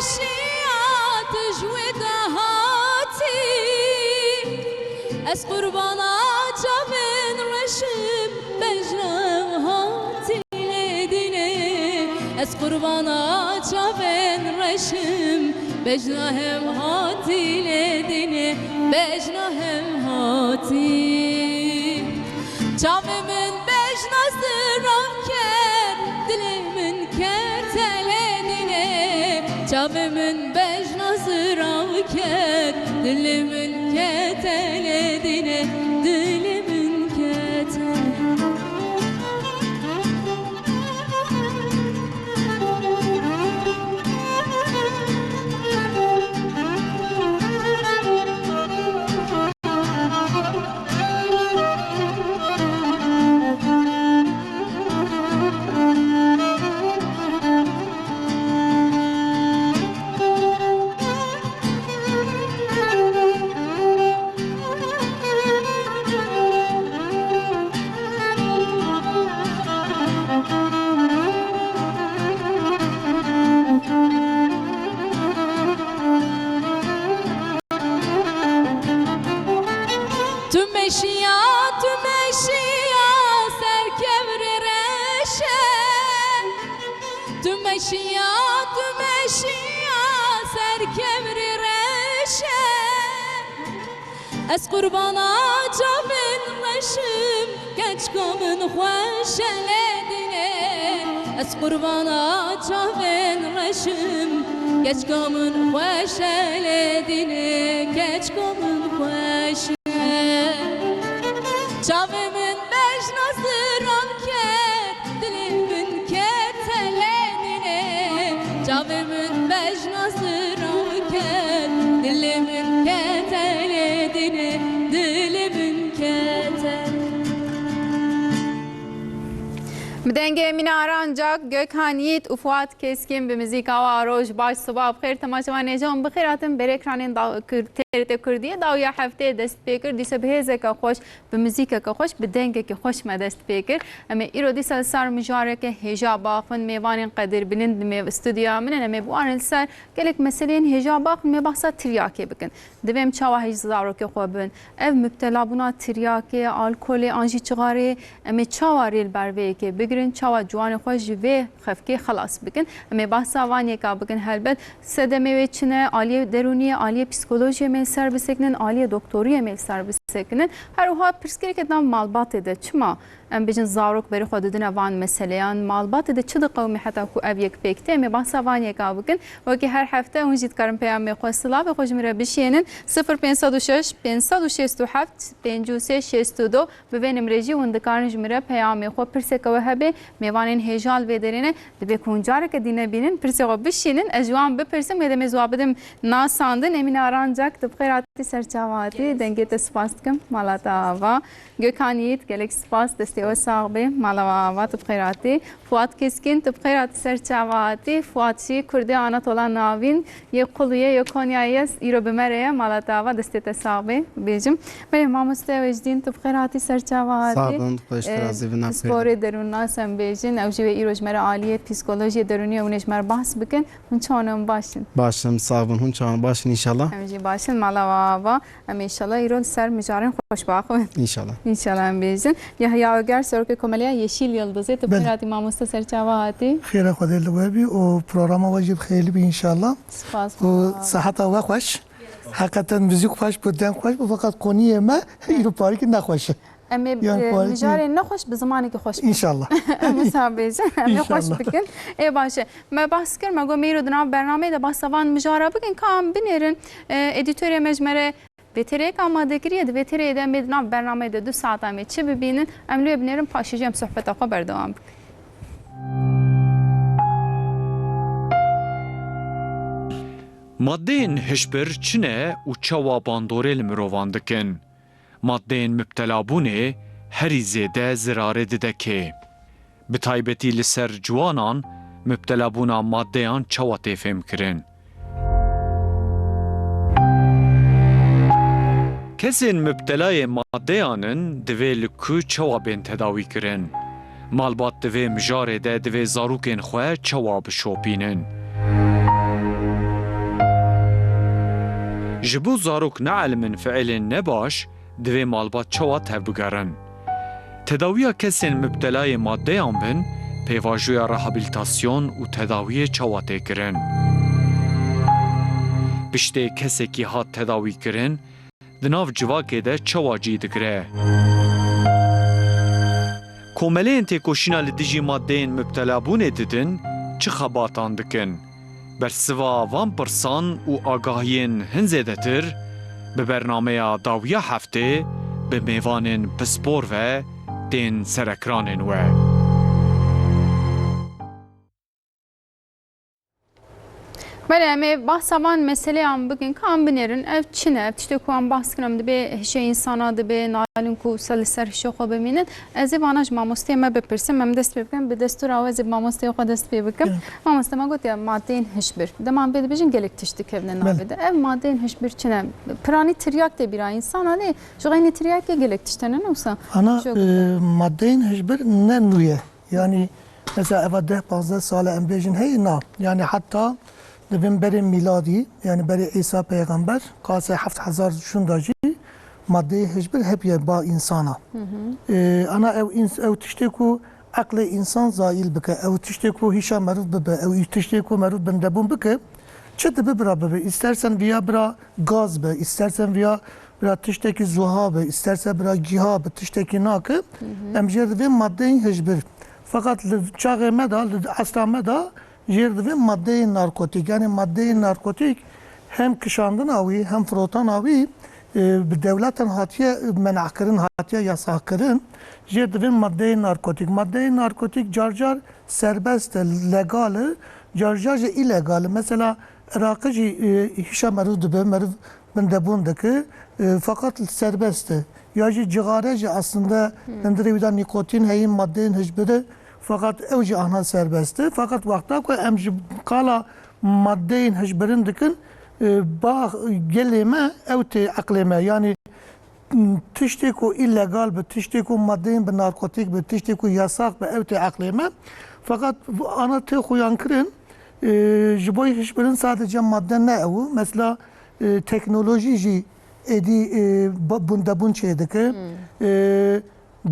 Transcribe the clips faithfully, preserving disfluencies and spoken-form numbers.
Şiya tu ji wê de hatî, ez qurbana çavên reşim, bejna hev hatî lê dînê. Ez qurbana çavên reşim, bejna hev hatî lê dînê, bejna hev hatî. Çavê min bejna zirav ket, dilê min ket telê dînê. Çavê min bejna zirav ket, dilê min ket telê dînê, dilê min ket. Tu meşiya, tu meşiya ser kevirê reşe. Tu meşiya, tu meşiya ser kevirê reşe. Ez qurbana çavên reşim, keçka min xweş e lê dînê. Ez qurbana çavên reşim, keçka min xweş e lê dînê, keçka min xweş e. Çavê min bejna ziram ket, dilê min ket telê dînê. Çavê min bejna ziram ket, dilê min ket telê dînê, dilê min ket telê. Bi dengê Emîne Arancak, Gökhan Yiğit û Fuat Keskin bi muzîka wa. Roj baş, siba bi xêr, temaşevanê hêja hûn bi xêr hatin. Ber ekranên daw-, Kur-, T R T Kurdiyê dawiya hefteyê dest pê kir. Dîsa bi hêzeke xweş, bi muzîkeke xweş, bi dengekî xweş me dest pê kir. Em ê îro dîsa li ser mijareke hêja biaxivin. Mêvanên qedirbilind li me stûdyoya min in. Em ê biwarin li ser gelek meseleyên hêja biaxivin. Em ê behsa tiryakê bikin. Divê em çawa hêj zarokê xwe bibin? Ev mubtelabûna tiryakê, alkolê an jî çixarê, em ê çawa rê li ber vê yekê bigirin? Çawa ciwanê xwe ji vê xefkê xelas bikin? Em ê behsa van yeka bikin helbet. Sedemê wê çi ne? Aliyê derûniyê, aliyê psîkolojiyê em ê li ser bisekinin, aliyê doktoriyê em ê li ser bisekinin. Her wiha pirsgirêkê di nav malbatê de çima, em bêjin, zarok berê xwe didine van meseleyan? Malbatê de çi diqewime heta ku ev yek pêk tê? Em ê behsa van yeka bikin. Wekî her hefte hûn jî dikarin peyamê xwe, silavê xwe ji min re bişînin. Sifir pênc sed û şeş, pênc sed û şêst û heft, pêncî û sê, şêst û du. Bi vê nimrê jî hûn dikarin ji min re peyamê xwe, pirseke we hebe, mêvanên hêja li vê derê ne. Divê ku hûn careke dî nebînin, pirsê xwe bişînin, ez ji wan bipirsim, wê demê ziwa bidim nasandin. Emîne Arancak, tu bi xêr hatî, ser çava hatî, dengê te spas dikim, mala te ava. Gökhan Yiğit, gelek spas, destê we sax bê, mala we ava, tu bi xêr hatî. Fuat Keskin, tu bi xêr hatî, ser çava hatî. Fuat jî Kurdê Anatola Navîn, yê Quluyê, yê Konyayê ye, îro bi me re ye, mala te ava, destê te sax bê, bêjim. Belê, mamoste Wecdîn, tu bi xêr hatî, ser çava hatî. Sağ olun, xweş Ee, razî bin aferin. Pisporê derûnnas em bêjin, ew jî wê îro ji me re aliyê psîkolojiyê derûniyê hûn ê ji me re behs bikin. Hûn çawan in, baş in? Baş in, sağ bin, hûn çawan, baş in înşallah? Em jî baş in, mala we ava. Em ê înşallah îro li ser mijarên xweş biaxivin. Înşallah. Înşallah em bêjin. Yahya Öger, serokê Komeleya Yeşil Yıldızê, tu bi Belê. Xêr hatî mamoste, ser çava hatî. Xêra Xwedê li we bî û programa we jî bi xêr bî înşallah. Spas. Û seheta we xweş. Heqeten muzîk xweş bû, deng xweş bû, feqet qoniyê me îro parîkî nexweş e. Em ê, Yan e, parîkî mijarê nexweş bi zimanekî xweş bikin. Înşallah. Em wisa bêjin, em ê xweş Înşallah. Bikin. Ê baş e. Me behs kir, me got me îro di nav bernameyê de behsa van mijara bikin, ka em binêrin, e, edîtorê me ji me re vê têreyek amade kiriye, di vê têreyê de em ê di nav bernameyê de du saeta em ê çi bibînin, em li wê binêrin, paşê jî em sohbeta xwe berdewam bikin. Madeyên hişbir çi ne û çawa bandorê li mirovan dikin? Madeyên mubtelabûnê herî zêde zirarê dide kê? Bi taybetî li ser ciwanan, mubtelabûna madeyan çawa tê fêmkirin? Kesên mubtelayê madeyan in, divê li ku çawa bên tedawîkirin? Malbat di vê mijarê de divê zarokên xwe çawa bişopînin? Ji bo zarok neelimin fiilên nebaş, divê malbat çawa tevbigerin? Tedawiya kesên mubtelayê maddeyan bin, pêvajoya rehabilitasyon û tedawiyê çawa tê kirin? Piştê kesekî hat tedawîkirin, di nav civakê de çawa cî digire? Komeleyên têkoşîna li dijî maddeyên mubtelabûnê didin, çi xebatan dikin? Bersiva van pirsan û agahiyên hin zêdetir bi bernameya dawiya heftê bi mêvanên pispor ve tên ser ekranên we. Belê, em ê behsa van meseleyan bikin, ka em binêrin. Ev çi ne? Ev tiştê ku em behs dikin, em dibê hişê însana dibê, naelin ku se li ser hişê xwe bimînin. Ez ê vana ji mamosteyê me bipirsim, em dest pê bikin. Bi destûra we ez ê bi mamosteyê xwe dest pê bikim. Mamoste, me got ya madeyên hişbir. Dema em vê dibêjin gelek tişt dikevine navê de. Ev madeyên hişbir çi ne? Piranî tiryak tê bîra însana lê ji xeynî tiryakê gelek tişt hene, ne wisa? Ana, e, madeyên hişbir ne nû ye. Yanî, mesela eva deh panzdeh sale em bêjin heye, na. Yanî heta di bin berê mîladî, yanî berê Îsa peyxember, qasê heft hezar şûnda jî madeyê hişbir hebûye ba însana. Ee, ana ew îns-, ew tiştê ku eqlê însan zayîl bike, ew tiştê ku hîşa merûv bibe, ew tiştê ku merûv bindebûn bike, çi dibe bira bibe. Îstersen viya bira gaz be, îstersen viya bira tiştekî zuha be, îsterse bira giha be, tiştekî nake, em jê re divê madeyên hişbir. Feqet li çaxê me de, li esra me de jê re divê madeyên narkotîk. Yanî madeyên narkotîk hem kişandina wî, hem firotana wî, e, bi dewletan hatiye men'kirin, hatiye yasakkirin. Jê re divê madeyên narkotîk. Madeyên narkotîk car car serbest e, legal e, car car jî îlegal e. Mesela Iraqê jî, e, hişa meriv dibe, meriv bindebûn dike, e, feqet serbest e. Ya jî cixare jî aslında, hmm, hundirê wî de nîkotîn heye, madeyên hişbir e, feqet ew jî anha serbest e. Feqet wexta ku em ji qala madeyên hişbirin dikin, e, ba gelê me ew tê eqlê me. Yanî tiştê ku îlegal bi, tiştê ku madeyên bi narkotîk bi, tiştê ku yasax bi, ew tê eqlê me. Feqet ana tê xuyankirin, e, ji bo hişbirin sadece madde ne ew. Mesela, e, teknolojî jî êdî, e, ba-, bundebûn çêdike. Hmm. E,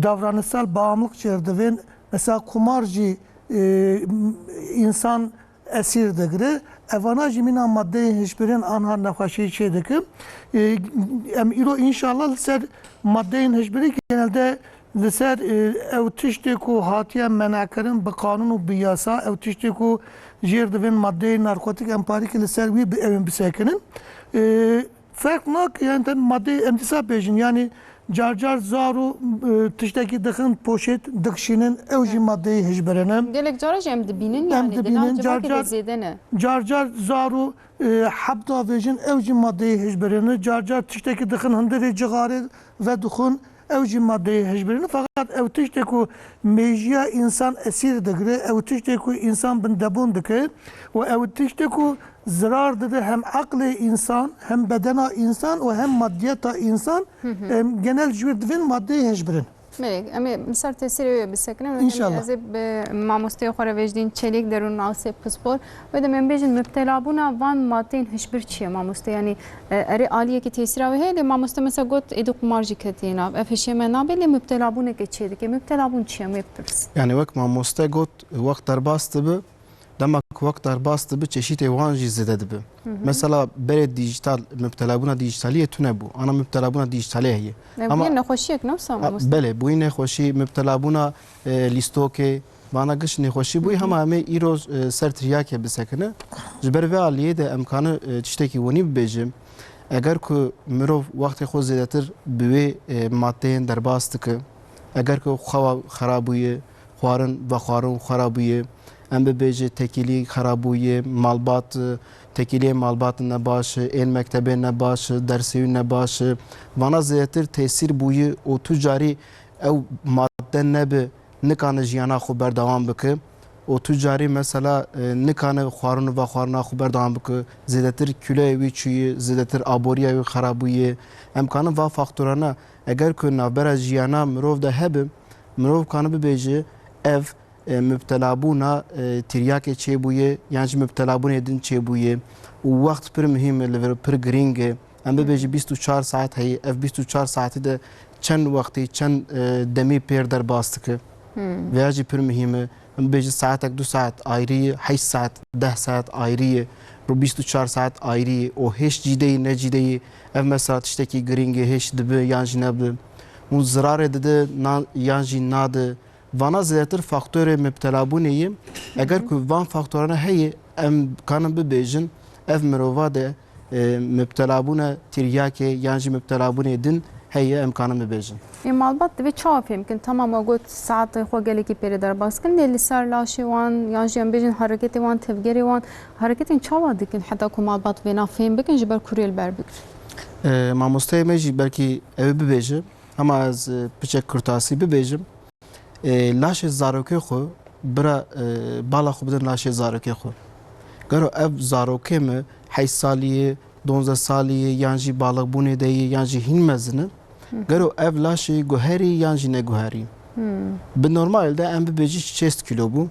davranışsal bağımlılık çêdivên. Mesela kumar jî, e, m-, însan esîr digire. Evana jî mîna madeyên hişbirên anha nexweşî çêdike. E, em îro înşallah li ser madeyên hişbirî genelde li ser, e, ew tiştê ku hatiye menekirin bi qanûn û bi yasa, ew tiştê ku jêr divên madeyên narkotîk em parîkê li ser wî bi-, ewên bisekinin. E, Ferq nake, yani, tabii madde em dîsa bêjin, yani, car car zar û, e, tiştekî dixin poşet, dikişînin, ew jî, evet, maddeyê hişbirê ne. Gelek cara jî em dibînin, em yani, dibînin, di nav car civakê de car, zêde ne. Car car zar û, e, heb davêjin, ew jî maddeyê hişbirê ne. Car car tiştekî dixin hundirê cixarê vedixwin, ew jî maddeyê hişbirê ne. Feqet ew tiştê ku mêjiya însan esîr digire, ew tiştê ku însan bindebûn dike û ew tiştê ku zirar dide hem eqlê însan, hem bedena însan û hem madiyeta însan, hı hı, em, genel ji wir divên madeyê hişbirê ne. Belê, em ê li ser tesîrê wê bisekinin. Înşallah. Ez ê bi mamosteyê xwe re Vecdîn Çelîk, derûnnasê pispor. Wê demê em bêjin, mubtelabûna van madeyên hişbir çi ye, mamoste? Yanî, e, erê aliyekî tesîra wê heye, lê mamoste mesela got, êdî qumar jî ketiye nav. Ev hişê me nabe, lê mubtelabûneke çê dike. Mubtelabûn çi ye? Em ê bipirs. Yani wek mamoste got, wext derbas dibe, dema ku wext derbas dibe, çeşîtê wan jî zêde dibe. Hı hı. Mesela berê dîjîtal, mubtelabûna dîjîtaliyê tune bû. Ana mubtelabûna dîjîtalê heye. Ev ama bûye nexweşiyek, ne wisa, a, mamoste? Belê, bûye nexweşî, mubtelabûna, e, lîstokê, vana giş nexweşî bûye, hı hı, hema em ê îro, e, ser tiryakê bisekine. Ji ber vê aliyê de em kane, e, tiştekî wenî bibêjim. Eger ku mirov wextê xwe zêdetir bi wê, e, maddeyên derbas dike, eger ku xewa xera bûye, xwarin vexwarin xera bûye, em bibêje tekîlî xera bûye, malbat, tekîliyê malbat ne baş e, ên mektebê ne baş e, dersê wî ne baş e. Vana zêdetir tesîr bûye û tu carî ew madde nebe, nikane jiyana xwe berdewam bike. Û tu carî mesela, e, nikane xwarin û vexwarina xwe berdewam bike. Zêdetir kûleyê wî çûye, zêdetir aboriya wî xera bûye. Em kanin va faktorana, eger ku navbera jiyana mirov de hebe, mirov kane bibêje, ev e, mubtelabûna, e, tiryakê çêbûye, yan jî mubtelabûnê din çêbûye û wext pir muhîm e, li vir pir girîng e. Em bibêjin bîst û çar saet heye, ev bîst û çar saetî de çend wextî, çend, e, demî pêr derbas dike. Vêya jî pir muhîm e. Em bibêjin saetek, du saet ayrî ye, heşt saet, deh saet ayrî ye, rû bîst û çar saet ayrî ye û hêş cîde yî, ne cîde yî. Ev mesela tiştekî girîng e, hêş dibe yan jî nebe. Hûn zirarê dide na-, yan jî nade. Vana zêdetir faktorê mubtelabûnê ye. Eger ku van faktorane heye, em kanin bibêjin, ev mirova de, e, mubtelabûna tiryakê yan jî mubtelabûnê din heye, em kanin bibêjin. Ê malbat divê çawa fêm bikin? Tamam, we got saetê xwe gelekî pêre derbas dikin, lê li ser laşê wan yan jî em bêjin hereketê wan, tevgerê wan, hereketên çawa dikin heta ku malbat vêna fêm bikin, ji ber kurê li ber bigrin? E, mamosteyê me jî belkî ew ê bibêje, hema ez, e, piçek kurtasî bibêjim. E, laşê zarokê xwe, bira, e, bala xwe bidin laşê zarokê xwe. Gero ev zarokê me heşt salî ye, donzdeh salî ye, yan jî balixbûnê de ye, yan jî hîn mezin e. Gero ev laşê guherî yan jî neguherî? Bi normalî de em bibêjin şêst kîlo bû,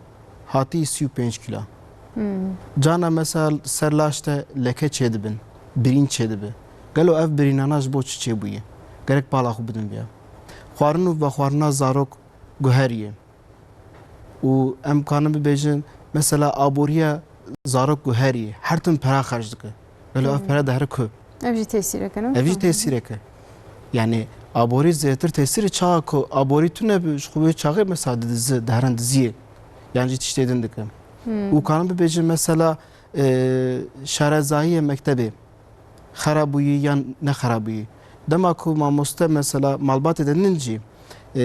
hatî sî û pênc kîlo. Cana mesela ser laş de leke çêdibin, birîn çêdibe. Gelo ev birînana ji bo çi çêbûye? Gerek bala xwe bidin viya. Xwarin û vexwarina zarok guherî ye. Û em kanin bibêjin, mesela aboriya zarok guherî ye. Her tim pera xerc dike. Gelo ev pere dihere ku? Ev jî tesîrek e, ne? Ev jî tesîrek e. Yani aborî zêdetir tesîrê çaxa ku aborî tune bi, ji xwe wê çaxê mesela didizi, diherin diziyê. Yan jî tiştê din dike. Û kanin bibêjin mesela, e, şarezayiyê mektebê xera bûyî yan ne xera bûyî. Dema ku mamoste mesela malbatê de nin jî, e,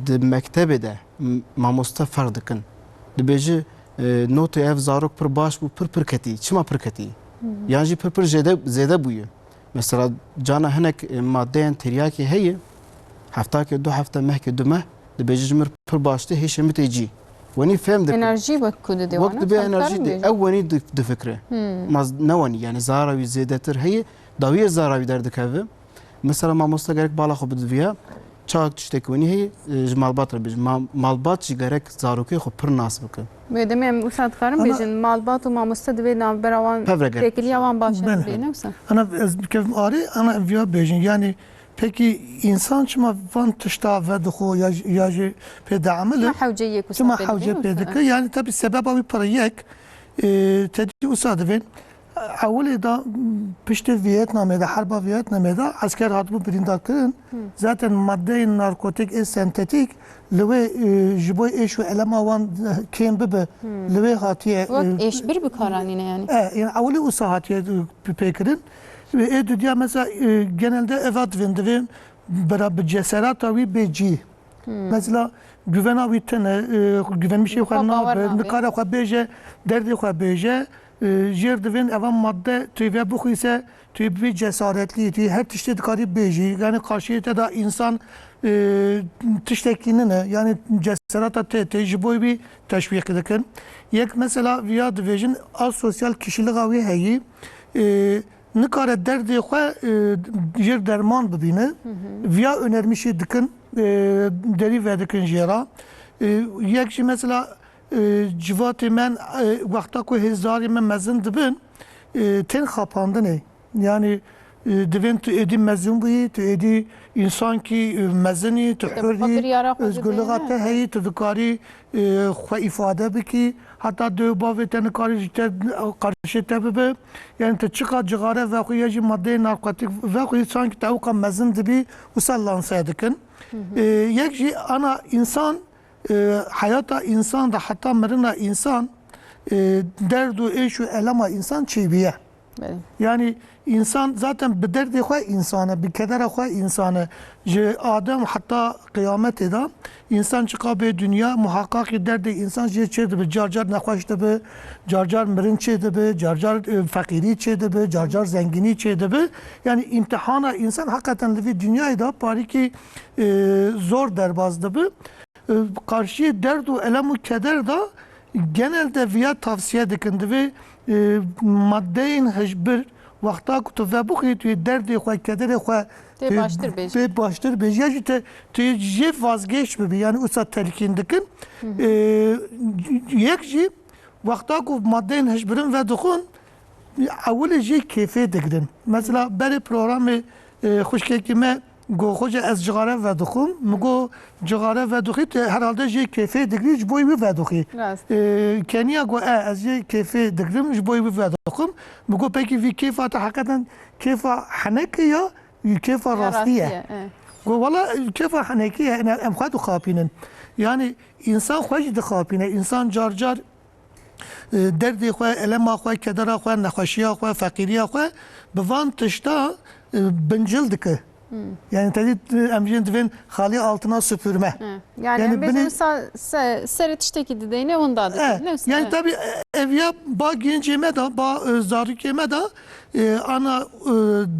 di mektebê de m-, mamoste ferq dikin. Dibêji, e, notê ev zarok pir baş bû, pir pir ketî. Çima pir ketî? Yan jî pir pir jêde, zêde bûye. Mesela cana hinek, e, maddeyên tiryakê heye, heftakê du hefte, mehkê du meh, dibêje ji min pir baş tê, hêşê min tê cî. Wenî fêm dikim. Enerjî wek ku didê wan, wek dibê enerjî dê. Ew wenî di-, difikire. Ma z-, ne wenî, yani zara wî zêdetir heye, dawiyê zara wî derdikeve. Mesela mamoste gerek bala xwe bidiviya. Çawa tiştekî wenî heye, e, ji malbat re bêjin. Ma-, malbat jî gerek zarokê xwe pir nas bike. Wê demê em wisa dikarin bêjin, malbat û mamoste divê navbera wan, pevre gerek têkiliya wan baş bibê, ne wisa? Ana ez bikevim arê, ana em viya bêjin. Yani pekî însan çima van tişta vedixwe ya, ya jî pê diemile? Çima hewce yek wisa pê dike? Çima hewce pê dike? Yani tabi sebeba wî pir yek, e, tedî wisa divên. Ewilê de, piştê Vietnamê de, herba Vietnamê de esker hatibû birîndar kirin. Zaten maddeyên narkotik ê sentetik li wê, e, ji bo êş û elema wan kêm bibe, li wê hatiye, wek, e, êşbir bi kar anîne yani. E, yani ewilê wisa hatiye, e, pê kirin. Ê dudiya mesela, e, genelde eva divên, divê bira bi ceserata wî bê cî. Mesela güvena wî tune, e, güvenmişê xwe nabe, nikare xwe bêje, derdê xwe bêje, e, jêr divên eva madde tu yê vebixwîse, tu yê bibî cesaretlî, tu yê her tiştê dikarî bêjî. Yani karşiyê te de însan, e, tiştekî nine, yani ceserata te tê ji bo wî teşwîq dikin. Yek mesela viya dibêjin, asosyal kişilixa wî heyî, e, nikare derdê xwe, e, jêr derman bibîne. Viya önermişî dikin, e, derî vedikin jê re. E, yek jî mesela, e, civatê me, e, wexta ku hêzdarê me mezin dibin, e, tên xapandinê. Yani, e, divên tu êdî mezin bûyî, tu êdî însankî, e, mezin î, tu hur î, özgürlüğa te heyî, tu dikarî, e, xwe îfade bikî, heta dê û bavê te nikarî ji te, qarşê te bibe. Yani tu çiqas cixare vexwî ya jî maddeyê narkotik vexwî, sankî te ewqa mezin dibî, wisa lanse dikin. E, yek jî ana însan, e, heyata însan de heta mirina însan, e, derd û êş û elema însan çêbûye. Belê. Yani însan zaten bi derdê xwe însan e, bi kedera xwe însan e. Ji Adem heta qiyametê de însan çiqa bê dinya, muhaqqaqî derdê însan jê çê dibe. Car car nexweş dibe, car car mirin çê dibe, car car, e, feqîrî çê dibe, car car zengînî çê dibe. Yani îmtihana însan heqeten li vî dinyayê de parîkî, e, zor derbas dibe. E, karşiyê derd û elem û keder de genelde viya tavsiye dikin. Divê, e, maddeyên hişbir wexta ku tu vebixwî, tu yê derdê xwe, kederê xwe, tê, e, baştir bêjî. Tê baştir bêjî. Ya jî te, tu yê jê vazgeç bibî. Yani wisa telkîn dikin. E, yek jî wexta ku maddeyên hişbirin vedixwin, ewilê jê kêfê digirin. Mesela berê programê, e, xwişkekî me got, "Xoce, ez cixare vedixwim." Min got, "Cixare vedixwî, tu herhalde jê kêfê digirî, ji bo wî vedixwî." Rast. E, Keniya got, "E, ez jê kêfê digirim, ji bo wî vedixwim." Min got, "Pekî vî kêfa te heqeten kêfa henekê ya, kêfa Ya rastî ye?" Rastî ye, e. Got, "Wela kêfa henekê ye, em, em xwe dixapînin." Yani însan xwe jî dixapîne. Însan car car e, derdê xwe, elema xwe, kedera xwe, nexweşiya xwe, feqîriya xwe bi van tişta, e, bincil dike. Hmm. Yani tedî, e, em jin divên xalî altina süpürme. He. Yani Yani em bêjin binê- wisa se-, serê tiştekî dideyne winda dike. E, Ne wisa, yani e. Tabii, e, ev ya ba gencê me de, ba, e, zarokê me de, e, ana, e,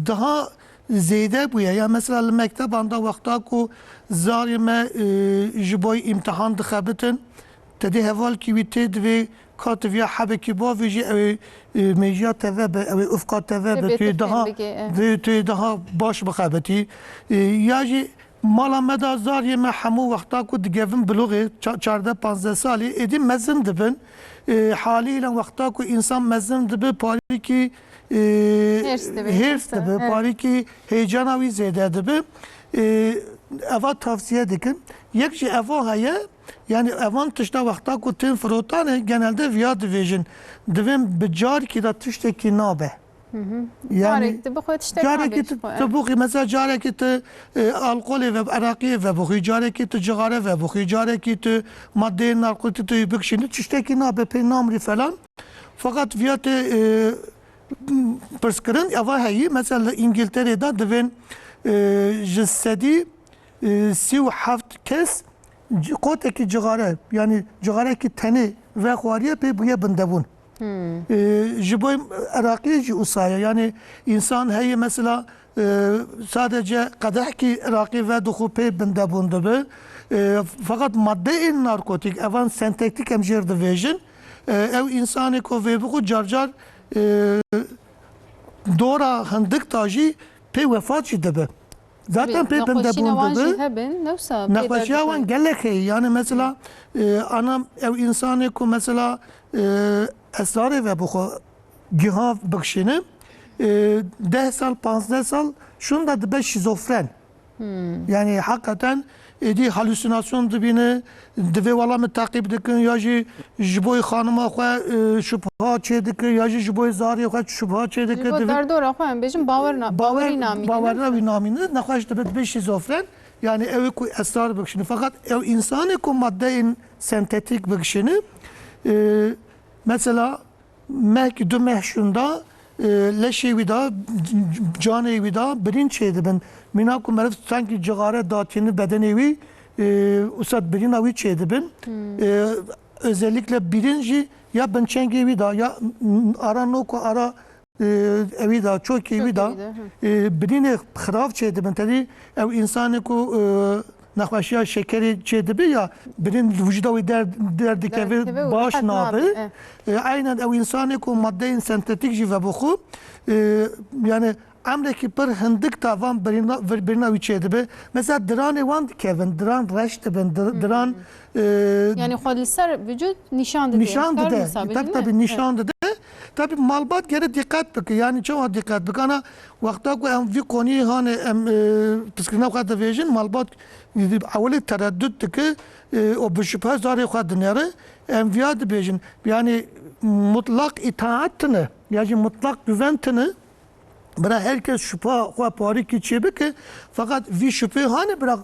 daha zêde bûye. Ya mesela li mekteban de wexta ku zarê me, e, ji bo îmtihan dixebitin, Tedê hevalkî wî tê divê ka tu viya hebekî bavêjî, ew ê, e, mêjiya te vebe, ew ê ufqa te vebe, Divê tu yê tu daha, fêm bikê, e. Divê tu yê daha baş bixebitî. E, ya jî mala me da zariyê me hemû wexta ku digevin biluxê, ça-, çardeh panzdeh salî, êdî mezin dibin. E, halîle wexta ku însan mezin dibe, parîkî, e, Hêrs dibe, hêrs hêrs dibe, dibe, evet. Parîkî heyecana wî zêde dibe. E, eva tavsiye dikin. Yek jî eva heye, Yani evan tişta wexta ku tên firotanê genelde viya divêjin. Divên bi carkî de tiştekî nabe. Hı hı. Yani Carek tu bixwe tiştek nabe carekî ji tu, xwe, tu evet. Bixwî, mesela carekî tu, e, alkolê ve, eraqiyê vebixwî, carekî tu cixare vebixwî, carekî tu madeyê narkotîk tu bikişînî, tiştekî nabe, pê namrî falan. Fakat viya tê, e, pirs kirin, eva heyî, mesela li Îngilterê de divên, e, ji sedî, e, sî û heft kes ci-, qotekî cixare, yani cixarekî tenê vexwariye pê bûye bindebûn. Hmm. E, ji bo eraqiyê jî usaye, yani însan heye mesela, e, sadece qedehkî eraqî vedixwe pê bindebûn dibe. E, fakat maddeyên narkotîk, evan sentetik em jêr divêjin, e, ew însanê ku vê bixwe car car, e, dora hindik da jî pê wefat jî dibe. Zaten Tabii, pê nexweşîna bindebûn wan dibe. Jî hebin, ne wisa pê Nexweşiya derdikevin. Wan gelek heye. Yani mesela, e, ana ew însanê ku mesela, e, esrarê ve bixwe giha bikişîne, e, deh sal, panzdeh sal şunda dibe şîzofren. Hmm. Yani hakikaten êdî halüsinasyon dibîne, divê wela min teqîb dikin, ya jî ji bo xanima xwe, e, şubha çê dike, ya jî ji bo zarê xwe şubha çê dike. Ji bo Divê derdora xwe em bêjin bawer na-, bawer, bawerî namîne, bawerî ne? Wî namîne, nexweş dibe, dibe şîzofren. Yani ew ê ku esrar bikişîne. Fakat ew însanê ku maddeyên sentetik bikişîne, e, mesela mehkî du meh şûnda, e, leşê wî de, c-, c-, canê wî de birîn çêdibin. Mîna ku meriv sankî cixare datîni bedenê wî, e, usat birîna wî çêdibin. Hmm. E, özellikle birîn jî ya binçengê wî de, ya, m-, ara nok û ara, e, ewî de, çokê wî de, Çokê wî de, hı. E, birînê xirav çêdibin. Tedî ew însanê ku, e, nexweşiya şekerê çêdibe ya, birîn li wicda wî der-, derdikeve, Derdikeve û baş rehet nabe. Nabe, e. E, aynen ew însanê ku maddeyên sentetik jî vebixwe, e, yani emrekî pir hindik da van birîna, vir-, birîna wî çêdibe. Mesela diranê wan dikevin, diran reş dibin, dir-, Hı hı. diran, e, Yani xwe li ser vücut nîşan dide. Nîşan dide. Tabii, tabii, nîşan dide. Tabii malbat gere dikkat bike. Yani çawa dikkat bike? Ana wexta ku em vî konî hane em, e, piskirina xwe divêjin, malbat ewilê tereddüt dike, e, û bi şüphe zarê xwe dinêre. Em viya dibêjin. Yani mutlak itaat tine. Ya jî mutlak güven tine. Bira her kes şüpha xwe parîkî çê bike. Fakat vî şüphê hane bira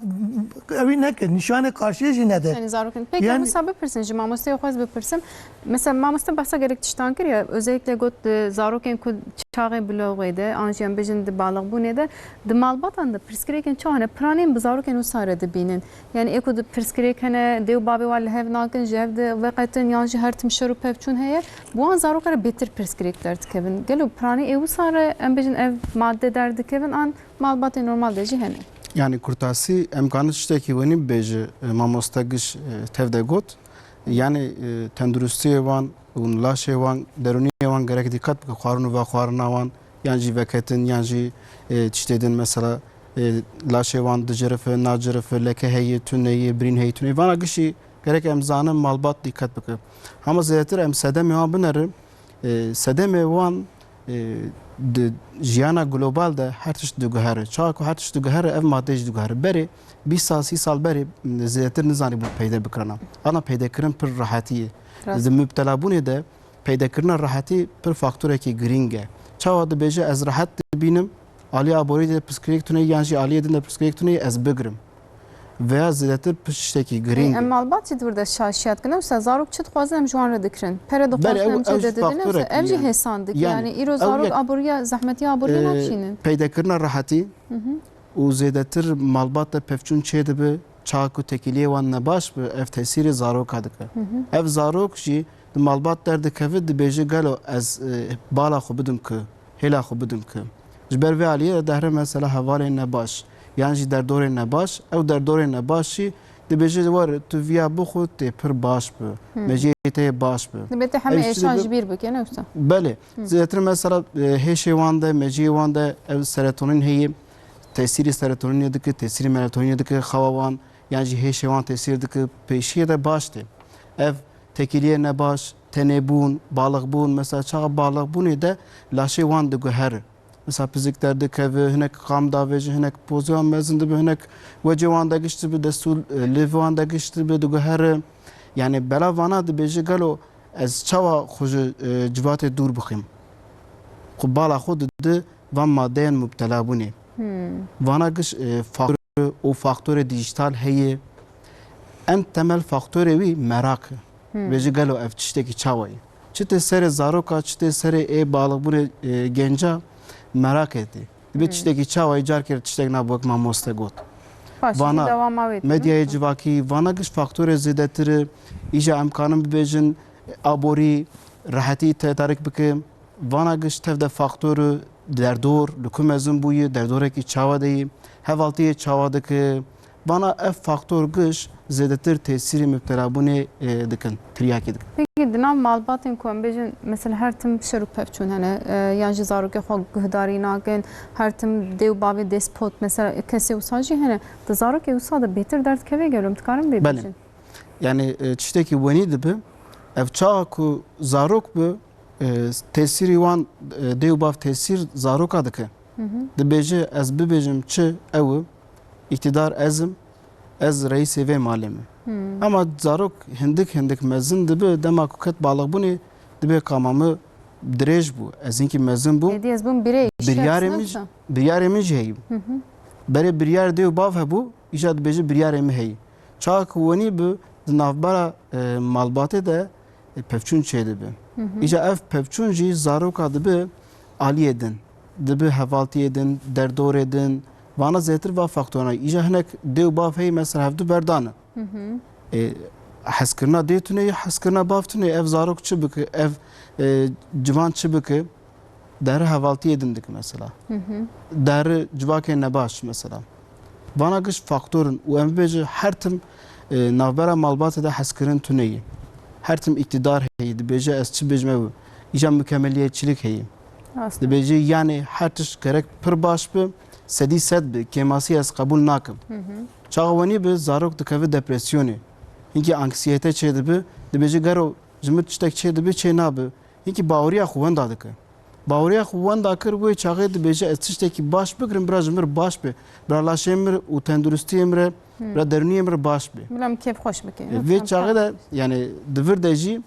ewî neke. Nîşanê karşiyê jî nede. Yani zarokên. Peki Yani wisa bipirsin, ji mamosteyê xwe ez bipirsim. Mesela mamoste behsa gelek tiştan kir ya, özellikle got, e, zarokên ku çaxê biloxê de, an jî em bêjin di balixbûnê de, di malbatan de pirsgirêkên çawa hene, piranên bi zarokên wisa re dibînin. Yani ê ku di pirsgirêk hene, dê û bavê wan li hev nakin, ji hev diveqetin, yan jî her tim şer û pevçûn heye, bi wan zarokan re bêtir pirsgirêk derdikevin. Gelo piranî ê wisa re, em bêjin, ev madde derdikevin an malbatê normal de jî hene? Yani kurtasî, em kanin tiştekî wenî bibêje, e, mamoste giş, e, tev de got. Yani, e, tenduristiyê wan û laşê wan, derûniyê wan gerek dîqet bike, xwarin û vexwarina wan, yan jî veketin, yan jî, e, tiştê din mesela, e, laşê wan dicirife, nacirife, leke heye, tune ye, birîn heye, tune ye. Vana gişî gerek em zanin malbat dîqet bike. Hema zêdetir em sedemê wan binerin, e, sedemê wan e, di jiyana global de her tişt diguhere. Çawa ku her tişt diguhere, ev madde jî diguhere. Berê bîst sal, sî sal berê, m, zêdetir nizanî bû peyde bikirana. Ana peydekirin pir rehetî ye. Rast. Di mubtelabûnê de peydekirina rehetî pir faktorekî girîng e. Çawa dibêje ez rehet dibînim, alî aborî de pirsgirêk tune yan jî aliyê din de pirsgirêk tune, ez bigirim. Veya zêdetir piştekî girîng e. Em malbat jî di vir de şaşiyat kin. Ewsa zarok çi dixwazin em ji wan re dikirin. Pere dixwazin em çê de didin. Ewsa ev jî hêsan dike. Yani îro zarok aboriya, zehmetiya aboriya nakişînin. Peydekirina rehetî û zêdetir malbat de pevçûn çêdibe, çawa ku tekîliyê wan nebaş bi, ev tesîrê zaroka dike. Ev zarok jî di malbat derdikeve, dibêje gelo ez, e, bala xwe bidim ki, hêla xwe bidim ki. Ji ber vê aliyê de dehre mesela hevalên nebaş, yan jî derdorên nebaş, ew derdorên nebaş jî dibêje were tu viya bixwe tê pir baş bi, mejiyê te yê baş bi. Dibê te heme êşan ji bîr bike, ne wisa? Belê. Zêdetir mesela, e, hêşê wan de, mejiyê wan de ev serotonîn heye, tesîrê serotonînê dike, tesîrê melatoninê dike, xewa wan, yan jî hêşê wan tesîr dike, pêşiyê de baş tê. Ev tekîliyê nebaş, tenêbûn, balixbûn, mesela çaxa balixbûnê de laşê wan diguhere. Mesela pizik derdikeve, hinek qam davêje, hinek poziyan mezin dibe, hinek wecê wan de giş dibe, dest û, e, lêvê wan de giş dibe, diguhere. Yani bela vana dibêje gelo ez çawa xwe ji, e, civatê dûr bixim? Xwe bala xwe dide van madeyên mubtela bûnê. Vana giş, e, faktor û faktorê dîjîtal heye. En temel faktorê wî meraq e. Vêjî gelo ev tiştekî çawa ye? Çi tê serê zaroka, çi tê serê ê balixbûnê, e, genca meraqê tê. Dibê tiştekî çawa ye, carkê tiştek nabe wek mamoste got. Baş, vana dewama wê tê, medyayê civakî, vana giş faktorê zêdetir e. Îja em kanin bibêjin aborî, rehetî tedarik bike. Vana giş tev de faktor û derdor, li ku mezin bûyî, derdorekî çawa de yî, hevaltiyê çawa dike. Vana ev faktor giş zêdetir tesîrê mubtelabûnê, e, dikin, tiryakê dikin. Pekî di nav malbatên ku em bêjin, mesela her tim şer û pevçûn hene, e, yan jî zarokê xwe guhdarî nakin, her tim dê û bavê despot, mesela kesê wisa jî hene. Di zarokê wisa de bêtir derdikeve gelo, em dikarin vê bêjin? Belê. Yani, e, tiştekî wenî dibe, ev çaxa ku zarok bi, e, tesîrî wan, e, dê û bav tesîr zaroka dike. Dibêje, ez bibêjim çi, ew e, îktidar ez im, ez reîsê vê malê me. Ama zarok hindik hindik mezin dibe, dema ku ket balixbûnê, dibê qama min dirêj bû, ez hinkî mezin bûm. Êdî ez bûm birê, biryarê min jî, biryarê min jî heyî. Berê biryar dê û bav hebû, îja dibêje biryarê min heyî. Çaxa ku wenî bi di navbera, e, malbatê de, e, pevçûn çêdibe. Îja ev pevçûn jî zaroka dibe aliyê din, dibe hevaltiyê din, derdorê din, vana zêtir va faktorana. Îja hinek dê û bav heyî mesela hevdu berdane. E, hezkirina dê tune ye, hezkirina bav tune ye. Ev zarok çi bike, ev, e, ciwan çi bike? Deri hevaltiyê din dike mesela. Deri civakê nebaş mesela. Vana giş faktor in û em bibêje her tim, e, navbera malbatê de hezkirin tune ye. Her tim îktidar heye, dibêje ez çi bêjim ew. Îja mikemeliyetçilik heye. Dibêje yanê her tişt gerek pir baş bi, sedî sed bi, kêmasî ez qebûl nakim. Çaxa wenî bi zarok dikeve depresyonê. Hinkî anksiyete çêdibi, dibêje gero ji min tiştek çêdibi, çê nabi. Hinkî baweriya xwe wenda dike. Baweriya xwe wenda kir, wê çaxê dibêje ez tiştekî baş bikirim, bira ji min re baş be. Bira laşê min re û tenduristiyê min re, bira derûniyê min re baş be. Bila min kêfxweş bike. E, vê çaxê de, yani, di vir de jî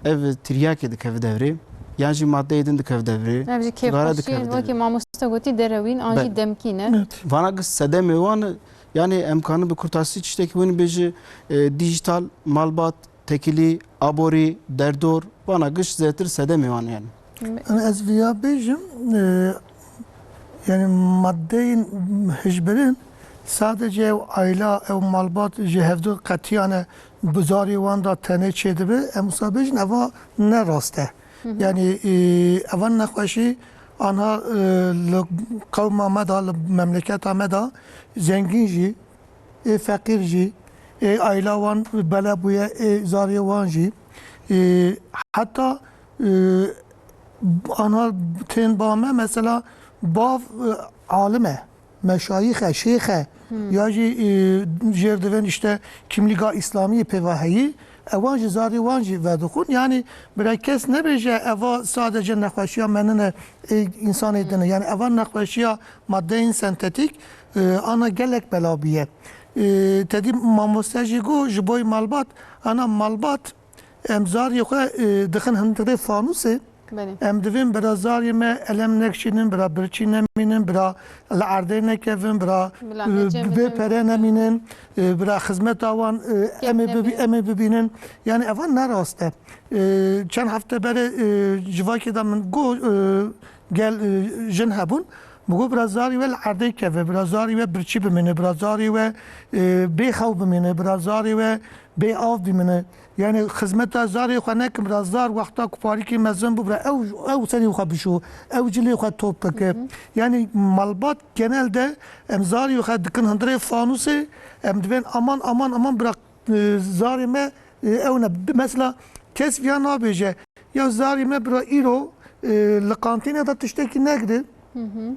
ev tiryakê dikeve devrê, yan jî maddeyê din dikeve devrê. Ev jî kêfxweşiyên, wekî mamoste gotî, derewîn an jî demkî ne. Vana giş sedemê wan, yani, em kanin bi kurtasî tiştekî win bêje, e, dijital, malbat, tekilî, aborî, derdor, vana giş zêtir sedemê wan yani. Yani ez viya bêjim, e, yani maddeyên hişbirin sadece ew aila, ew malbat ji hevdu qetiyane bi zarê wan da tenê çêdibe, em wisa bêjin eva ne rast e. Yani, e, eva nexweşî anha, e, li qewma me da, li memleketa me da zengîn jî, ê feqîr jî, ê ayla wan bela bûye, ê zarê wan jî. Ê, heta, ê, ana tên ba me, mesela, bav, ê, alim e, meşayîx e, şêx e, ya jî, ê, jêr divên, işte, kimlîga îslamiyê pê ve heyî, Ewan jî zarê wan jî vedixwin. Yanî bira kes nebêje eva sadece nexweşiya menine ê însanê din e. Yanî eva nexweşiya madeyên sentetîk, e, ana gelek bela bûye. E, tedî mamoste jî got ji bo malbat, ana malbat em zarê xwe, e, dixin hundirê fanûsê. Belê. Em divên bira zarê me elem nekişînin, bira birçî nemînin, bira li erdê nekevin, bira, bila e, hece bê bidin, pere nemînin, e, bira xizmeta wan, e, em ê bibî-, nebin, em ê bibînin. Yani eva ne rast e. E, çend hefte berê, e, civakê de min got, e, gel, e, jin hebûn. Min got bira zarê we li erdê keve, bira zarê we birçî bimîne, bira zarê we, e, bê xew bimîne, bira zarê we bê av bimîne. Yani xizmeta zarê xwe nekin bira zar wexta ku parîkê mezin bû bira ew, ew serê xwe bişo, ew cilê xwe top bike. Hı hı. Yani malbat genelde em zarê xwe dikin hundirê fanûsê, em divên aman, aman, aman bira, e, zarê me, e, ew ne. Mesela kes viya nabêje, ya zarê me bira îro, e, li kantîne de tiştekî negre, Hı hı.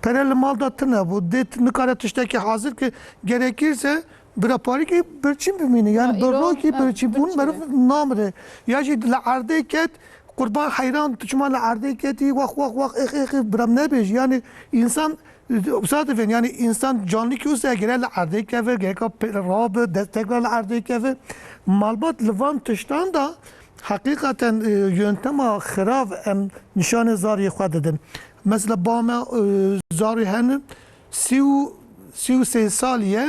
pere li mal de tune bû, dê t-, nikare tiştekî hazir ki gerekirse bira parîkê birçî bimîne. Yani ya, îro, birokî evet, birçî bûn birçî meriv namire. Ya jî li erdê ket, qurban heyran tu çima li erdê ketî, wax, wax, wax, ex, ex, ex, bira nebêj. Yani insan, wisa divên, yani insan canlî ki wisa gere li erdê keve, gereka pe-, rabe, destek li erdê keve. Malbat li van tiştan da heqîqeten, e, yöntema xirav em nîşanê zarê xwe didin. Mesela ba me, e, zarê hene sî û, sî û sê salî ye,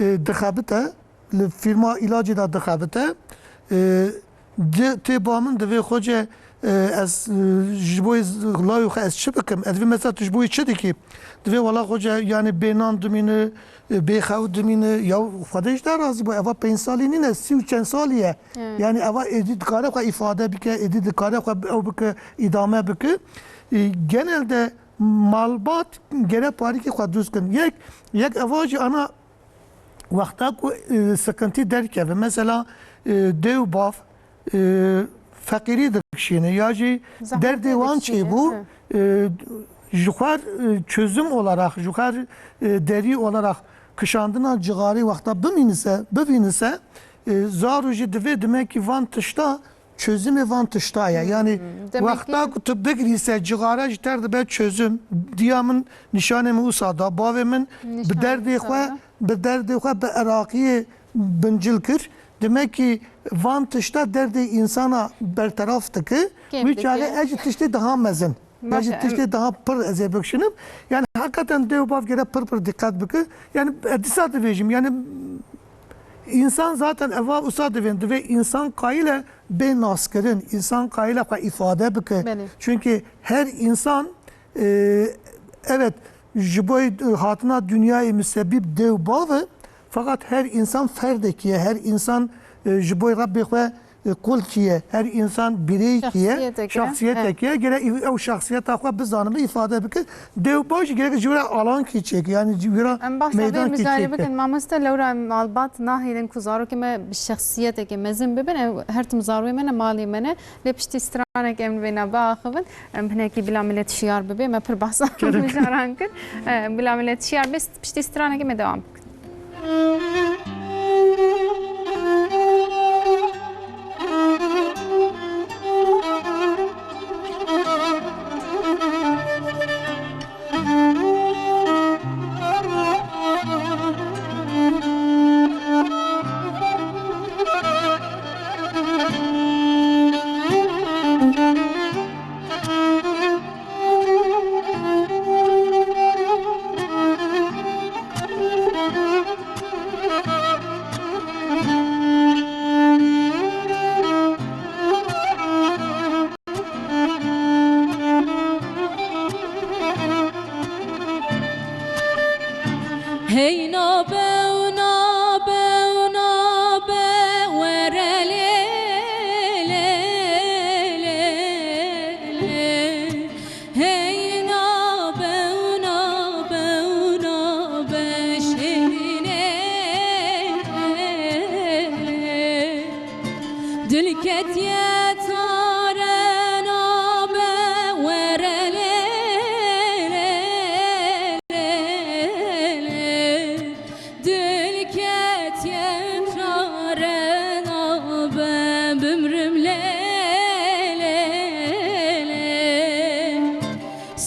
e, dixebite, li fîrma îlacê de dixebite. E, di-, tê ba min divê xwece, e, ez, e, ji bo lawê xwe ez çi bikim? Ez divê mesela tu ji bo wî çi dikî? Divê wela xwece yani bê nan dimîne, e, bê xew dimîne. Ya Xwedê ji te razî bo, eva pênc salî nîne, sî û çend salî ye. Evet. Yani eva êdî dikare xwe îfade bike, êdî dikare xwe ew bike, îdame bike. E, genelde malbat gere parîkê xwe dûz kin. Yek, yek eva jî ana wexta ku, e, sıkıntı derkeve. Mesela, e, dê û bav, e, feqîrî dikişîne ya jî derdê wan çêbû, e, ji xwe, e, çözüm olarak, ji xwe, e, derî olarak kişandina cixarê wexta bimînise, bivînise, e, zaro jî divê dimekî van tişta çözümê van tişta ye. Hmm, yani demek wexta ki ku tu bigirîse cixare ji te re dibe çözüm. Diya min nîşanê min wisa da, bavê min bi derdê xwe, bi derdê xwe bi Iraqiyê bincil kir. Demek ki van tişta derdê însana berteraf dike. Wî çaxê ez jî tiştê daha mezin. Ya jî tiştê daha pir ez ê bikişînim. Yani hakikaten dê û bav gere pir pir dîqet bike. Yani ez dîsa dibêjim. Yani însan zaten eva wisa divên. Divê însan qayîl e bê naskirin. Însan qayîl e xwe îfade bike. Belê. Çünkü her însan, e, evet, ji bo hatina dinyayê misebîb dê û bav e. Fakat her însan ferdekî ye. Her însan, e, ji bo Rebbê xwe, e, qulkî ye. Her însan bireyekî ye. Şexsiyeteke. Şexsiyetekî ye. Gere ew, ew şexsiyeta xwe bizanibe, îfade bike. Dê û bav jî gerek ji wira alankî çêke. Yani ji wira meydankî çêke. Em behsa vê mijarê bikin. Mamoste, lewra malbat nahêlin ku zarokê me bi şexsiyeteke mezin bibin. Ew her tim zarokê me ne, malê me ne. Lê piştî stranek em li vêna biaxivin. Em hinekî bila millet şiyar bibe. Me pir behsa mijaran kir. E, bila millet şiyar be, piştî stranekê me dewam bikin. Hey nabe, nabe, nabe, were lê, lê, lê, lê. Hey nabe, nabe, nabe, şêrînê. Dil ketiye tare nabe, were lê, lê, lê, lê.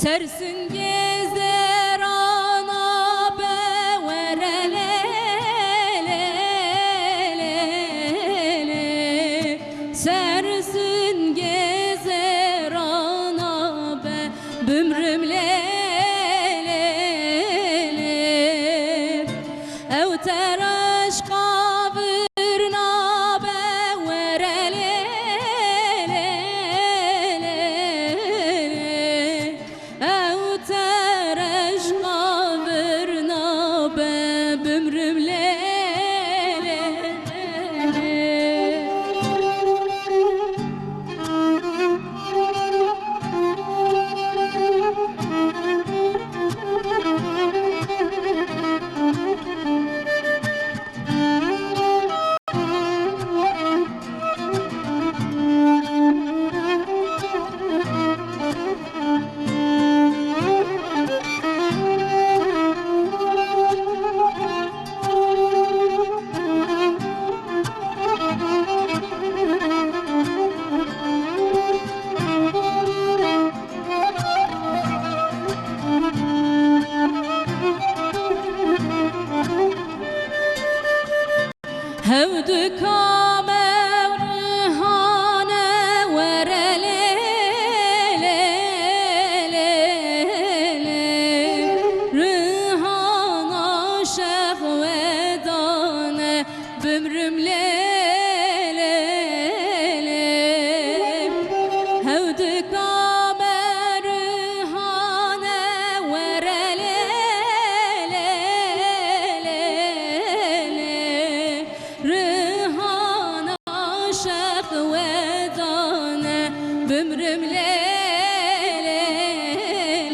Tersin gezerana be were lê, lê, lê, lê. Sersin gezerana be bimrim lê, lê, lê. Ew tereşqa vir nabe were lê, lê, lê, lê. Ew tereşqa vir nabe bimrim lê, lê, lê. Hewdika me rihane were lê, lê, lê, lê. Rihana şex wedane bimrim lê, lê, lê. Hewdika me rihane were lê, lê, lê, lê. Rihana şex wedane bimrim lê, lê,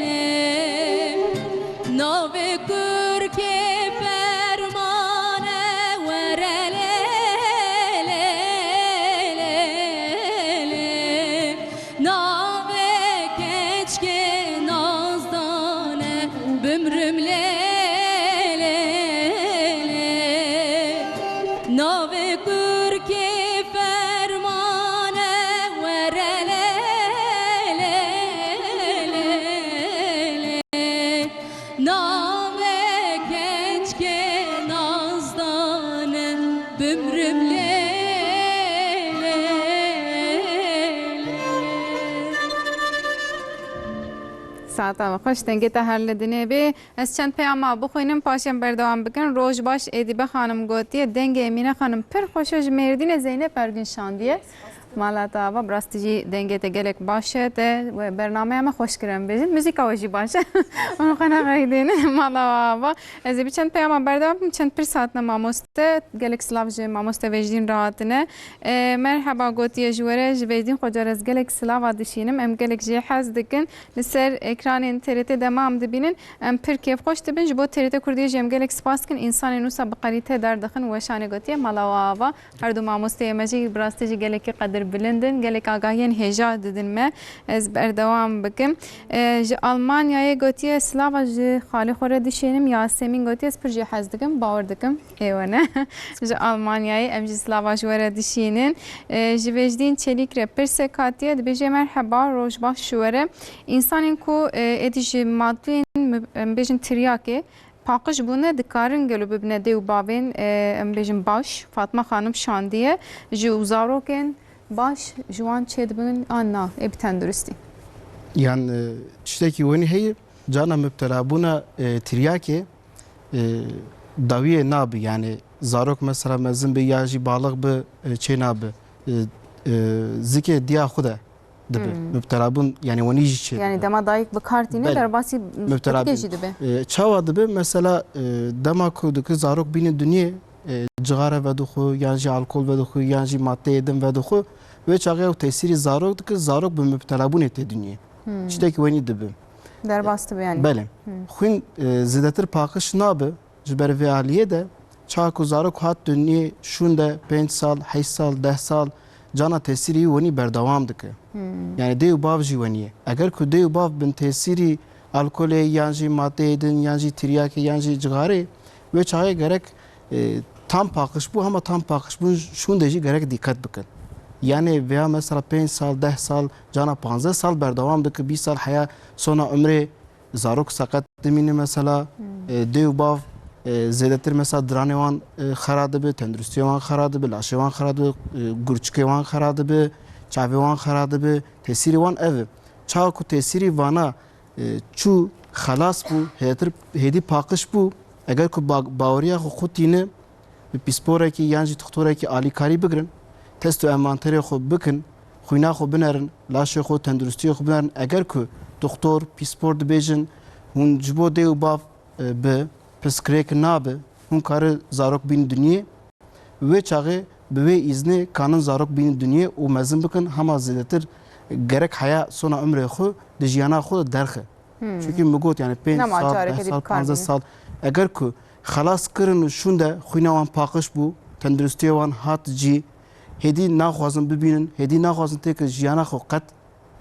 lê. Navê kurkê fermane were lê, lê, lê, lê. Navê keçkê nazdane bimrim lê, lê, lê. Navê kurkê fermane were lê, lê, lê, lê. Navê keçkê nazdane bimrim lê, lê, lê. Saeta we xweş, dengê te her li dinê bê. Ez çend peyama bixwînim, paşê em berdewam bikin. Roj baş, Êdîbe xanim gotiye, dengê Emîne xanim pir xweş e, ji Mêrdînê Zeynep Ergin şandiye. Mala te ava, bi rastî jî dengê te gelek baş e, te we bernameya me xweş kir em bêjin. Muzîka we jî baş e. Hûn xwe nexeyidînin. Mala we ava. Ez ê bi çend peyama berdewam bikim, çend pirs hatine mamoste. Gelek silav ji mamoste Vecdîn re hatine. E, merheba gotiye ji we re, ji Vecdîn Xoca re ez gelek silava dişînim. Em gelek jê hez dikin. Li ser ekranên T R T dema em dibînin, em pir kêfxweş dibin. Ji bo T R T Kurdiyê jî em gelek spas dikin. Însanên wisa bi kalîte derdixin, weşanê gotiye mala we ava. Her du mamosteyê me jî bi rastî jî gelekî qedirbilind in, gelek agahiyên hêja didin me. Ez berdewam bikim. E, ji Almanyayê gotiye, silava ji xalê xwe re dişênim. Yasemîn gotiye, ez pir jê hez dikim, bawer dikim ê we ne. Ji Almanyayê em jî silava ji we re dişînin. E, ji Vecdîn Çelîk re pirsek hatiye, dibêje, merheba, roj baş ji we re. Însanên ku, e, êdî ji madeyên, em bêjin, tiryakê, paqij bûne, dikarin gelo bibine dê û bavên, e, em bêjin, baş? Fatma Xanim şandiye, ji û zarokên baş ji wan çêdibin an na, ê bi tenduristî? Yan, e, tiştekî wenî heye, cana mubtelabûna, e, tiryakê, e, dawiyê nabi, yani zarok mesela mezin bi ya jî balix bi, e, çê nabi, e, e, zikê diya xwe de dibe. Hmm. Mubtelabûn, yani wenî jî çê Yani dibe. Dema dayik bi kar tîne, Belê. Derbasî Mubtela pitikê bin. Jî dibe. E, çawa dibe? Mesela, e, dema ku dike zarok bîne dinyê, e, cixare vedixwe, yan jî alkol vedixwe, yan jî madeyê din vedixwe, wê çaxê ew tesîrî zarok dike, zarok bi mubtelabûnê tê dinyê. Hmm. Tiştekî wenî dibe. Derbas dibe yani. Belê. Hmm. Xwîn, e, zêdetir paqij nabe, Ji ber vê aliyê de, çawa ku zarok hat dinyê şûnde pênc sal, heşt sal, deh sal, cana tesîrê wî wenî berdewam dike. Hmm. Yani dê û bav jî wenî ye. Eger ku dê û bav bin tesîrî alkolê yan jî madeyê din yan jî tiryakê yan jî cixarê, wê çaxê gerek, e, tam paqij bû, hema tam paqij bûn şûnde jî gerek dîqet bikin. Yanê veya mesela pênc sal, deh sal, cana panzdeh sal berdewam dike, bîst sal heya sona umrê zarok seqet dimîne mesela, e, dê û bav, e, zêdetir mesela diranê wan, e, xera dibe, tenduristiyê wan xera dibe, laşê wan xera dibe, e, gurçikê wan xera dibe, çavê wan xera dibe, tesîrê wan ev e. Çawa ku tesîrî vana, e, çû, xelas bû, hêdir, hêdî paqij bû, eger ku ba-, baweriya xwe xwe tîne, bi pîsporekî yan jî dixtorekî alîkarî bigirin, test û envanterê xwe bikin, xwîna xwe binerin, laşê xwe, tenduristiyê xwe binerin. Eger ku dixtor, pîspor dibêjin, hûn ji bo dê û bav, e, bi pirsgirêk nabe, hûn kare zarok bînin dinyê, wê çaxê bi wê îznê kanin zarok bînin dinyê û mezin bikin, hema zêdetir gerek heya sona umrê xwe di jiyana xwe de derxe. Hmm. Çunkî min got, yani pênc Nema sal, çarekê deh dî sal, bi kar panzdeh bîne. Sal, eger ku xelas kirin û şûnde xwîna wan paqij bû, tenduristiyê wan hat cî, hêdî naxwazin bibînin, hêdî naxwazin têkin jiyana xwe qet.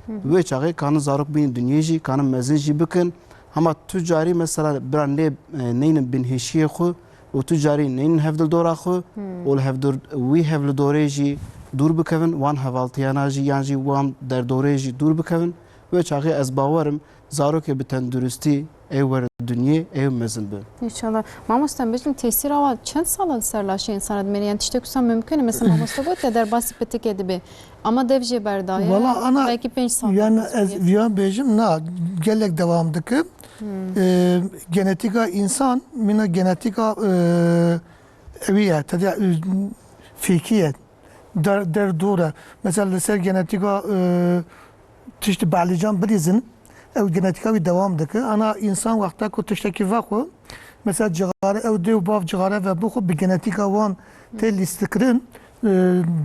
Hı hı. Wê çaxê kanin zarok bînin dinyê jî, kanin mezin jî bikin. Hema tu carî mesela bira nê, e, neynin binhêşiyê xwe û tu carî neynin hevdildora xwe Hmm. û li hevdor-, wî hevdildorê jî dûr bikevin, wan hevaltiyana jî yan jî wan derdorê jî dûr bikevin. Wê çaxê ez bawerim zarokê bi tenduristî ew were dinyê, ew mezin bi. Înşallah. Mamoste, em bêjin tesîra wa çend sala li ser laşê însana dimêne? Yani tiştek wisa mumkin e? Mesela mamoste got ya derbasî pitikê dibe. Ama dev jê berdaye. Wala ana, belkî pênc sal yani derbas ez bûye. Viyan bêjim, na, gelek dewam dike. Hmm. Ee, genetîka însan, mîna genetîka, ee, ewî ye, tediya, ee, fîkî ye. Der, der dor e. Mesela li ser genetîka, e, tiştî belîcan bilîzin, ew genetîka wî dewam dike. Ana însan wexta ku tiştekî vexwe, mesela cixare, ew dê û bav cixare ve bixwe, bi genetîka wan tê lîstikirin, e,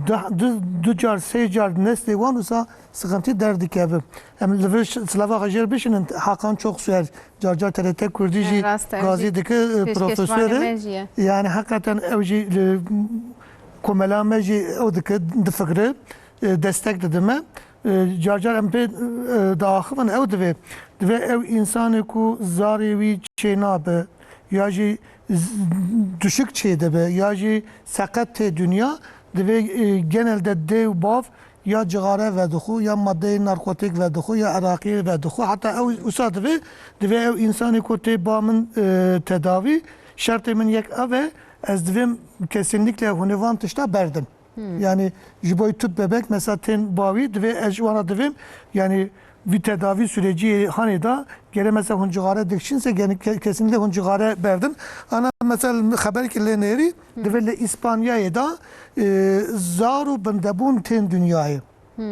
du, du, du car, sê car neslê wan wisa sıkıntı derdikeve. Em li vir ş-, silava xwe jêr bişinin, Hakan Çoksuer, car car T R T Kurdî jî Rast e, gazî jî dike, e, pêşkêşvanê profesor e. Me jî ye. Yani hakikaten ew jî li komela me jî ew dike, difikire, e, destek dide me. E, car car em pê, e, diaxivin, ew divê, divê ew însanê ku zarê wî çênabe, ya jî z-, düşük çêdibe, ya jî seqet tê dinya, divê, e, genelde dê û bav ya cixare vedixwe, ya madeyê narkotik vedixwe, ya eraqiyê vedixwe. Heta ew wisa divê, divê ew însanê ku tê ba min, e, tedavî, şertê min yek ev e, ez divêm kesinlikle hûn ê van tişta berdin. Hmm. Yani ji bo tut bebek mesela tên bawî, divê ez ji wana divêm, yani vî tedavî sürecî hanê da, gere mesela hûn cixare dikişin se, yani ke-, kesinlikle hûn cixare berdin. Ana mesela xeberkî lê nêrî, Hı. divê li İspanyayê da, e, zar û bindebûn tên dinyayê. Hmm.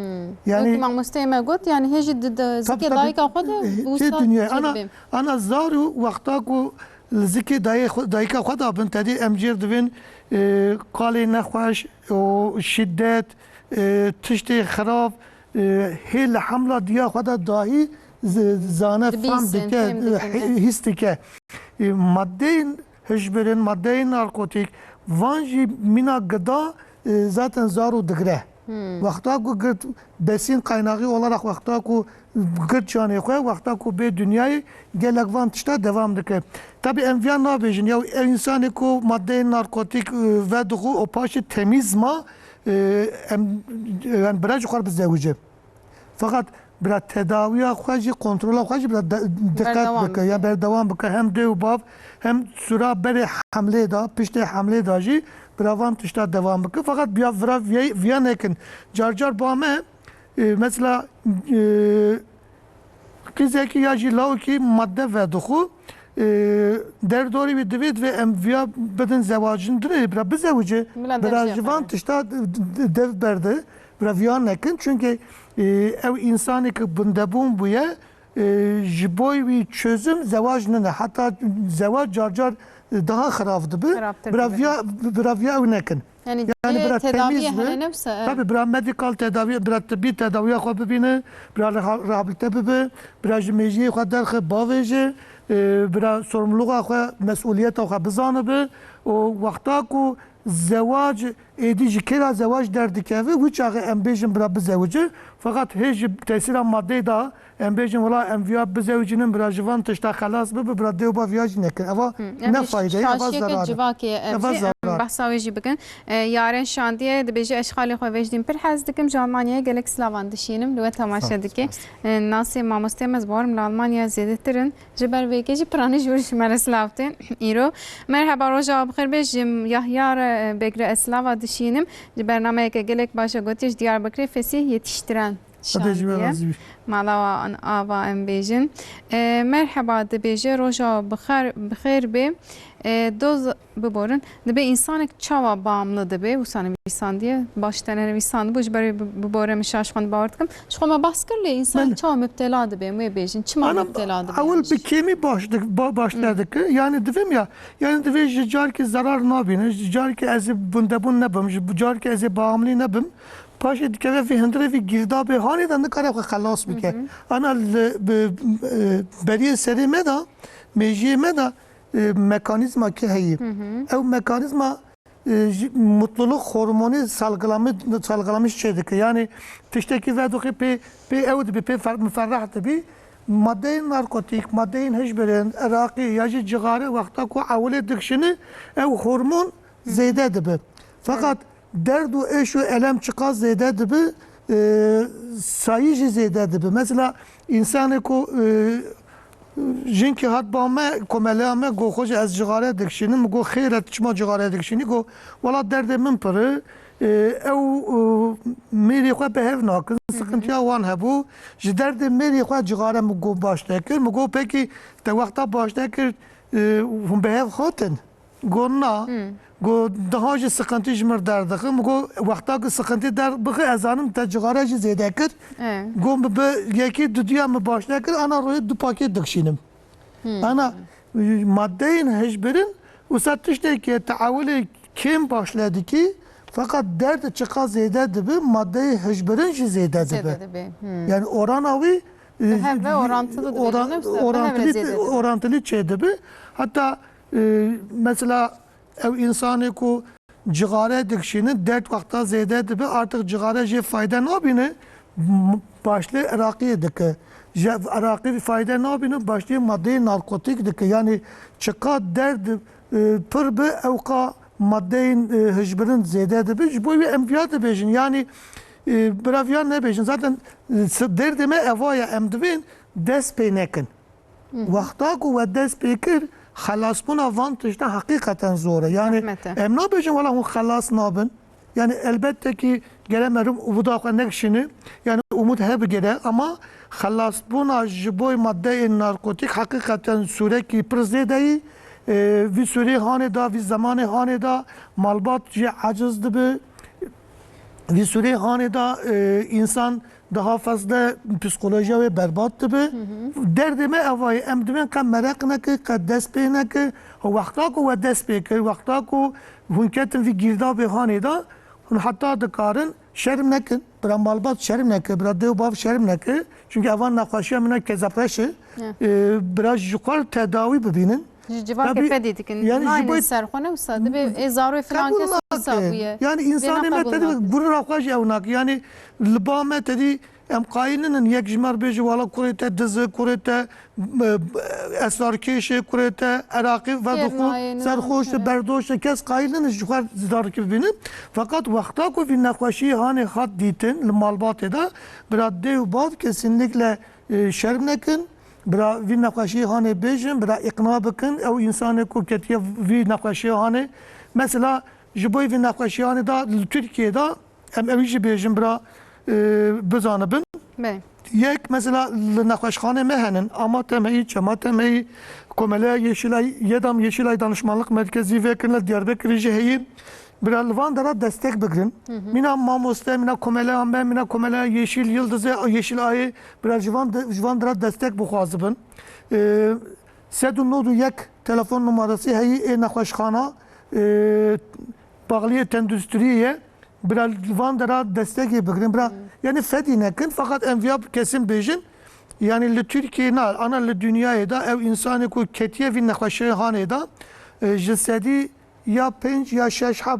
Yani Wekî mamosteyê me got, yani hê jî di, di Tabii, zikê tabii. dayika xwe de E, wisa tê dinyayê. Ana, çêdibê. Ana zar û wexta ku li zikê dayê xwe, dayika xwe da bin, tedî em jêr divên, e, kalê nexweş, o şiddet, e, tiştê xirab, e, hê li hemla diya xwe de dahî z-, zane, Dibîsin, fam dike, fêm dikin, e, e. hîs dike. E, madeyên hişbirên, madeyên narkotik, van jî mîna gida, e, zaten zar û digre. Hmm. Wexta ku girt besîn kaynağı olarak, wexta ku girt canê xwe, wexta ku bê dinyayê, gelek van tişta devam dike. Tabi em viya nabêjin, ya ev însanê ku madeyên narkotik, e, vedixwe û paşê temiz ma, e, em, yani bira ji xwe bizewice. Fakat bira tedawiya xwe jî, kontrola xwe jî bira de-, dikkat Berdewam bike, bike. ya berdewam bike. Hem dê û bav, hem sura berê hemlê da, piştê hemlê da jî bira van tişta dewam bike. Fakat biya vira viya, viya nekin. Car car ba me, e, mesela, e, qîzekî ya jî lawikî madde vedixwe, e, derdorî wî divê, divê em viya bidin zewacin dinê, bira bizewice, Bila bira dev jî ji van berde. tişta d-, d-, dev berde, bira viya nekin. Çünkü, e, ew însanê ki bindebûn bûye, e, ji bo wî çözüm zewac nine. Heta zewac car car daha xirab dibi. Xirabtir Bira dibi. viya, bira viya ew nekin. Yani Yani cihê bira tedaviyê temiz bi. hele ne wisa, e? Tabii bira medikal tedavi, bira tıbbi tedaviya xwe bibîne, bira reha-, rehabilite bibe, bira ji mêjiyê xwe derxe bavêje, e, bira sorumluluğa xwe, mesûliyeta xwe bizanibe. O wexta ku zewac Êdî ji kê re zewac derdikeve, wî çaxê em bêjin bira bizewicin. Feqat hê ji tesîra madeyê de em bêjin, wela em viya bizewicînin, bira ji van tişta xelas bibe, bira dê û bav viya jî nekin. Eva Hı, em ne jî fayde ye, eva şaşiyeke zarar e. Civakê ye, em Eva jî, em zarar. Behsa wê jî bikin. E, Yaren Şandiye dibêje, ez ji xalê xwe Vecdîn pir hez dikim, ji Almanyayê gelek silavan dişînim, li we temaşe dike. E, nasê mamostê me, ez bawerim li Almanya zêdetir in. Ji ber vê yekê jî piranî ji wir ji me re silav tên. Îro. Merheba, roja we bi xêr be. Ji Yahya re, e, Beg re ez silava dişînim. Ji bernameyeke gelek baş e gotiye, ji Diyarbekirê Fesîh Yetiştiren Xwedê ji we şandiye. Razî be. Mala wan ava em bêjin. E, merheba dibêje, roja we bi xêr, bi xêr be. E, doz Biborin. Dibe însanek çawa bamli dibe? Wisa nivîsandiye. Baş te nenivîsandibû, ji ber wê bi-, bibore min şaş xwend bawer dikim. Ji xwe me behs kir, lê însanek Belê. çawa mubtela dibe? Em wê bêjin. Çima Ana, mubtela dibe ewil yanî? Bi kêmî baş dik-, ba-, baş Hmm. te dike. Yani divêm ya. Yani divê ji carkê zerar nabîne. Ji carkê ez ê bundebûn nebim. Ji carkê ez ê bamlî nebim. Paşê dikeve vê hundirê vê girdabê hanê de nikare xwe xelas bike. Hı hı. Ana li, bi, e, beriyê serê me de, mêjiyê me de e, mekanîzma ki heyî. Hı hı. Ew mekanîzma, e, ji mutluluk hormonî salgılamı-, salgılamış çêdike. Yani tiştekî vedoxê pê, pê ew dibe, pê fer-, miferreh dibe. Madeyên narkotîk, madeyên hişbirên, iraqî ya jî cixare wexta ku ewilê dikişîne, ew hormon Hı hı. zêde dibe. Feqat Evet. derd û êş û elem çiqas zêde dibe, e, sayî jî zêde dibe. Mesela, însanê ku, e, jinkî hat ba me, komeleya me, got, "Xwecî, ez cixare dikişînim." Min got, "Xêr e, tu çima cixare dikişînî?" Got, "Wela derdê min pir e." E, ew, e, mêrê xwe bi hev nakin, Hı hı. sıkıntıya wan hebû. Ji derdê mêrê xwe cixare min got baş nekir. Min got, "Pekî te wexta baş nekir, e, hûn bi hev hatin?" Got, "Na." Hmm. Got, "Daha jî sıkıntı ji mir derdixin." Got, "Wexta ku sıkıntı derbixe, ez zanim te cixare jî zêde kir." E. Got, "Bi, bi yekî dudiya min baş nekir, ana royê du pakêt dikişînim." Hmm. Ana, e, madeyên hişbirin, wisa tiştekî ye, te ewilê kêm baş le dikî, feqat derd çiqa zêde dibe, madeyê hişbirin jî zêde dibe. Zêde dibe. Hmm. Yani orana wî, e, Bi hev ve orantılı dibe, oran-, canım, bi hev ve orantılı, zêde dibe. Orantılı çê dibe. Hatta E, mesela ew însanê ku cixare dikişîne, derd wexta zêde dibe, artık cixare jê fayde nabîne, m-, başlê iraqiyê dike. Ji iraqî fayde nabîne, başlê madeyê narkotîk dike. Yani çiqa derd, e, pir bi, ewqa madeyên, e, hişbirin zêde dibe. Ji bo wê em viya dibêjin. Yani, e, bira viya nebêjin. Zaten, e, s-, derdê me eva ye, em divên dest pê nekin. Hı hı. Wexta ku we dest pê kir, xelasbûna van tiştan heqîqeten zor e. Yani, Zehmet e. Em nabêjin, wela hûn xelas nabin. Yani, elbette ki gere meriv umuda xwe nekişîne. Yani, umut hebigire, ama xelasbûna ji bo madeyên narkotîk heqîqeten sûrekî pir zêde yî. E, vî sûrê hanê da, vî zemanê hanê da malbat jê aciz dibe. Vî sûrê hanê da, e, însan daha fazla psîkolojiya wê berbat dibe. Hı hı. Derdê me eva ye, em divên qe mereq neke, qe dest pê neke. Wexta ku we dest pê kir, wexta ku hûn ketin vî girdabê hanê da, hûn heta dikarin şerm nekin. Bira malbat şerm neke, bira dê û bav şerm neke. Çünkü evan nexweşiya min e, kezepreş e. Ya. E, bira ji xwe tedawî bibînin. Ji civakê Tabii, fedî dikin. Yani ji Naynin bo ser xwe ne wisa. Dibe ê zarokê filan kes wisa bûye. Yani Vê însanê me qebûl tedî nakin. Gurira xwe jî ew nake. Yani li ba me tedî em qayîl ninin yek ji me re bêje, "Wala kurê te diz e, kurê te, e, esrarkêş e, kurê te eraqî vedixwe, Nayê, nîne, serxoş e, evet. Berdoş e." Kes qayîl ninin ji xwe zarokê bibînin. Feqat wexta ku vî nexweşiyê hanê hat dîtin li malbatê de, bira dê û bav kesinlikle, e, şerm nekin. Bira vî nexweşiyê hanê bêjin, bira îqna bikin. Ew însanê ku ketiye vî nexweşiyê hanê, mesela ji bo vî nexweşiyê hanê da li Tirkiyê de, em ewî jî bêjin bira, e, bizanibin. Bê. Yek, mesela li nexweşxanê me henin, Ama Temeyî, Çema Temeyî, Komeleya Yeşilay, YEDAM, Yeşilay Danışmanlık Merkezi vê kirin, li Diyarbekirê jî heyî. Bira li van dera destek bigirin. Hı hı. Mîna mamoste, mîna komeleya me, mîna komeleya Yeşil Yıldızê, Yeşil Ayê, bira ji van de, ji van dera destek bixwazibin. E, sed û nod û yek telefon numarası heyî ê nexweşxana, e, paxliyê tenduristriyê ye. Bira li van dera destekê bigirin. Bira, Hmm. yani fedî nekin, fakat em viya kesin bêjin. Yani li Tirkiyeyê na, ana li dinyayê de ew însanê ku ketiye vî nexweşiyê hanê de, e, ji sedî ya pênc ya şeş heb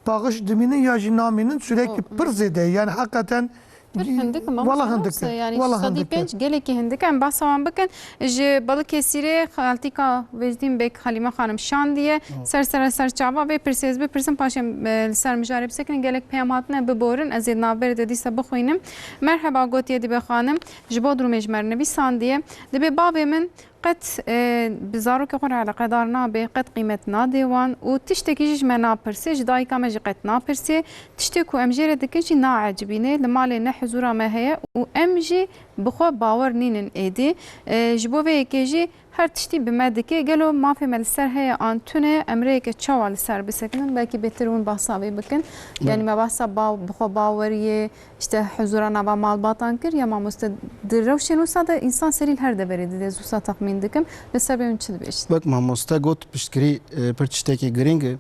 paqij dimînin ya jî namînin, sürekli pir zêde ye. Yani hakikaten Pir hindik e, wala mamoste, hindik e. Yani wala sedî pênc gelekî hindik e. Em behsa wan bikin. Ji Balıkesirê Xaltîka Vecdîn Bek Halîme Xanim şandiye. Ser sere ser çava vê pirsê ez bipirsim, paşê, e, li ser mijarê bisekinin. Gelek peyam hatine, biborin. Ez ê di navberê de dîsa bixwînim. Merheba, gotiye dibe xanim. Ji Bodrumê ji me re nivîsandiye. Dibê bavê min qet, e, bi zarokê xwe re eleqedar nabe, qet qîmet nade wan û tiştekî jî ji me napirsê, ji dayika me jî qet napirsê. Tiştê ku em jê re dikin jî naecibîne, li malê ne huzûra me heye û em jî bi xwe bawer nînin êdî. E, ji bo vê yekê jî her tiştî bi me dike. Gelo mafê me li ser heye an tune, em rêyeke çawa li ser bisekinin? Belkî bêtir hûn behsa vê bikin. Yanî me behsa ba-, bi xwe baweriyê, işte huzura nava malbatan kir ya mamoste, di rewşên wisa de însan serî li her deverê dide, ez wisa texmîn dikim. Li ser vê hûn çi dibêjin? Wek mamoste got, piştgirî, e, pir tiştekî girîng e.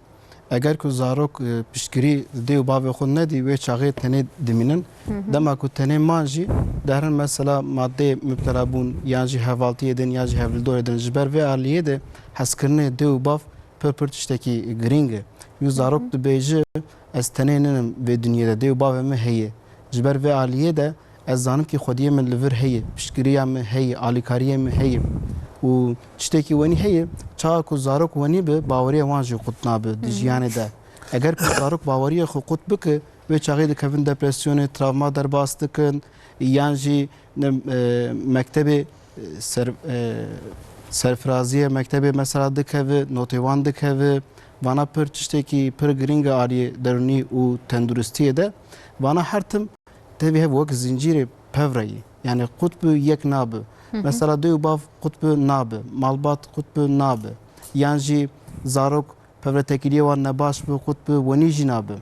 Eger ku zarok, e, piştgirî dê û bavê xwe nedî, wê çaxê tenê dimînin. Dema ku tenê man jî, derin mesela madeyê mubtelabûn yan jî hevaltiyê din yan jî hevlidorê din. Ji ber vê aliyê de hezkirinê dê û bav pir pir tiştekî girîng e. Û zarok dibêje, ez tenê ninim vê dinyê de, dê û bavê min heye. Ji ber vê aliyê de ez zanim kî xwediyê min li vir heye, piştgiriya min heye, alîkariyê min heye. Û tiştekî wenî heye, çawa ku zarok wenî bi, baweriya wan jî qut nabe di jiyanê de. Eger ku zarok baweriya xwe qut bike, wê çaxê dikevin depresyonê, travma derbas dikin, yan jî ne, e, mektebê, e, ser, e, serfiraziyê, mektebê mesela dikeve, notê wan dikeve. Vana pir tiştekî pir girîng e aliyê derûnî û tenduristiyê de. Vana her tim tevî hev wek zincîrê pevre yî. Yani qut bi yek nabe. Mesela dê û bav qut bi nabe. Malbat qut bi nabe. Yan jî zarok pevre tekiliyê wan nebaş bi, qut bi, wenî jî nabe.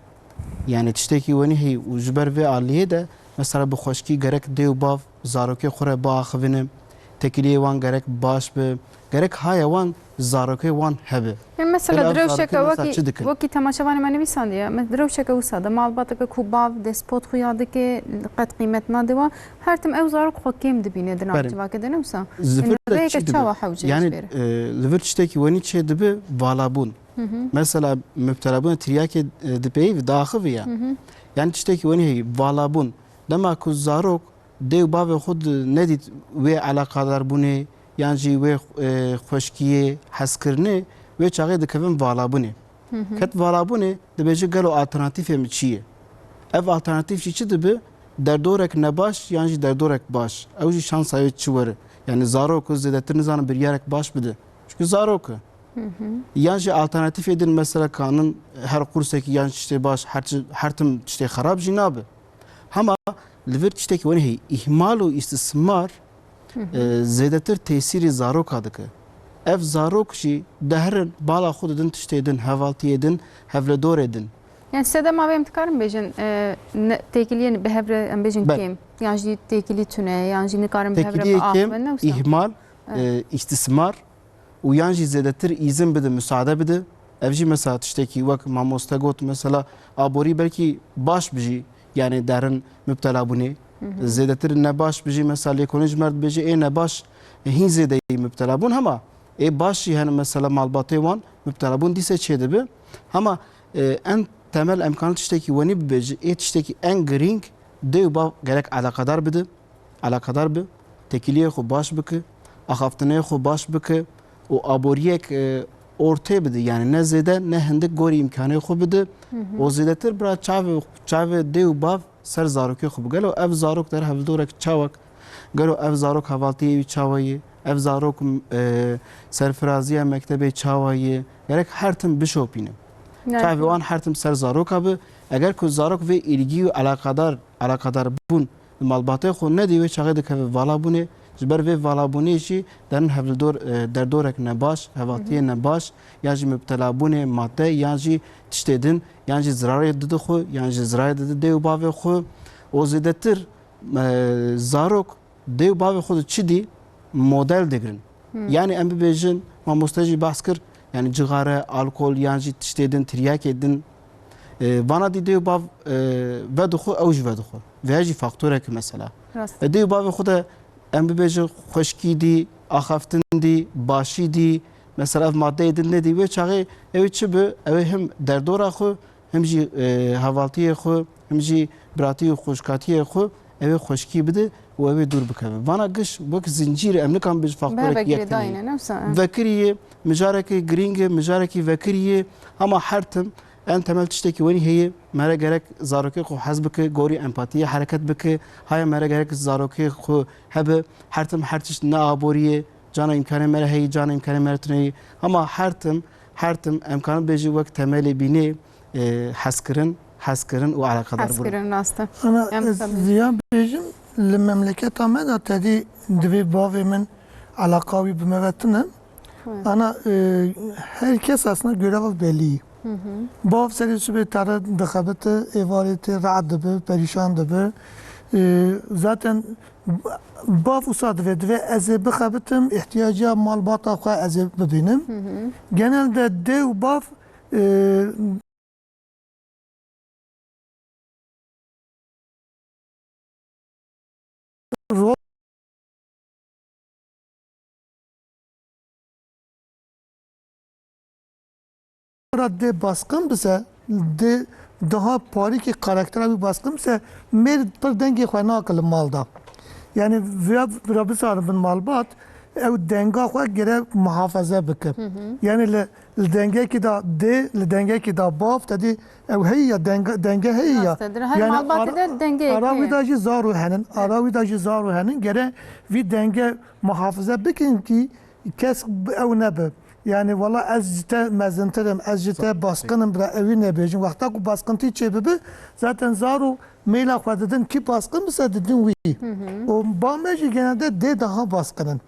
Yani tiştekî wenî heye û ji ber vê aliyê de mesela bi xweşkî gerek dê û bav zarokê xwe re biaxivine, tekiliyê wan gerek baş bi, gerek haya wan zarokê wan hebe. Yanî mesela Gel ev direwşeke zarokê mesela wekî, çi dikin? Wekî temaşevanê me nivîsandiye, me direwşeke wisa de malbateke ku bav destpot xuya dike, qet qîmet nade wan, her tim ew zarok xwe kêm dibîne di nav Berê. civakê de, ne wisa? Li vir Yanî de rêyeke çi dibe? çawa hewce Yani, ji bêre? e, li vir tiştekî wenî çê dibe, valabûn. Mesela mubtelabûna tiryakê, e, dipeyivî, diaxiviya. Yani tiştekî wenî heye, valabûn. Dema ku zarok dê û bavê xwe di-, nedît wê eleqadarbûnê, yan jî wê, e, xweşkiyê, hezkirinê, wê çaxê dikevin valabûnê. Ket valabûnê, dibêje gelo alternatîfê min çi ye? Ev alternatîf jî çi dibe? Derdorek nebaş yan jî derdorek baş. Ew jî şansa wê çi were. Yani zarok ku zêdetir nizane biryarek baş bide. Çünkü zarok e. Yan jî alternatîfê din mesela kanin her qursekî yan tiştê baş, her çi, her tim tiştê xerab jî nabe. Hema li vir tiştekî wenî heye, îhmal û îstismar, e, zêdetir tesîrî zaroka dike. Ev zarok jî deherin bala xwe didin tiştê din, hevaltiyê din, hevledorê din. Yani sedema vê em dikarin bêjin, e, ne, têkiliyên bi hev re em bêjin Be. kêm, yan jî têkilî tune, yan jî nikarin bi hev re Têkiliyê kêm, biaxivin, ne wisa? îhmal, Evet. e, îstismar, û yan jî zêdetir îzin bide, misaade bide. Ev jî mesela tiştekî wek mamoste got, mesela aborî belkî baş bijî, yani derin mubtela bûnê. Zêdetir nebaş bijî, mesela lêkolîn ji me re dibêje, ê nebaş hîn zêdeyî mubtela bûn, hema ê baş jî hene mesela malbatê wan mubtela bûn, dîse çê dibe. Hema, e, en temel em kanin tiştekî wenî bibêje, ê tiştekî en girîng dê û bav gerek eleqedar bide. Eleqedar bi, têkiliyê xwe baş bike, axaftinê xwe baş bike û aboriyek, e, ortê bide, yani ne zêde ne hindik gorî îmkanê xwe bide. Û zêdetir bira çavê, çavê dê û bav ser zarokê xwe bi. Gelo ev zarok der hevdorek çawek, gelo ev zarok hevaltiyê wî çawa ye, ev zarok, e, serfiraziya mektebê çawa ye, gerek her tim bişopîne. Yani Çavê wan her tim ser zaroka bi. Eger ku zarok vê îlgî û eleqedar, eleqedar bûn li malbatê xwe nedî, wê çaxê dikeve valabûnê. Ji ber vê valabûnê jî derin hevdor, e, derdorek nebaş, hevaltiyê nebaş, yan jî mubtelabûnê madde, yan jî tiştê din, yan jî zirarê dide xwe, yan jî zirarê dide dê û bavê xwe. Û zêdetir, e, zarok dê û bavê xwe di çi dî model digirin. Yani em bibêjin, mamoste jî behs kir, yani cixare, alkol, yan jî tiştê din, tiryakê din, e, vana dî dê û bav, e, vedixwe, ew jî vedixwe. Vêya jî faktorek e mesela. Rast. E, dê û bavê xwe de em bibêjin xweşkî dî, axaftin dî, başî dî, mesela ev maddeyê din nedî, wê çaxê ew ê çi bi, ew ê him derdora xwe, him jî, e, hevaltiyê xwe, him jî biratî û xweşkatiyê xwe ew ê xweşikî bide û ew ê dûr bikeve. Vana giş wek zincîrê em nikan bêjin faktorek yek tune ye. Vekirî ye, mijarekê girîng e, mijarekî vekirî ye, hema her tim en temel tiştekî wenî heye, mere gerek zarokê xwe hez bike, gorî empatiyê hereket bike, haya mere gerek zarokê xwe hebe, her tim her tişt ne aborî ye, cana îmkanê mere heye, cana îmkanê mere tune ye. Hema her tim, her tim em karin bêjin wek temelê bînê, e, hezkirin, hezkirin û eleqedar bûn. Hezkirin, rast e. Ana, em ez tabii viya bêjim, li memleketa me de tedî divê bavê min eleqa wî bi me ve tune. Evet. Ana, e, her kes aslında göreva belli. Hı hı. Bav serê sibê tere dixebite, êvarê tê rahat dibe, perîşan dibe. E, zaten bav wisa divê, divê ez ê bixebitim, ihtiyaciya malbata xwe ez ê bibînim. Hı hı. Genelde dê û bav, e, rol ra dê baskın bise, dê daha parîkî karaktera wî baskın bise, mêr pir dengê xwe nake li mal de. Yani vira, vira bizarin bin malbat, ew denga xwe gere muhafaze bike. Hı hı. Yani li, li dengekî de dê, li dengekî de bav, tedî ew heye ya, denge, denge heye ya. Rast e, her malbatê de dengeyek heye. Ara wî de jî zaro henin, ara wî de jî zaro henin, gere vî denge muhafaze bikin ki kes ew nebe. Yani wala ez ji te mezintir im, ez ji te baskın im, bira ewî nebêjin. Wexta ku baskintî çêbibe, zaten zaro meyla xwe didin, kî baskın bise didin wî. Hı hı. Û ba me jî genelde dê daha baskın in.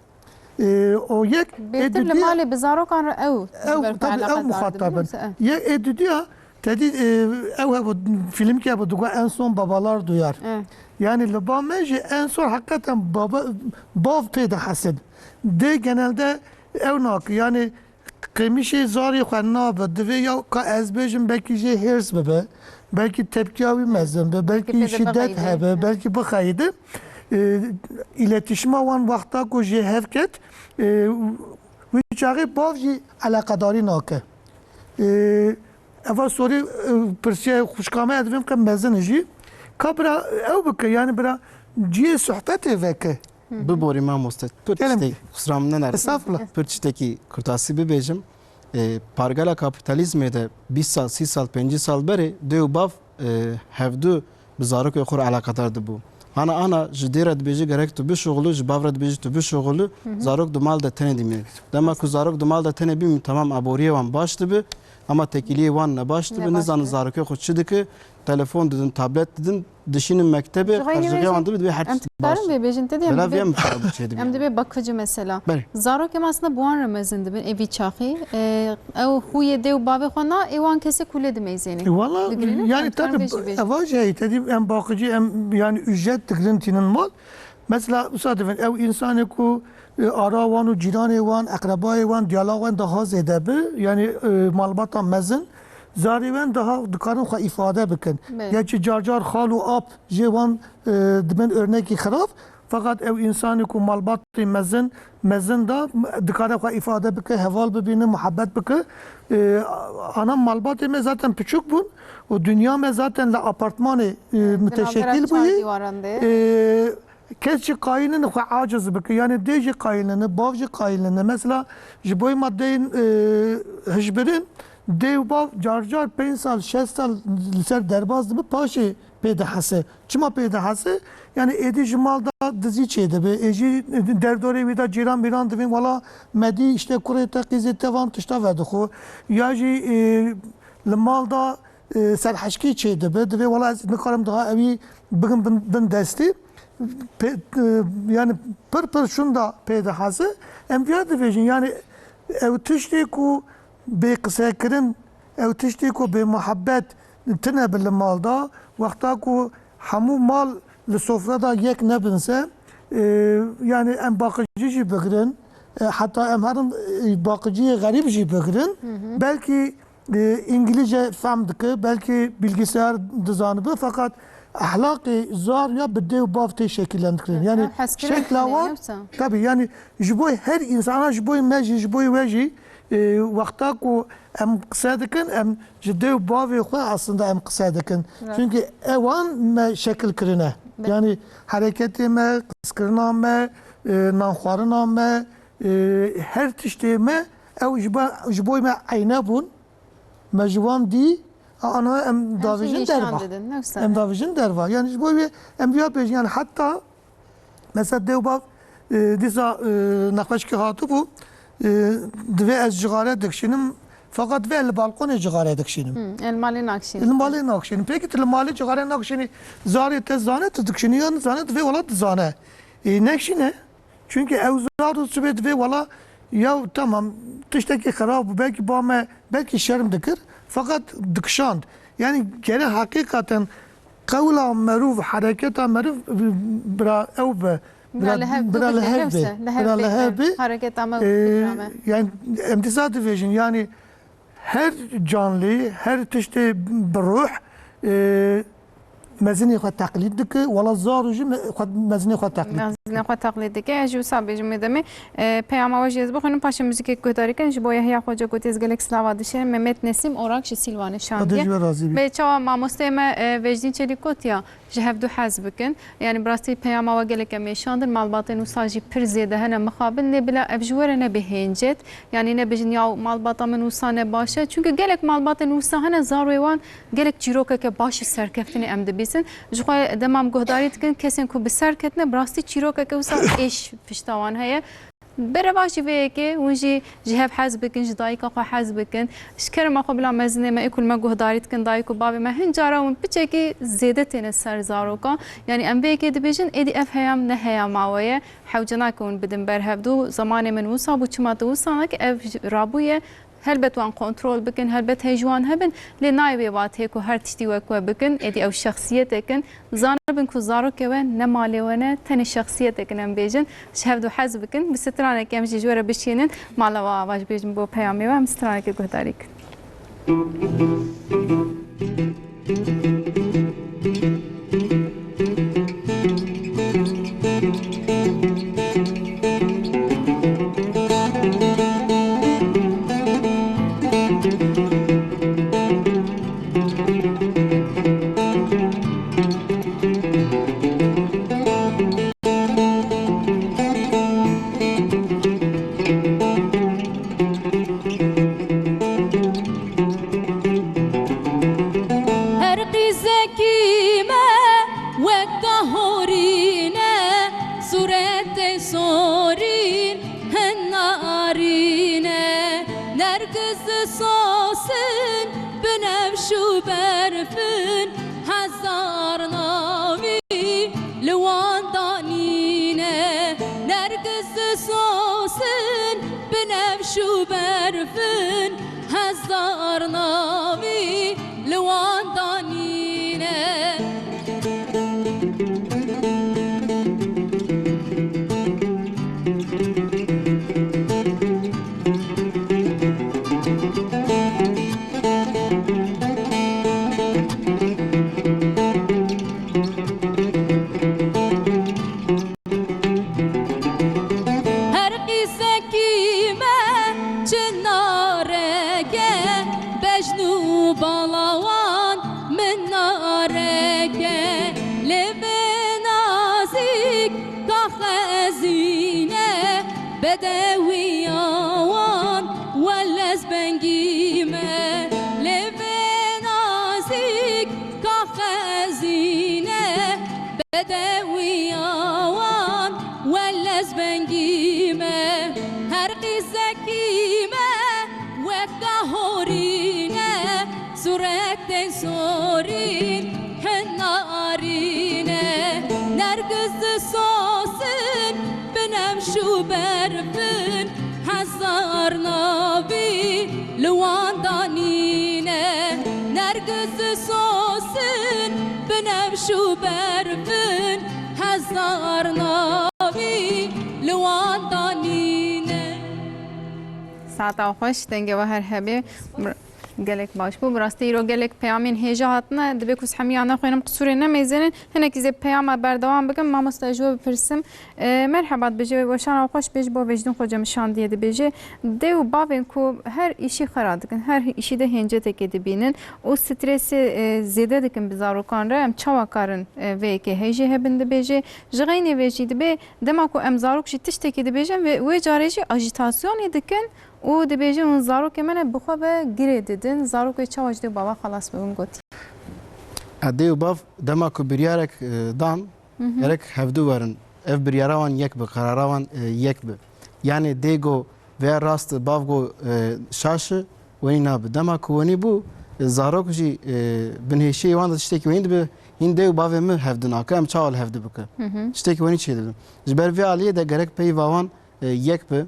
Ee, o yek, ê... Bêtir li malê bi zarokan re ew, ew, tabii, ew muxatab in. Yek, ê dudiya, tedî, e, ew hebû, filmkî hebû, digot En Son Babalar Duyar. Evet. Yani li ba me jî en son hakikaten baba, bav pê dihesin. Dê genelde ew nake. Yani qêmişê zarê xwe nabe. Divê ya ka ez bêjim, belkî jê hêrs bibe. Belkî tepkiya wî mezin be. Belkî şîdet hebe. Belkî bixeyide. E, îletişima wan wexta ku jê hev ket, e, wî çaxê bav jî eleqedarî nake. E, eva sorî, e, pirsiya xwişka me, ez divêm qe mezin e jî. Ka bira ew bike, yani bira cihê sohbetê veke. Biborî mamoste. Pir tiştekî, xusra min nenerî. Estağfurullah. Pir tiştekî kurtasî bibêjim. E, pargala kapîtalîzmê de bîst sal, sî sal, pêncî sal berê dê û bav, e, hevdu bi zarokê xwe re eleqedar dibû. Ana, ana ji dê re dibêjî gerek tu bişuxulî, ji bav re dibêjî tu bişuxulî, zarok di mal de tenê dimînin. Dema ku zarok di mal de tenê bimînin, temam, aboriyê wan baş dibe, ama tekîliyê wan ne baş dibe, nizanin zarokê xwe çi dike, telefon didin, tablet didin, dişînin mektebê, qerjixê wan dibe, divê her tişt baş. Em dikarin vê bêjin, te dî em... Bela vê em çêdibînin. Em dibê bakıcı mesela. Belê. Zarokê me aslında bi wan re mezin dibin, ê vî çaxî. E, ew xûyê dê û bavê xwe na, ê wan kesê ku lê dimeyzêne. E, valla, yani tabii, eva jî heye, te dî em bakıcı, em yani ücret digirin tînin mal. Mesela, wisa divin, ew insanê ku, e, ara wan û cîranê wan, eqrebayê wan, diyala wan daha zêde bi, yani, e, malbata mezin, zarê wan daha dikarin xwe îfade bikin. Belê. Gerçi car car xal û ap jê wan, e, dibin örnekî xirab, feqet ew insanê ku malbatê mezin, mezin da, dikare xwe îfade bike, heval bibîne, muhabbet bike. E, ana malbatê me zaten piçûk bûn û dinya me zaten li apartmanê, e, muteşekil bûyî. E, Kes jî qayîl nîne xwe aciz bike. Yani dê jî qayîl nîne, bav jî qayîl nîne. Mesela ji bo madeyên, e, hişbirên, dê û bav car car pênc sal, şeş sal li ser derbas dibe, paşê pê dihese. Çima pê dihese? Yani êdî ji mal de dizî çêdibe. Ê jî derdorê wî de cîran mîran divên, wela me dî işte kurê te, qîzê te van tişta vedixwe. Ya jî, e, li mal de e, serheşkî çêdibe, divê wela ez nikarim daha ewî bigim bin, bin destî. Pê, e, yani pir pir şunda pê dihese. Em viya dibêjin, yani ew tiştê ku bê qisekirin, ew tiştê ku bê muhabbet tine bi li mal da, wexta ku hemû mal li sofre de yek nebin se, e, yani em baqicî jî bigirin, e, heta em herin, e, baqiciyê xerîb jî bigirin, belkî e, îngilîzce fehm dike, belkî bilgisayar dizanibe, feqet ehlaqê zar ya bi dê û bav tê şekillendikirin. Yani şekla wan, tabii, yani ji bo her insana, ji bo me jî, ji bo we jî, e, wexta ku em qise dikin, em ji dê û bavê xwe aslında em qise dikin. Evet. Çünkü ewan me şekil kirine. Evet. Yani hereketê me, qizkirina me, e, nanxwarina me, e, her tiştê me, ew ji ba-, ji bo me eyne bûn. Me ji wan dî, ana em Her davêjin derva. Didin, ne wisa. Em davêjin derva. Yani ji bo wê em viya bêjin, yani heta mesela dê û bav, e, dîsa, e, nexweşkê hatibû, e, divê ez cixare dikişînim, feqet divê li balkonê cixare dikişînim. Hı, el malê nakişînim. Li malê nakişînim. Peki tu li malê cixare nakişînî, zarê te zane tu dikişînî ya nizane, divê wela dizane. E, nekişîne. Çünkü ew zar û sibê divê wela ya tamam tiştekî xirab bû, belkî ba me, belkî şerm dikir, feqet dikişand. Yani gere heqîqeten qewla merûv, hereketa merûv bira ew be, Bira li hev bira li hev be, bira li hev be. Hareketa me û fikra me. Yani em dîsa dibêjin, yani her canlî, her tiştê bi ruh, e, mezinê xwe teqlîd dike, wela zar û jî me-, xwe, mezinê xwe teqlîd dike. Mezinê xwe teqlîd dike. Ez jî wisa bêjim, wê demê, e, peyama we jî ez bixwînim, paşê muzîkek guhdarî kin. Ji bo Yehya Xoca ku tê ez gelek silava dişêrim. Mehmet Nesim Orak ji Sîlwanê şandiye. Xwedê ji we razî bî. Bê çawa mamosteyê me, e, Vecdîn Çelîk gotiya, ji hev du hez bikin. Yani bi rastî peyama we gelek em mêşandin. Malbatên wisa jî pir zêde hene mixabin. Lê bila ev ji we re nebe hêncet. Yani nebêjin ya malbata min wisa ne baş e. Çünkü gelek malbatên wisa hene, zarwê wan gelek çîrokeke baş û serkeftinê em dibîsin. Ji xwe dema em guhdarî dikin, kesên ku bi ser ketine, bi rastî çîrokeke wisa êş pişta wan heye. Berevajî vê yekê hûn jî ji hev hez bikin, ji dayika xwe hez bikin. Ji kerema xwe bila mezinê me, ê ku li me guhdarî dikin, dayik û bavê me, hin cara hûn piçekî zêde têne ser zarokan. Yani em vê yekê dibêjin, êdî ev heyam ne heyama we ye. Hewce nake hûn bidin ber hevdû. Zemanê min wisa bû, çima tu wisa nake, ev rabûye. Helbet wan kontrol bikin, helbet hej wan hebin, lê nayê wê wateyê ku her tiştî wek we bikin, êdî ew şexsiyetek in. Zanibin ku zarokê we ne malê we ne, tenê şexsiyetek in em bêjin. Ji hev du hez bikin, bi stranekê em jî ji we re bişînin. Mala we ava jî bêjin bo peyamê we, em stranekê guhdarî kin. Her qîzekî me wek gahorîn e, sûretê sorîn hin narîn e. Nergiz û sosin, binevş û berfin, hezar navî li wan danîne. Nergiz û sosin, binevş û berfin, hezar navî li wan danîne. Her qîzekî me çi nareke, bejn û balawan min nareke. Lê vê nazîk kaxezîne, bedewiya wan welez bengî me. Lê vê nazîk kaxezîne, bedewiya wan welez bengî me. Her qîzekî me wek gahorîne, sûretên sorîn hin narîne. Nergiz û sosin, binevş û berfin, hezar navî li wan danîne. Nergiz û sosin, binevş û berfin, hezar navî li wan danîne. Saeta xweş, dengê we her hebê. Gelek baş bû. Bi rastî îro gelek peyamên hêja hatine. Dibê ku ez hemiya nexwînim, qisûrê nemêzênin. Hinekî zê peyama berdewam bikim. Mamoste, ez ji we bipirsim. E, merheba, dibêje, weşana xweş bêj bo Vecdîn Xoce min şandiye, dibêje, dê û bavên ku her îşî xera dikin, her îşî de hêncetekê dibînin û stresê, e, zêde dikin bi zarokan re, em çawa karin, e, vê yekê hêjê hebin, dibêje. Ji xeynê vê jî dibê, dema ku em zarok jî tiştekî dibêjin, vê, wê carê jî ajîtasyonê dikin û dibêjin, hûn zarokê me ne, bi xwe ve girê didin, zarok wê çawa ji dê û bava xelas bibin, gotî. E, dê û bav dema ku biryarek, e, dan, Hı hı. gerek hevdu werin. Ev biryara wan yek bi, qerara wan, e, yek bi. Yani dê go veya rast, bav go, e, şaş e, wenî nabe. Dema ku wenî bû, e, zarok jî, e, binhêşiyê wan de tiştekî wenî dibe, hîn dê û bavê min hevdu nake, em çawa li hevdu bike? Hı hı. Tiştekî wenî çêdibe. Ji ber vê aliyê de gerek peyva wan, e, yek be,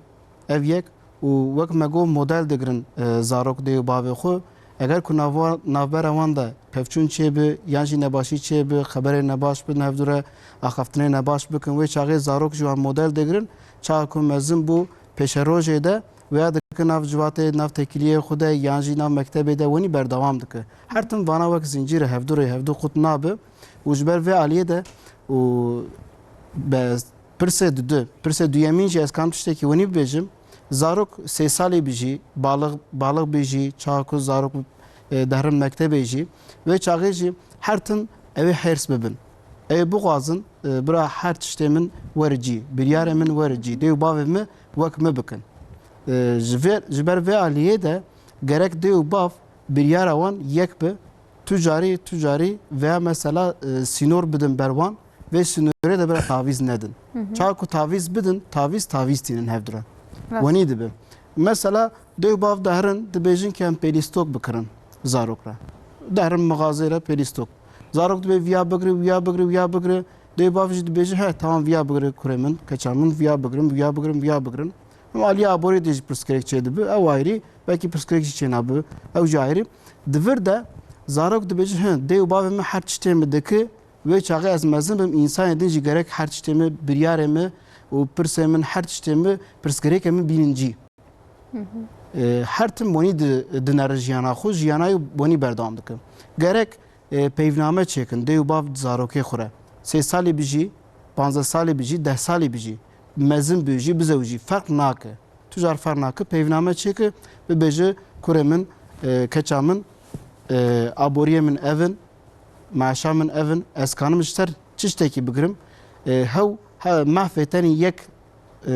ev yek, û wek me got model digirin, e, zarok dê û bavê xwe. Eger ku nava-, navbera wan de pevçûn çêbi, yan jî nebaşî çêbi, xeberê nebaş bidin hevdû re, axaftinê nebaş bikin, wê çaxê zarok ji wan model digirin, çaxa ku mezin bû, pêşerojê de wêya dike nav civatê, nav tekiliyê xwe de, yan jî nav mektebê de wenî berdewam dike. Her tim vana wek zincîr e, hevdû rê hevdû qut nabe û ji ber vê aliyê de û be-, pirsê dudu, pirsê duyemîn jî ez karim tiştekî winî bibêjim. Zarok sê salî bijî, balix, balix bijî, çaxa ku zarok, e, dehrin mektebê jî, wê çaxê jî her tim ew ê hêrs bibin. Ew ê bixwazin, e, bira her tiştê min were cî, biryarê min were cî, dê û bavê min wek min bikin. E, ji vê, ji ber vê aliyê de gerek dê û bav biryara wan yek bi, tu carî, tu carî veya mesela, e, sînor bidin ber wan, vê sînorê de bira tavîz nedin. Hı hı. Çaxa ku tavîz bidin, tavîz, tavîz tînin hevdû re. Rast. Wenî dibe. Mesela dê û bav dehrin, dibêjin ke em pêlîstok bikirin zarok re. Dehrin mixazê re pêlîstok. Zarok dibê viya bigire, viya bigire, viya bigire. Dê û bav jî dibêje, he, tamam, viya bigire kurê min, keça min, viya bigirin, viya bigirin, viya bigirin. Em aliyê aborî de jî pirsgirêk çêdibe, ew ayrî, belkî pirsgirêk jî çênabe, ew jî ayrî. Di vir de zarok dibêje, he, dê û bavê min her tiştê min dike, wê çaxê ez mezin bim, însanê din jî gerek her tiştê min, biryarê min û pirsê min, her tiştê min, pirsgirêkê min bînin cî. Hı hı. E, her tim wenî di, dinere jiyana xwe, jiyana wî wenî berdewam dike. Gerek, e, peyvname çêkin, dê û bav zarokê xwe re. Sê salî bijî, panzdeh salî bijî, deh salî bijî, mezin bijî, bizewicî, ferq nake. Tu car ferq nake, peyvname çêke, bibêje, kurê min, e, keça min, e, aboriyê min ev in, maaşa min ev in, ez kanim ji ser çi tiştekî bigirim. E, hew, he, mehfê tenê yek, e,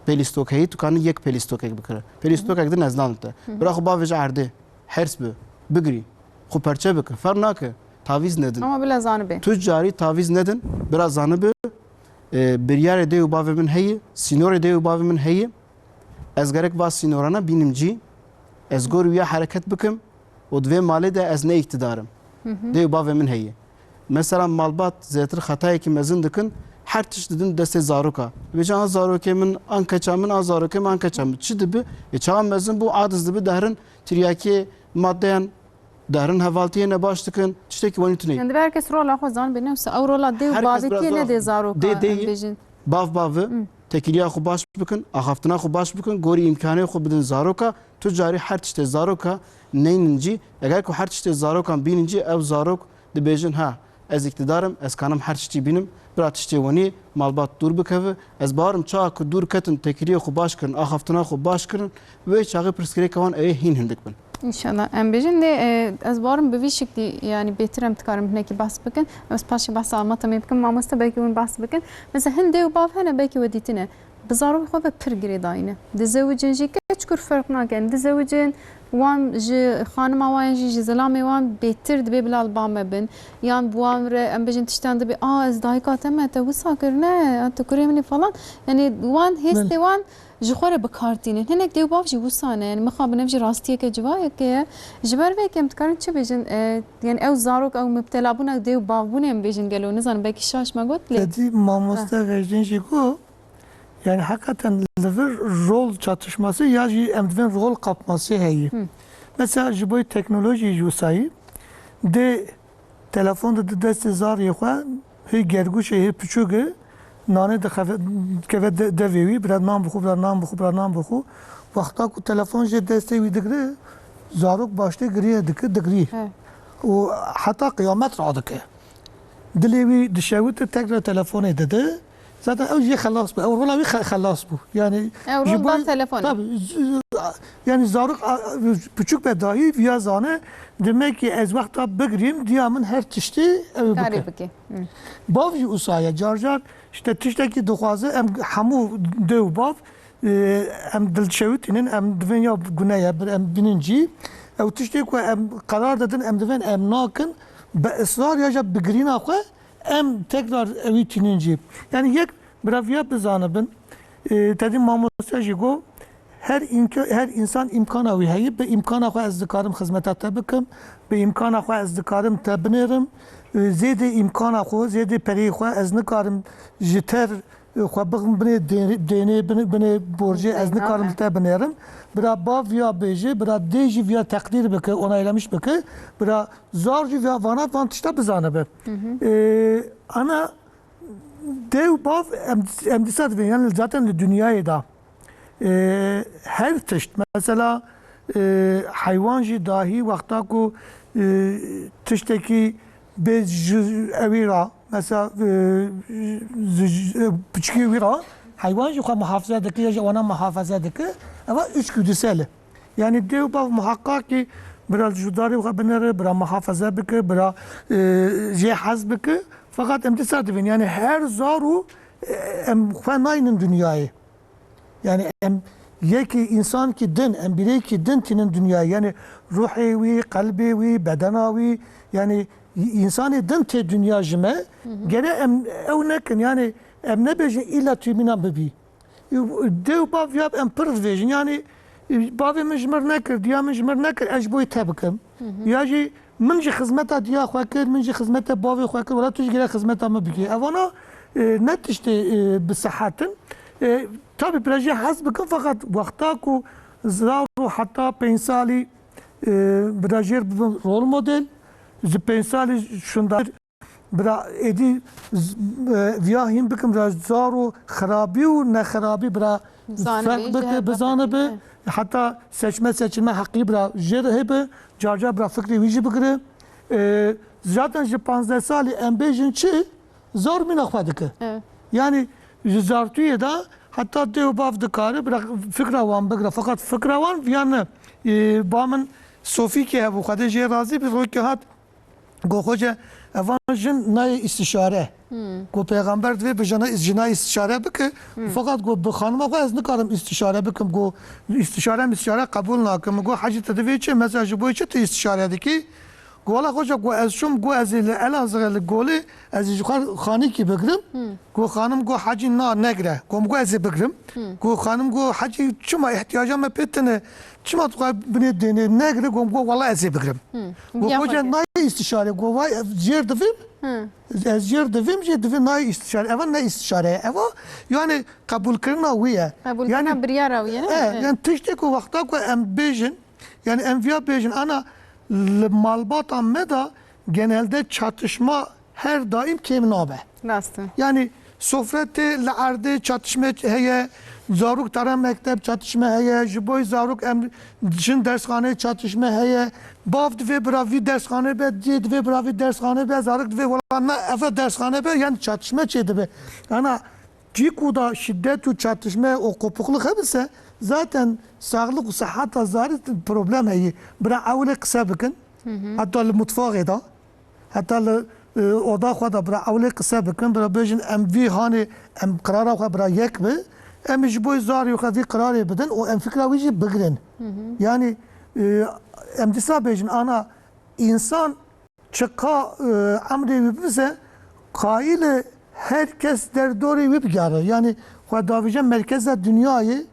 pêlîstok heyî, tu kanî yek pêlîstokek bikire. Pêlîstokek din ez nadim te. Hı hı. Bira xwe bavêje erdê, hêrs bi, bigirî, xwe perçe bike, ferq nake, tavîz nedin. Ama bila zanibe. Tu carî tavîz nedin, bira zanibe, e, biryarê dê û bavê min heye, sînorê dê û bavê min heye. Ez gerek va sînorana bînim cî, ez gor wîya hereket bikim û di vê malê de ez ne îktidar im. Hı hı. Dê û bavê min heye. Mesela malbat zêtir xetayekî mezin dikin, her tişt didin destê zaroka. Dibêje, an zarokê min, an keça min, an zarokê min, an keça min. Çi dibi? E, çawa mezin bû, adiz dibi, dehrin tiryakiyê maddeyan, dehrin hevaltiyê nebaş dikin, tiştekî wenî tune. Yani dibe her kes rola xwe zanibe, ne wisa ew rola dê û bavê tê, ne dê zaroka, dê, dê, em bêjin. Bav bav e, Hı. tekiliya xwe baş bikin, axaftina xwe baş bikin, gorî îmkanê xwe bidin zaroka, tu carî her tiştê zaroka neynin cî. Eger ku her tiştê zarokan bînin cî, ew zarok dibêjin, ha, ez îktidar im, ez kanim her tiştî bînim, bira tiştê wenî malbat dûr bikeve. Ez bawer im çaxa ku dûr ketin, tekiliyê xwe baş kirin, axaftina xwe baş kirin, wê çaxê pirsgirêka wan ê hîn hindik bin. Înşallah. Em bêjin dê, e, ez bawer im bi vî şiklî, yani bêtir em dikarin hinekî behs bikin. Ez paşê behsa Almata me bikim, mamoste belkî hûn behs bikin. Mesela hin dê û bav hene, belkî we dîtine. Bi zarokê xwe ve pir girêdayî ne. Dizewicin jî, keçkur ferq nake. Dizewicin, wan ji xanima wan jî, ji zilamê wan bêtir dibê bila li ba me bin. Yan bi wan re, em bêjin, tiştan dibê, a, ez dayika te me, te wisa kir, ne, a, tu kurê min î falan. Yani wan, hêstê wan ji xwe re bi kar tînin. Hinek dê û bav jî wisa ne. Yani mixabin ev jî rastiyeke civakê ye. Ji ber vê yekê em dikarin çi bêjin? E, yani ew zarok, ew mubtelabûna dê û bavbûnê em bêjin gelo. Nizanim, belkî şaş me got lê. Te dî mamoste Vecdîn jî got, yani hakikaten li vir rol çatışması ya jî em divên rol kapması heye. Hı. Mesela ji bo teknolojiyê jî wisa ye. Dê telefon dide destê zarê xwe, hê gergûşê, hê piçûk e, nanê dixeve, dikeve de-, devê wî, bira nan bixwe, bira nan bixwe, bira nan bixwe. Wexta ku telefon jê destê wî digre, Zarok baştê giriye dike, digirî. He. Û heta qiyamet radike. Dilê wî dişewite, tekrar telefonê dide. Zaten ew jê xelas bû. Ew rola wî xe-, xelas bû. Yani Ew ji rol bo da telefonê. Tabii, z-, yani zarok a, piçûk be dahî viya zane. Demek ki ez wexta bigirîm, diya min her tiştî ew Karê bike. bike. Hı. Bav jî usa ye. Car car işte tiştekî dixwaze, em hemû dê û bav, e, em dilşewitînin, em divên ya gune ye, bir em bînin cî. Ew tiştê ku em qerar didin, em divên em nakin, bi israr ya jî bigirîna xwe, em tekrar ewî tînin cî. Yani yek bira viya bizanibin, e, tedî mamoste jî got, her, înka- her însan îmkana wî heye, bi îmkana xwe ez dikarim xizmeta te bikim, bi îmkana xwe ez dikarim te binêrim, e, zêdê îmkana xwe, zêdê pereyê xwe ez nikarim ji te xwe bixim binê dê-, dênê, binê, binê borcê, ez Eyvah, nikarim li eyvah. te binêrim. Bira bav viya bêje, bira dê jî viya teqdîr bike, onaylamiş bike. Bira zar jî viya vana van tişta bizanibe. Hı hı. Ee, ana dê û bav em, em dîsa dibên, yani zaten li dinyayê de, ee, her tişt, mesela, ee, heywan jî dahî wexta ku, ee, tiştekî bê ji ewî ra, mesela, e, ji, ji, e, piçikî wî ra heywan jî xwe muhafaza dike ya jî wana muhafaza dike. Eva içgüdüsel e. Yani dê û bav muhakkak ki bira ji darê xwe binere, bira muhafaza bike, bira, e, jê hez bike. Fakat em dîsa dibin. Yani her zar û, e, em xwe naynin dinyayê. Yani em yekî însankî din, em birêkî din tînin dinyayê. Yani ruhê wî, qelbê wî, bedena wî, yani însanê din tê dinya ji me. Hı hı. Gere em ew nekin, yani em nebêjin îlla tu mîna bibî. Dê û bav ya em pir dibêjin, yani bavê min ji mir nekir, diya min ji mir nekir, ez ji bo te bikim. Hı hı. Ya jî min jî xizmeta diya xwe kir, min jî xizmeta bavê xwe kir, wela tu jî gere xizmeta min bikî. Evana, e, ne tiştê, e, bi sihet in. E, tabî bira jê hez bikin, feqet wexta ku zar û heta pênc salî, e, bira jêr bibin rol model, ji pênc salî şunda bira êdî z-, e, viya hîn bikim, bira zar û xirabî û nexirabî bira Bizanibe, ferq jî bike, hebe bizanibe. Heta seçme seçilme heqî bira jê re hebe, car car bira fikrê wî jî bigire. E, zaten ji panzdeh salî em bêjin çi? Zar mîna xwe dike. Evet. Yani ji zartûyê de heta dê û bav dikare bira fikra wan bigire. Fakat fikra wan viya ne. E, ba min Sofîkê hebû, Xwedê jê razî bi, rokê hat, got, Xoce, evan jin nayê îstişare. Hmm. Got, pêxember divê bi jina, jina îstişare bike. Hmm. Fakat got, bi xanima xwe ez nikarim îstişare bikim. Got, îstişare mîstişare qebûl nakim. Got, Hecî, tu divê çi? Mesela ji bo çi tu îstişare dikî? Got, wela Xoce, got, ez çûm, got, ez ê li Elazığê li Golê, ez ê ji xwe xanîkî bigrim. Hmm. Got, xanim got, Hecî, na, negire. Got, min got, ez ê bigrim. Hmm. Got, xanim got, Hecî, çima, ihtiyaca me pê tune? Çima tu xwe binê dênê negire? Got, min got, wela ez ê bigrim. Hmm. Got, Xoce, nayê îstişare. Got, vay, ez jêr divim. Hmm. Ez jêr divim, jê divê nayê îstişare. Eva ne îstişare ye. Eva, yani, qebûlkirina wî ye. Qebûlkirina Yani, biryara wî ye, ne? E, Evet. yani, tiştê ku wexta ku em bêjin, yani, em viya bêjin, ana, li malbata me de genelde çatışma her daim kêm nabe. Rast e. Yani, sofre tê li erdê çatışme heye, zarok tere mekteb çatışme heye, ji bo zarok em jin dersxanê çatışme heye, bav divê bira vî dersxanê be, dê divê bira vî dersxanê be, zarok divê wela ne, eve dersxanê be, yani çatışme çê dibe. Ana, cî ku da şiddet û çatışme û kopukluk hebise, zaten sağlık û sehata zarî problem heye. Bira ewlê qise bikin, Hı hı. heta li mutfaxê de, heta li, e, oda xwe de bira ewlê qise bikin, bira bêjin, em vî hanê, em qirara xwe bira yek bi, em ji bo zarê xwe vî qirarê bidin û em fikra wî jî bigirin. Hı hı. Yani, e, em dîsa bêjin, ana însan çiqa, e, emrê wî bibize, qayîl e her kes derdorê wî bigere. Yani xwe davêje merkeza dinyayê,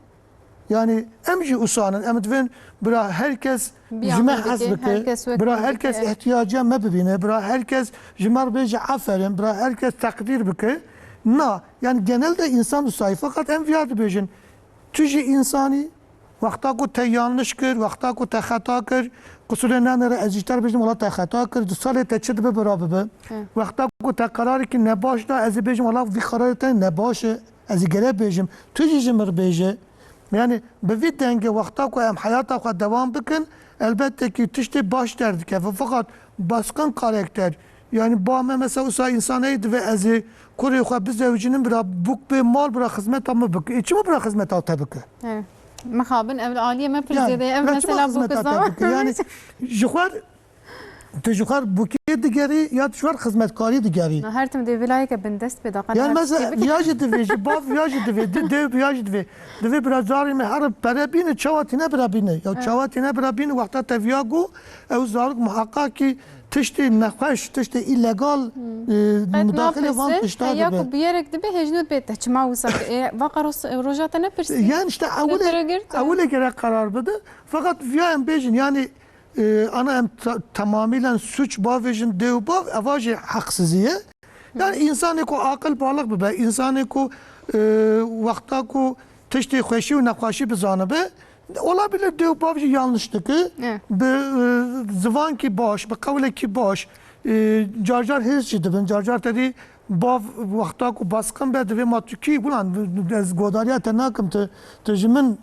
Yani em jî usanin, em divên bira her kes ji me hez bike, bira her kes ihtiyaciya me bibîne, bira her kes ji me re bêje aferin, bira her kes teqdîr bike. Na, yani genelde insan usayî, fakat em viya dibêjin. Tu jî insanî, wexta ku te yanlış kir, wexta ku te xeta kir, qusurê nenere ez jî te re bêjim, wela te xeta kir, di salê te çi dibe bira bibe. Hı. Wexta ku te qerarekî nebaş da, ez ê bêjim, wela vî qerarê te nebaş e. Ez ê gere bêjim, tu jî ji min re bêje. Yani bi vî dengê wexta ku em heyata xwe dewam bikin, elbette ki tiştê baş derdikeve. Fakat baskın karakter, yani ba me mesela wisa însaneyê divê ez ê kurê xwe bizewicinim bira bûk bê mal bira xizmeta min bike. Ê çima bira xizmeta te bike? Evet. Mixabin ev li aliyê me pir Yani, zêde ye. Ev bira çima mesela xizmeta bûk te zan. bike? Yani ji xwe tu ji xwe bûkê digerî ya tu ji xwe xizmetkarî digerî? Na her tim dê vilayeke bindest pê daqa Yani her mesela tiştê bike. viya jî divê, ji bav viya jî divê, di dev viya jî divê. Divê bira zarê me here pere bîne, çawa tîne bira bîne. Ya Evet. çawa tîne bira bîne, wexta te viya got, ew zarok muheqaq ki tiştê nexweş, tiştê îlegal, e, Qet mudaxilê van napirse, tişta heya dibe. ku biyerek dibe hêjnû bê te çima wisa ki, ê, va qaros, e, roja te nepirsî. Yani işte Te ewilê, pere girt. ewilê gerek karar bide. Fakat viya em bêjin, yani, e, ana em ta-, tamamîlen suç bavêjin dê û bav, eva jî heqsizî ye. Yani insanê ku aqil balix bibe, insanê ku, e, wexta ku tiştê xweşî û nexweşî bizanibe, olabilir dê û bav jî yanlış dike. Evet. Bi, e, zivankî baş, bi qewlekî baş, e, car car hêz jî dibin, car car te dî bav wexta ku baskın be divê ma tu kî, ulan ez godariya te nakim, tu, tu ji min,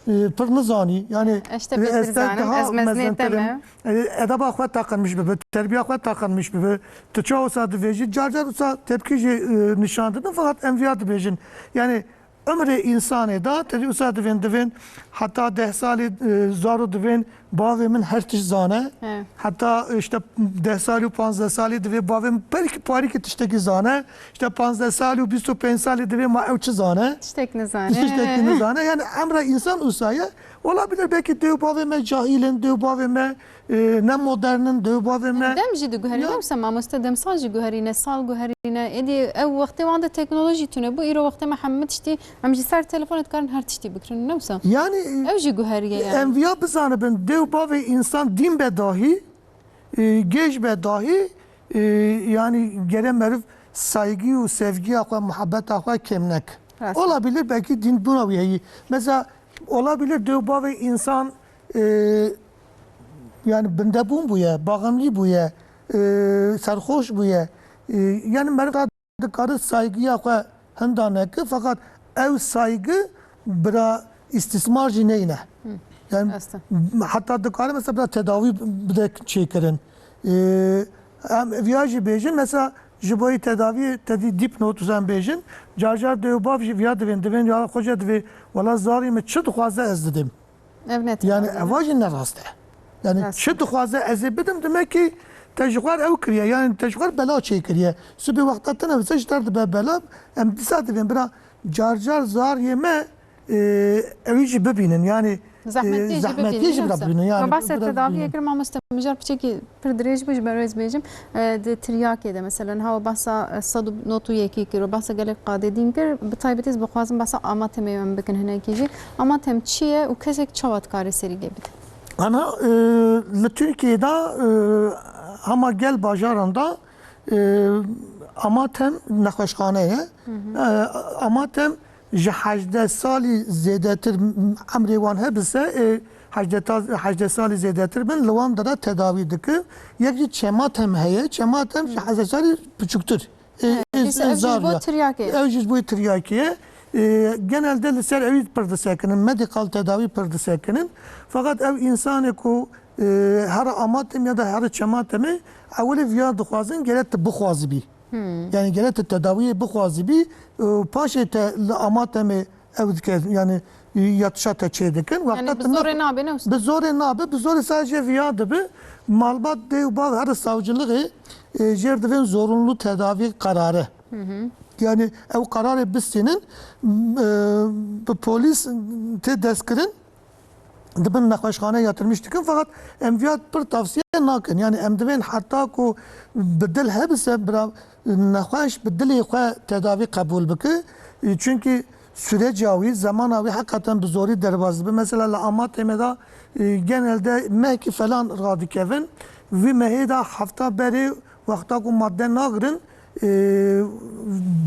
e, pir nizanî. Yani, Eşte e, pê ez pir te zanim, daha ez meznê te mezintir im. me. E, edeba xwe taqinmiş bibe, terbiya xwe taqinmiş bibe. Tu çawa wisa dibêjî? Car car wisa tepkî jî, e, nîşan didin, fakat em viya dibêjin. Yani, umrê însanê da, tevî wisa divên, divên heta deh salî, e, zaro divên bavê min her tişt zane. He. Heta, e, işte deh salî û panzdeh salî divê bavê min belkî parîkî tiştekî zane. İşte panzdeh salî û bîst û pênc salî divê ma ew çi zane? Tiştek nizane. Tiştekî nizane. Yani emra însan wisa ye. Olabilir belkî dê û bavê me cahîl in, dê û bavê me, e, ne modern in, dê û bavê me Dem jî diguherîne, Ya. wisa mamoste demsal jî guherîne, sal guherîne. Êdî ew wextê wan de teknolojî tune bû, îro wextê me hemû tiştî, em ji ser telefonê dikarin her tiştî bikirin, ne wisa? Yani, Ew jî guheriye yani. em viya bizanibin, dê û bavê însan dîn be dahî, e, gêj be dahî, e, yani gere meriv saygî û sevgiya xwe, muhabbeta xwe kêm nek. Rast. Olabilir belkî dîn bûna wî heyî. Mesela olabilir dê û bavê însan, e, yani bindebûn bûye, bağımlı bûye, e, serxoş bûye. E, yani meriv dikare saygıya xwe hinda neke, fakat ew saygı bira istismar jî neyne. Yani Rast e. hatta dikare mesela bira tedavi bide çêkirin. E, em viya jî bêjin mesela ji bo yî tedaviyê te dî dipnot em bêjin. Car car dê û bav jî viya divên, divên ya xoca divê, wela zarî min çi dixwaze ez didim. Ev ne Yani tedavî ye? eva jî ne rast e. Yani Rast. çi dixwaze ez ê bidim, demek ki te ji xwe ew kiriye. Yani te ji xwe bela çêkiriye. Sibê wexta te nefise ji te dibe bela. Em dîsa divên bira car car zariyê me, e, ewî jî bibînin. Yani, e, Zehmetiyê jî zehmetiyê bibînin, jî bira yoksa? bibînin. Yani Ma behsa bira tedaviyê bibînin. kir mamoste mijar piçekî pir dirêj bû ji ber wê ez bêjim. E, di tiryakê de mesela niha we behsa, e, sed û nod û yekî kir û behsa gelek qadê dîn kir. Bi taybetî ez bixwazim behsa Amatemê em bikin hinekî jî. Amatem çi ye û kesek çawa dikare serî lê bide? Ana, e, li Tirkiyê de, e, hema gel bajaran de, e, Amatem nexweşxane ye. Hı hı. E, Amatem ji hejdeh salî zêdetir emrê wan hebise, e, hejdeh ta-, hejdeh salî zêdetir bin, li wan de re tedawî dike. Yek jî Çematem heye. Çematem ji Hı. hejdeh salî piçûktir. E, He, e, dîsa e, ev jî ji bo zarya. tiryakê ye. Ew jî ji bo tiryakê ye. E, genelde li ser ewî pir disekinin, medikal tedawî pir disekinin. Fakat ew însanê ku, e, here Amatem ya da here Çematemê, ewilê viya dixwazin, gere tu bixwazibî. Hmm. Yani gere tu tedawiyê bixwazibî, e, paşê te li Amatemê ew dike, yani, e, yatişa te çê dikin. Yani Wexta bi tu ne- zorê nabe, ne wisa? Bi zorê nabe, bi zorê sadece viya dibe. Malbat dê û bav here savcılığı, e, jêr divên zorunlu tedavi kararı. Hı hı. Yani ew kararê bistînin, e, bi polîs tê destkirin, di bin nexweşxane yatırmış dikin, fakat em viya pir tavsiye nakin. Yani em divên heta ku bi dil hebise bira nexweş bi dilê xwe tedavî qebûl bike. Çünkü süreca wî, zemana wî heqeten bi zorî derbas dibe. Mesela li Amatê me de, e, genelde mehkî falan radikevin. Vî mehê de hefta berê wexta ku madde nagirin, e,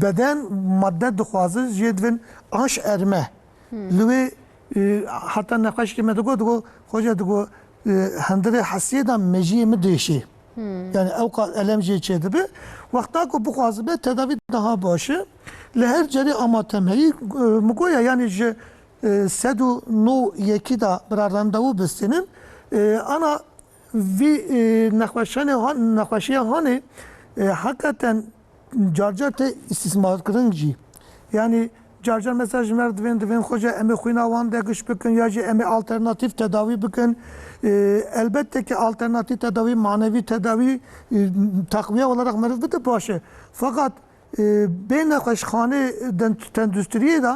beden madde dixwaze, jê divin aş erme. Hmm. Li wê, e, heta nexweşkê me digot, digot, xoca digot, e, hundirê hesiyê de mejiyê min dêşê. Hmm. Yani ew qas elem jê çê dibe. Wexta ku bixwazibe tedavî daha baş e. Li her cerê Amatem heyî, e, min goya yani ji e, sed û nod yekî de bira randevu bistînin. E, ana vî, e, nexweşanê han, nexweşiya hanê, e, heqeten carcar tê îstîsmarkirin jî. Yanî carcar mesela ji me re divên, divên xwe jî em ê xwîna wan de giş bikin ya jî em ê alternatîf tedawî bikin. E, elbette ki alternatîf tedawî, manevî tedawî, e, teqwiye olarak meriv bide baş e. Fakat e, bê nexweşxanê den-, tendustiriyê de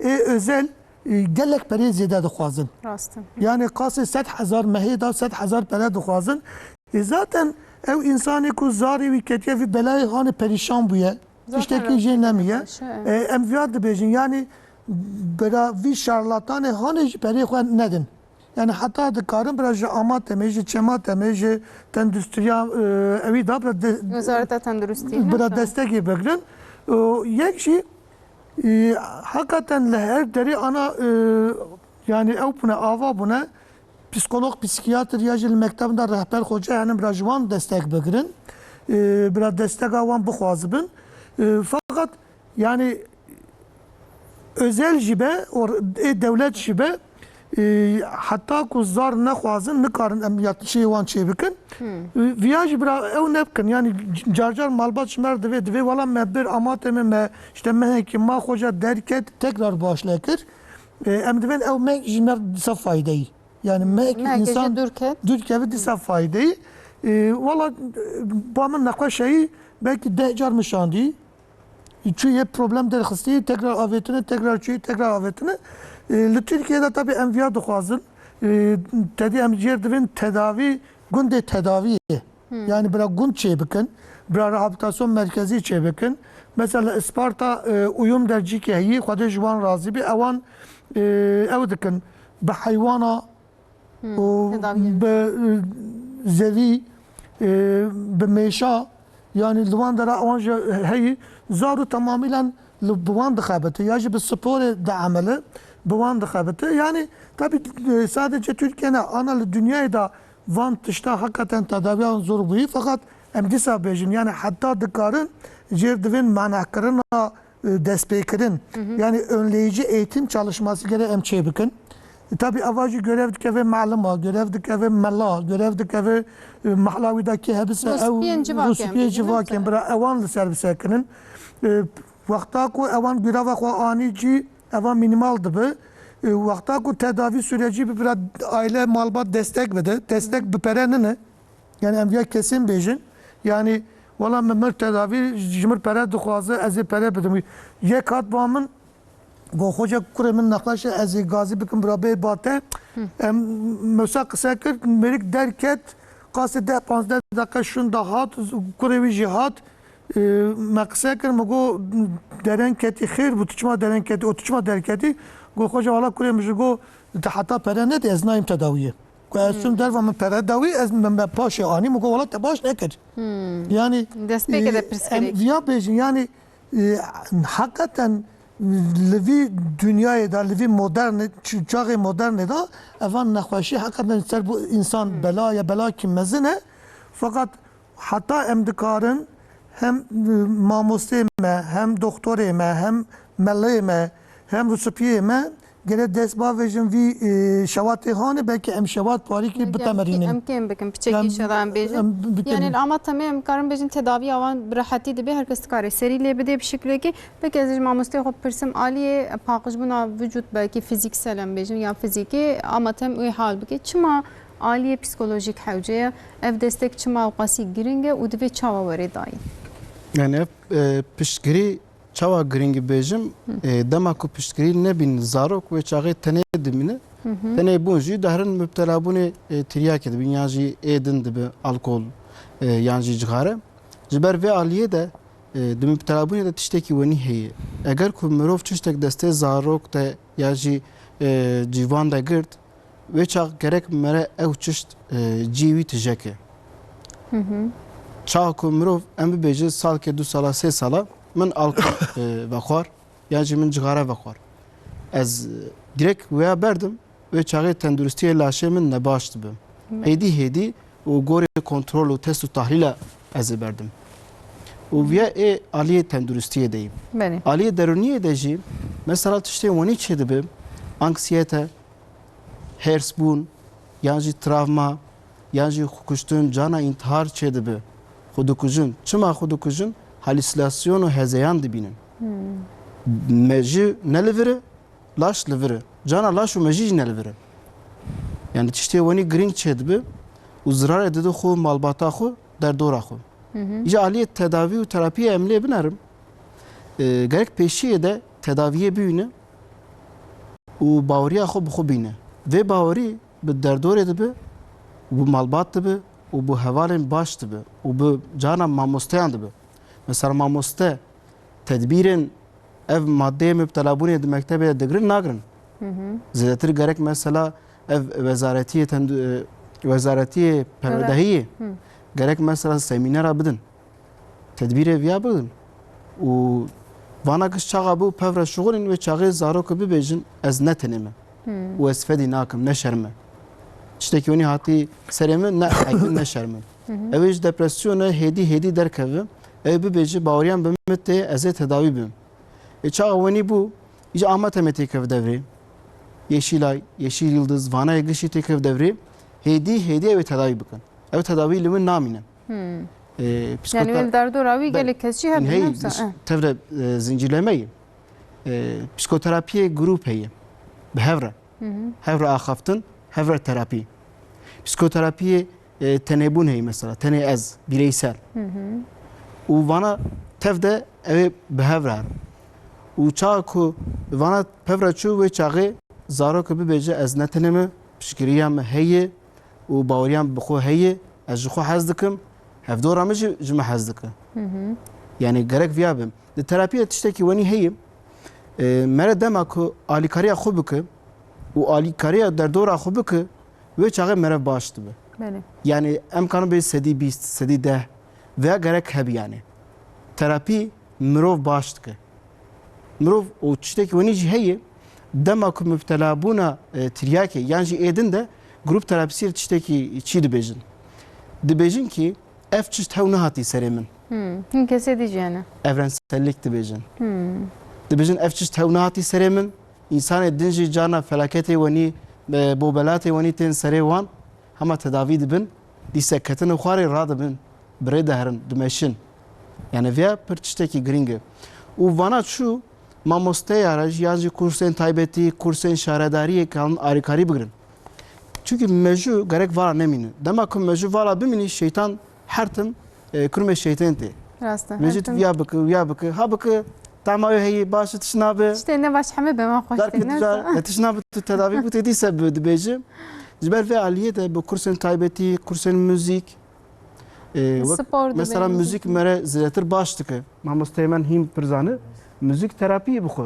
ê özel, e, gelek perê zêde dixwazin. Rast e. Yani qasê sed hezar mehê de sed hezar pere dixwazin. E, zaten ew insanê ku zarê wî ketiye vî belayê hanê perîşan bûye. Zaten tiştekî jê nemiye. Nexweş e. E, em viya dibêjin, yani bira vî şarlatanê hanê jî perê xwe nedin. Yani heta dikarin bira ji Amatemê, ji Çematemê, ji tendustiriya, e, ewî da bira de-, Wezareta Tenduristî, bira destekê bigirin. O, yek jî, e, hakikaten li her derê ana, e, yani ew bûne, ava bûne, psîkolog, psîkiyatr ya jî li mektebin de rehber xoce, yani bira ji wan destek bigirin. E, bira desteka wan bixwazibin. E, fakat yani özel jî be, or-, ê dewlet jî be, e, heta ku zar nexwazin, nikarin em yatişê wan çê bikin. Hmm. E, viya jî bira ew nebikin. Yani c-, car car malbat ji me re divê, divê wala me bir Amatê me, me işte mehekî ma xwe ja derket, tekrar başle kir. E, em divên ew mehek ji me re disa faydeyî. Yani mehek Mehekê ji insan dûr ket. Dûr keve disa faydeyî. E, wala, e, ba min nexweşeyî belkî deh car min şandî. Çûyê problem derxistî, tekrar avêtine, tekrar çûyê, tekrar avêtine. E, li Tirkiyeyê de tabii em viya dixwazin. E, tedî em jêr divên tedavî, gundê tedaviyê. Hmm. Yani bira gund çê bikin, bira rehabilitasyon merkezî çê bikin. Mesela Isparta, e, uyum dercîkê heyî, Xwedê ji wan razî bî. Ewan, e, ew dikin, bi heywana Hmm, û tedaviyê. Bi, e, zevî, e, bi mêşa, yani li wan dera wan jî heyî, zar û temamîlen li, bi wan dixebite, ya jî bi sporê diemile, bi wan dixebite. Yani tabii, e, sadece Türkiye ne, ana li dinyayê de van tişta hakikaten tedaviyan zor bûyî, fakat em dîsa bêjin, yani heta dikarin jêr divên manehkirina e, destpêkirin. Hı hı. Yani önleyici eğitim çalışması gere em çê bikin. E, tabii ava jî görev dikeve malima, görev dikeve mela, görev dikeve, e, mahla wî de kê hebise ew Rûspiyên civakê em rûspiyê bêjin, civakên, yoksa? Bira ewan li ser bisekinin. E, wexta ku ewan göreva xwe anî cî, eva minimal dibe. E, wexta ku tedavi süreci bi bira aile malbat destek bide, destek bi pere nine. Yani em viya kesên bêjin. Yani wala min mir tedavî ji mir pere dixwaze, ez ê pere bidim. Yek hat ba min, go xoca kurê min nexweş e, ez ê gazî bikim bira bê bate. Hı. Em mesela qise kir, mêrik derket, qasê deh panzdeh deqe şûn da hat, kurê wî jî hat. E, me qise kir, min go deren ketî xêr bû, tu çima deren ketî, û tu çima derketî? Go xoca wala kurê min ji go, te heta pere nedê, ez nayêm tedawiyê. Ku ez çûm derva min pere dawî, ez min me paşê anî, min got, wela te baş nekir. Hmm. Yani, Destpêkê de e, pirsgirêk. Em viya bêjin, yani, e, hakikaten li vî dinyayê de, li vî modernê, ç-, çaxê modernê de, evan nexweşî hakikaten ser bu insan bela ya belakî mezin e. Fakat heta em dikarin hem, e, mamostê me, hem doktorê me, hem meleyê me, hem rusipiyê me, gere dest bavêjin vî, e, şewatê hanê, belkî em şewat parîkî Belkî em kê-, bitemerînin. Em kêm bikin, piçekî Yani, şeda em bêjin. Em bi-, bikin. Yani li Amatemê em karin bêjin tedaviya wan bi rehetî dibe, her kes dikare serî lê bidê bi şiklekî. Peki ez ji mamostê xwe pirsim, aliyê paqijbûna vücut belkî fizîksel em bêjin ya fizîkî Amatem wê hal bike. Çima aliyê psikolojîk hewce ye? Ev destek çima ew qasî giring e û divê çawa were dayîn? Yani ev, e, piştgirî çawa giring bêjim, Hı. e, dema ku piştgirî nebîn zarok wê çaxê tenê dimîne. Hı hı. Tenê bûn jî dehrin mubtelabûnê, e, tiryakê dibin yan jî ê din dibi alkol, e, yan jî cixare. Ji ber vê aliyê de, e, di mubtelabûnê de tiştekî wenî heye. Eger ku mirov tiştek destê zarok de ya jî, e, cîvan de girt, wê çax gerek mere ew çişt, e, cî wî tije ke. Hı hı. Çax ku mirov, em bibêjin, salke du sala, sê sala min alkol, e, vexwar, yan jî min cixare vexwar. Ez, e, direkt wêya berdim, wê çaxê tenduristiyê laşê min nebaş dibe. Me- Hêdî hêdî û gorê kontrol û test û tahlîla ez ê berdim. Û viya ê aliyê tenduristiyê de yî. Belê. Aliyê derûniyê de jî mesela tiştê wenî çêdibe, anksiyete, hêrsbûn, yan jî travma, yan jî xwekuştin, cana întihar çêdibe, xwe dikujin. Çima xwe dikujin? Halüsinasyon û hezeyan dibînin. Hmm. Mejî ne li vir e, laş li vir e. Cana laş û mejî jî ne li vir e. Yani tiştê wenî girîng çêdibe û zirarê dide xwe, malbata xwe, derdora xwe. Hı hı. Îja aliyê tedavî û terapiyê em lê binerim. E, gerek pêşiyê de tedaviyê bibîne û baweriya xwe bi xwe bîne. Vê bawerî bi derdorê dibe û bi malbat dibe û bi hevalên baş dibe û bi carna mamosteyan dibe. Mesela mamoste tedbîrên ev madeyê mubtelabûnê di mektebê de digirin, nagirin. Hı hı. Zêdetir gerek mesela ev wezaretiyê tendu-, e, wezaretiyê perwerdehiyê Hı. gerek mesela semînera bidin. Tedbîrê viya bigrin. Û vana giş çaxa bû pevre şixulin wê çaxê zarokê bibêjin, "Ez ne tenê me. Hmm. Û ez fedî nakim, ne şerm e. Tiştekî wenî hatî serê min, ne eg min, ne şerm e." Hı hı. Ew ê ji depresyon e, hêdî hêdî derkeve. Ew bibêje, "Baweriyan bi min tê, ez ê tedawî bim." Ê çaxa wenî bû, îca Amed Temê têkev devrê. Yeşilay, Yeşil Yıldız, vana yê gişî têkev devrê. Hêdî hêdî ew ê tedawî bikin. Ew tedawî li win namîne. Hmm. E, Yani psikota-, wê li derdora wî be-, gelek kes jî hebin, heyî, ne wisa, eh. Tevre, e, zincirleme ye. E, psikoterapiyê grup heye. Bi hev re. Hı hı. Hev re axaftin, hev re terapî. Psikoterapiyê, e, tenêbûn heye mesela. Tenê ez, bireysel. Hı hı. Û vana tev de ew ê bi hev re herin. Û çaxa ku vana pev re çû, wê çaxê zarokê bibêje, "Ez ne tenê me, piştgiriya me heye." û baweriyan bi xwe heye, ez ji xwe hez dikim, hevdora min jî ji min hez dike. Hı hı. Yani gerek viya bim. Di terapiyê tiştekî wenî heye, e, mere dema ku alîkariya xwe bike û alîkariya derdora xwe bike, wê çaxê mere baş dibe. Belê. Yani em karin bê sedî bîst, sedî deh veya gerek hebî yani. Terapî mirov baş dike. Mirov û tiştekî wenî jî heye, dema ku mubtelabûna, e, tiryakê yan jî êdin de grup terapîsî tiştekî çî dibêjin. Dibêjin ki ev tişt hew nehatî serê min. Hmm. Hin kesê dî jî hene. Evrensellik dibêjin. Hmm. Dibêjin ev tişt hew nehatî serê min. Însanê din jî carna felaketê wenî, e, bobelatê wenî tên serê wan. Hema tedavî dibin, dîse ketine xwarê radibin, bi rê de herin, dimeşin. Yani vêya pir tiştekî girîng e. Û vana çû mamosteya re jî yan jî kursên taybetî, kursên şaredariyê kalin alîkarî bigirin. Çunkî mejû gerek vara nemîne. Dema ku mejû vara bimînî, şeytan her tim, e, kurmê şeytên tê. Rast e, her tim. Mecid viya bike, viya bike, ha bike, tama wê heyî, baş e, tişt nabe. Tiştê ne baş heme be, me xweş Dar tê, ke ne tu ca, sa- e, tişt nabe tu tedavî bû, tê dîse bi, dibêje. Ji ber vê aliyê de bi kursên taybetî, kursên muzîk, e, wek Spor mesela dibêje. Muzîk mere zêdetir baş dike. Mamosteyê me hîn pir zane. Muzîk terapî ye bi xwe.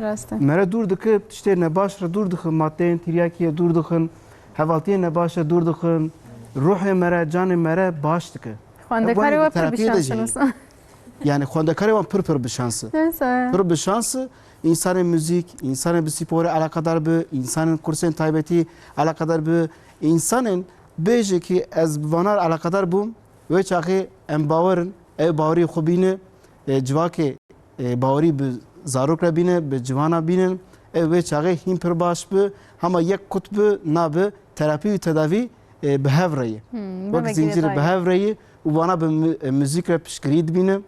Rast e. Mere dûr dike, tiştê nebaş re dûr dixin, madeyên tiryakiyê dûr dixin, hevaltiyên nebaş re dûr dixin, ruhê mere, canê mere baş dike. Xwendekarê Ev we pir bi terapiyê de şans jî. in. Yani xwendekarê wan pir pir bi şans e. Rast e. Pir bi şans e. Însanê muzîk, însanê bi sporê eleqedar bi, însanên kursên taybetî eleqedar bi, însanên bêje ki ez bi vanar eleqedar bûm, wê çaxê em bawer in, ew bawerî xwe bîne, e, civakê, e, bawerî bi zarok re bîne, bi civana bînin, ew wê çaxê hîn pir baş bi, hema yek kut bi, nabi, terapî û tedavî, e, bi hev re ye. Hmm, Wek zincîrê bi hev re ye û vana bi mu-, e, muzîk re piştgirî dibîne,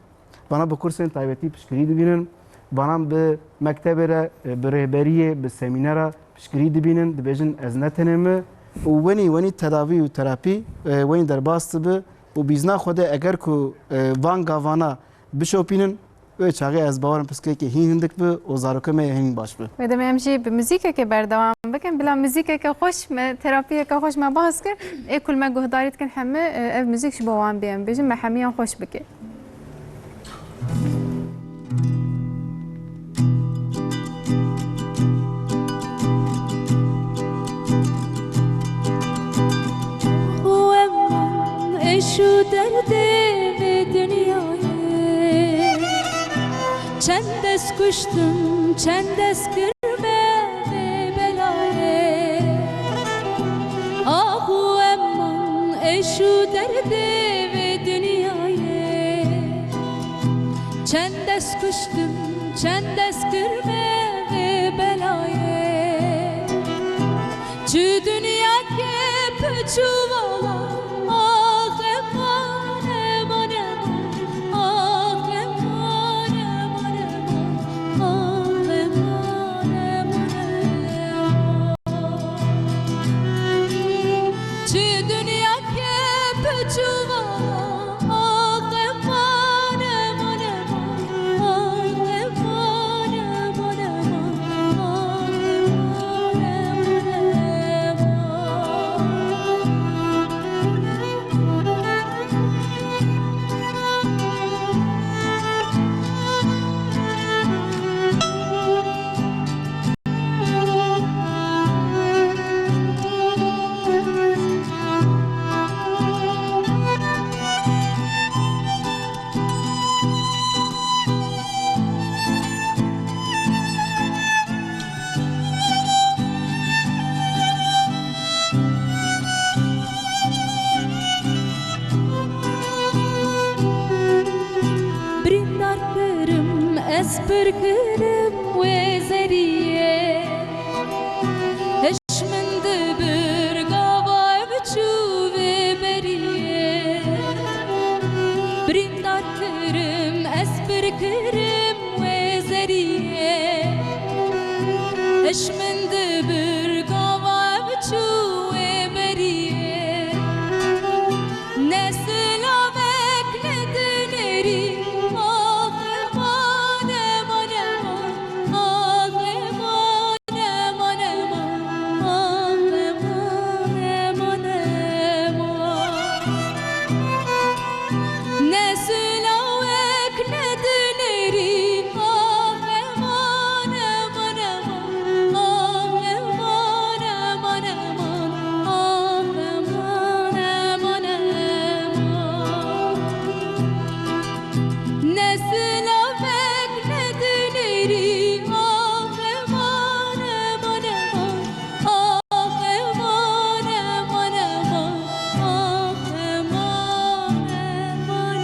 vana bi kursên taybetî piştgirî dibînin, vana bi mektebê re, e, bi rêberiyê, bi semînera piştgirî dibînin, dibêjin ez ne tenê me û wenî, wenî tedavî û terapî, e, wenî derbas dibe û bîzna xwe de eger ku, e, van gavana bişopînin, wê çaxê ez bawer im piskekê hîn hindik bi û zarokê me yê hîn baş bi. Wê demê em jî bi muzîkekê berdewam bikin. Bila muzîkeke xweş me, terapiyeke xweş me bahs kir. Ê ku li me guhdarî dikin heme, e, ev muzîk ji bo wan bê. Em bêjin me hemiyan xweş bike. Û em êş û derdê vê dinyayê çend dest kuştim, çend dest kir me vê belayê. Ax û eman êş û derdê vê dinyayê çend dest kuştim, çend dest kir me vê belayê. Çi dinyakê piçû vala, ax eman, eman, eman, ax eman, eman, eman, ax eman, eman, eman. Çi dinyakê piçû vala, Birîndar kirim, ez pir kirim wê zeriyê. Hiş min dibir gava biçû vê beriyê. Birîndar kirim, ez pir kirim wê zeriyê. Hiş min dibir gava biçû wê beriyê. Ne silavek ne dinêrî, ax eman, eman, eman, ax eman, eman, eman, ax eman, eman, eman. Ne silavek ne dinêrî, ax eman, eman, eman, ax eman, eman, eman, ax eman, eman, eman. Ne silavek ne dinêrî, ax eman, eman, eman, ax eman, eman, eman, ax eman, eman,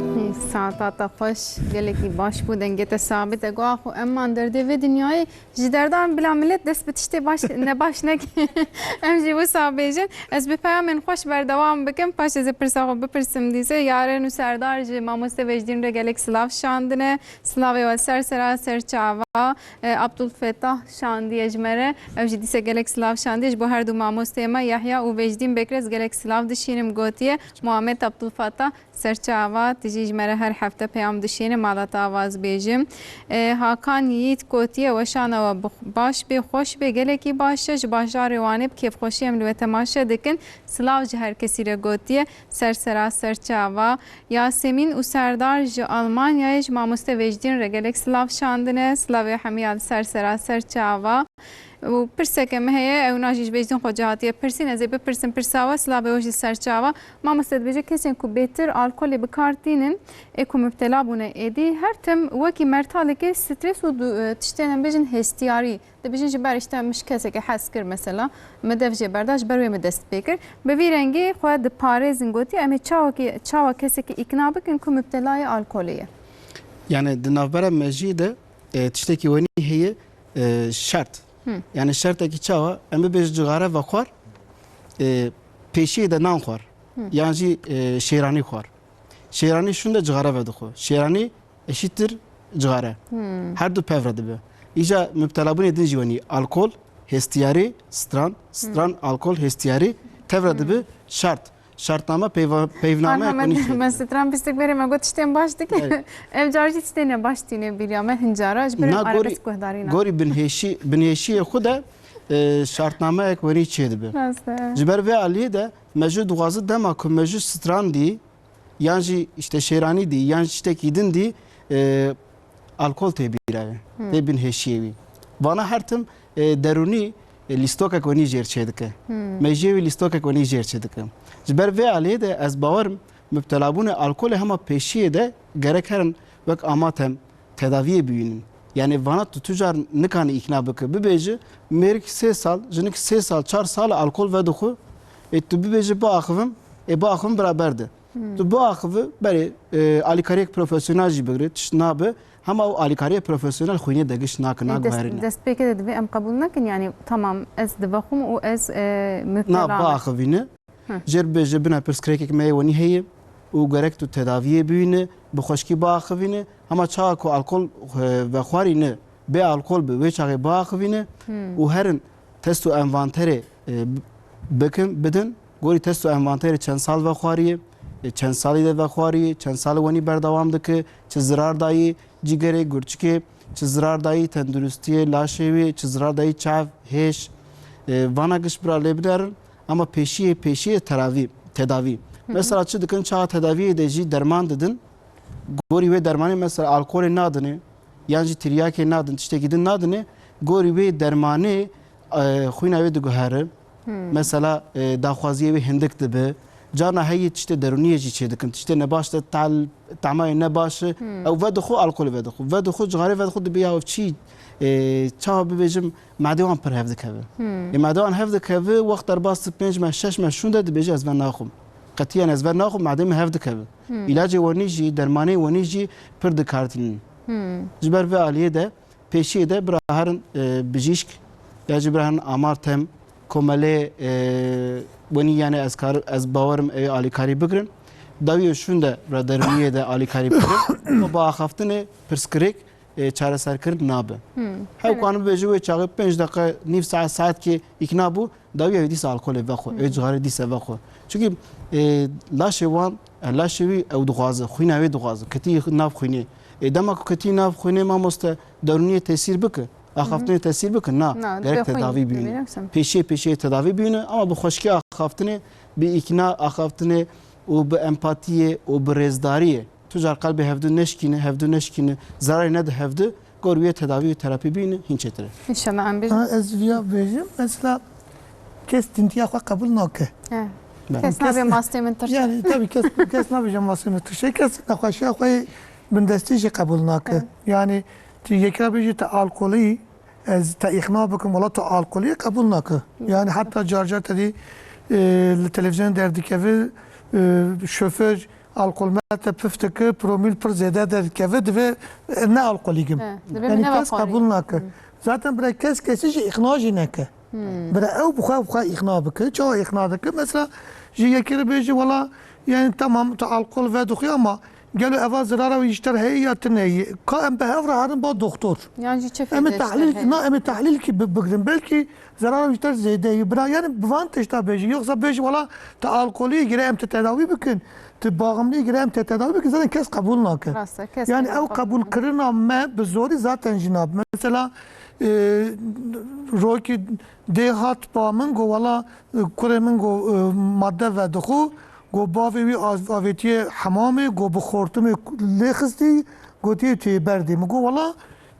eman. Saeta te xweş, gelekî baş bû, dengê te sabit e. Go axo eman derdê vê dinyayê. Ji derdan bila milet dest bi tiştê baş, nebaş neke. Em jî wisa bêjin. Ez bi peyamên xweş berdewam bikim. Paşê ez ê pirsa xwe bipirsim dîse. Yaren û Serdar ji mamoste Vecdîn re gelek silav şandine. Silavê we ser sera ser çava. E, Abdulfetah şandiye ji me re. Ew jî dîse gelek silav şandiye. Ji bo her du mamosteyê me Yahya û Vecdîn Bekir ez gelek silav dişînim gotiye. Muhammed Abdulfetah Serçava, tu jî ji me re her hefte peyam dişîne, mala te ava ez bêjim. E, Hakan Yiğit gotiye, weşana we bix-, baş bê, xweş bê, gelekî baş e. Ji bajarê Wanê bi kêfxweşî em li we temaşe dikin. Silav ji her kesî re gotiye. Ser sera Serçava. Yasemîn û Serdar ji Almanyayê ji mamoste Vecdîn re gelek silav şandine. Silavê hemiya li ser sera Serçava. Û pirseke me heye, ew na jî ji Vecdîn Xoca hatiye pirsîn, ez ê bipirsim pirsa we, silavê we jî ser çava. Mamoste dibêje, kesên ku bêtir alkolê bi kar tînin, ê ku mubtela bûne êdî, her tim wekî mertalekê stres û du-, e, tiştên em bêjin hestiyarî. Dibêjin ji ber işte min ji kesekê hez kir mesela, min dev jê berda, ji ber wê min dest pê kir. Bi vî rengî xwe diparêzin, gotiye, em ê çawekî, çawa kesekî îkna bikin ku mubtelayê alkolê ye? Yani di navbera mejiyê de, e, tiştekî wenî heye, e, şert. Hı. Yani şertekî çawa? Em bibêjin cixare vexwar, e, pêşiyê de nan xwar. Hı. Yan jî, e, şêranî xwar. Şêranî şûnde cixare vedixwe. Şêranî eşîttir cixare. Hı. Her du pev re dibe. Îca mubtelabûnê din jî wenî alkol, hestiyarî, stran, stran, alkol, hestiyarî, tev re dibe şert. Şartname, peyva-, peyvname, Anha me, konî çêdike. Me stran pistik berê me got tiştên baş dike. Evet. Ev car jî tiştên ne baş tîne bîriya me hincara, ji ber Na ev gorî, arabesk guhdarî na. Gorî binhêşî, binhêşiyê xwe de, e, şartnameyek wenî çêdibe. Rast e. Ji ber vê aliyê de me jû dixwaze dema ku me jû stran dî, yan jî işte şêranî dî, yan jî tiştekî din dî, e, alkol tê bîra wî, Hmm. tê binhêşiyê wî. Vana her tim, e, derûnî, e, lîstokek wenî jêr çêdike. Hmm. Mejiyê wî lîstokek wenî jêr çêdike. Ji ber vê aliyê de ez bawerim mubtelabûnê alkolê hema pêşiyê de gerek herin wek amatem tedaviyê bibînin. Yani vana tu tu car nikanî îkna bike. Bibêje mêrik sê sal, jinik sê sal, çar sal alkol vedixwe, ê tu bibêje biaxivim, ê biaxivim bira berde. Hmm. Tu biaxive, berê, e, alîkariyek profesyonel jî bigire, tişt nabe, Hema ew alîkariyê profesyonel xwînê de giş nakin, E, dest, naguherîne. Destpêkê de divê em qebûl nekin, yanî tamam ez divexwim û ez, e, Na, müptela me. Biaxivîne. Hı. Jêr bibêje bine pirsgirêkek me yê wenî heye û gerek tu tedaviyê bibîne, bi xweşkî biaxivîne. Hema çaxa ku alkol, e, vexwarîne, bê alkol bi, wê çaxê biaxivîne Hı. û herin test û envanterê, e, bikin, bidin. Gorî test û envanterê çend sal vexwarî, e, çend salî de vexwarî, çend sal wenî berdewam dike, çi zirar dayî, cîgerê, gurçikê, çi zirar dayî tenduristiyê laşê wî, çi zirar dayî çav, hêş, e, vana giş bira lê binerin, ama pêşiyê, pêşiyê teravî, tedavî. Hı hı. Mesela çi dikin, çaxa tedaviyê de jî derman didin, gorî wê dermanê mesela alkolê nadinê, yan jî tiryakê nadin, tiştekî din nadinê, gorî wê dermanê, e, xwîna wê diguhere. Hmm. Mesela, e, daxwaziyê wê hindik dibe. Carna heyî tiştê derûniyê jî çêdikin. Tiştê nebaş de tal, tamayê nebaş e. Hmm. Ew vedixwe, alkolê vedixwe. Vedixwe, cixarê vedixwe, dibe ya ev çi, e, çawa bibêjim, madê wan pir hev dikeve. Hmm. E, madê wan hev dikeve, wext derbas di pênc meh, şeş meh şûnde dibêje ez ve naxwim. Qetiyen ez ve naxwim, madê min hev dikeve. Hmm. Îlacê wenî jî, dermanê wenî jî pir dikartînin. Hmm. Ji ber vê aliyê de pêşiyê de bira herin, e, bijîşk, ya jî bira herin amar tem, komelê, e, wenî, yani ez kar, ez bawerim ew ê alîkarî bigirin. Dawiyê şûn de bira derûniyê de alîkarî bigirin. Ama bi axaftinê pirsgirêk, e, çareserkirin nabe. Hmm. Hew Yani ku an bibêje wê çaxê pênc deqe, nîv saet, saetkê îkna bû, dawiya wê dîsa alkolê vexwe, Hmm. wê cixarê dîsa vexwe. Çunkî, e, laşê wan, e, laşê wî ew dixwaze, xwîna wê dixwaze, ketî nav xwînê. E, dema ku ketî nav xwînê, mamoste, derûniyê tesîr bike, axaftinê tesîr bike, na, Na, gerek dibe xwîn, tedavî bîne. Pêşiyê, pêşiyê tedavî bîne, ama bi xweşkî axaftinê, bi îkna axaftinê û bi empatiyê û bi rêzdariyê. Tu car qelbê hevdu neşkîne, hevdu neşkîne, zararê nede hevdu, gor wê tedavî û terapî bîne, hîn çêtir e. İnşallah em bêjin. Ha, ez viya bêjim, mesela kes tintiya xwe qebûl nake. He. Ben. Kes Kes nabe mastê min tirş e. Yani tabii kes, kes nabêje mastê min tirş e. Kes nexweşiya xwe bindestî jî qebûl nake. He. Yani tu yekî ra bêjî te alkolî, ez te îqna bikim, wela tu alkolî qebûl nake. Yani heta car car te dî, e, li televîzyonê derdikeve, e, şoför alkol me te pif dike, promîl pir zêde derdikeve, divê, e, ne alkolîk im. He, divê Yani min kes neva qebûl nake. Hı. Zaten bira kes kesî jî îqna jî neke. Hmm. Bira ew bi xwe, bi xwe îqna bike. Çawa îqna dike? Mesela ji yekî re bêjî, wela, yani tamam, tu alkol vedixwî ama gelo eva zirara wî ji te re heye ya tune ye? Ka em bi hev re herin ba doktor. Yan jî çi Em ê fêdê ji te tahlîl, heye? na, em ê tahlîl kî bi-, bigirin. Belkî zirara wî ji te re zêde ye. Bira, yani bi van tişta bêjî. Yoksa bêjî, wela tu alkolî, gire em te tedawî bikin. Tu baximlî, gire em te tedawî bikin. Zaten kes qebûl nake. Rast e, kes Yani qebûl ew nake. qebûlkirina me bi zorî zaten jî nabe. Mesela, e, rokî dê hat ba min, got, wela, e, kurê min, got, e, madde vedixwe, got, bavê wî av-, avêtiye hemamê, got, bi xortimê lê xistî, gotiye, tu yê berdî. Min got, wela,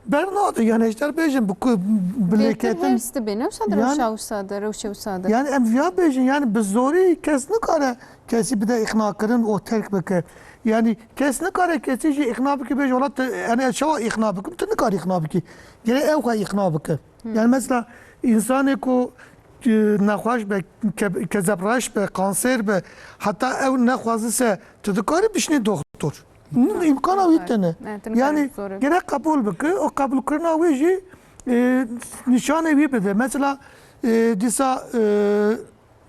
bernade, yani, ji te re bêjim, bi ku, bi Bêtir lêketin. hêrs dibe, ne wisa de Yani, rewşa wisa de, rewşe wisa de. Yani, em viya bêjin, yani, bi zorî kes nikare kesî bide îqnakirin û terk bike. Yani, kes nikare kesî jî îqna bike, bêje, wela te, yani, ez çawa îqna bikim? Tu nikarî îqna bikî. Gerek ew xwe îqna bike. Hmm. Yani, mesela, insanê ku, e, nexweş be, ke-, kezebreş be, kanser be, heta ew nexwazise, tu dikarî bişnî doktor. N-, îmkana wî tune. Evet, Yani, imkanı zor. gerek qebûl bike, û qebûlkirina wê jî, e, nîşanê wî bide. Mesela, e, dîsa, e,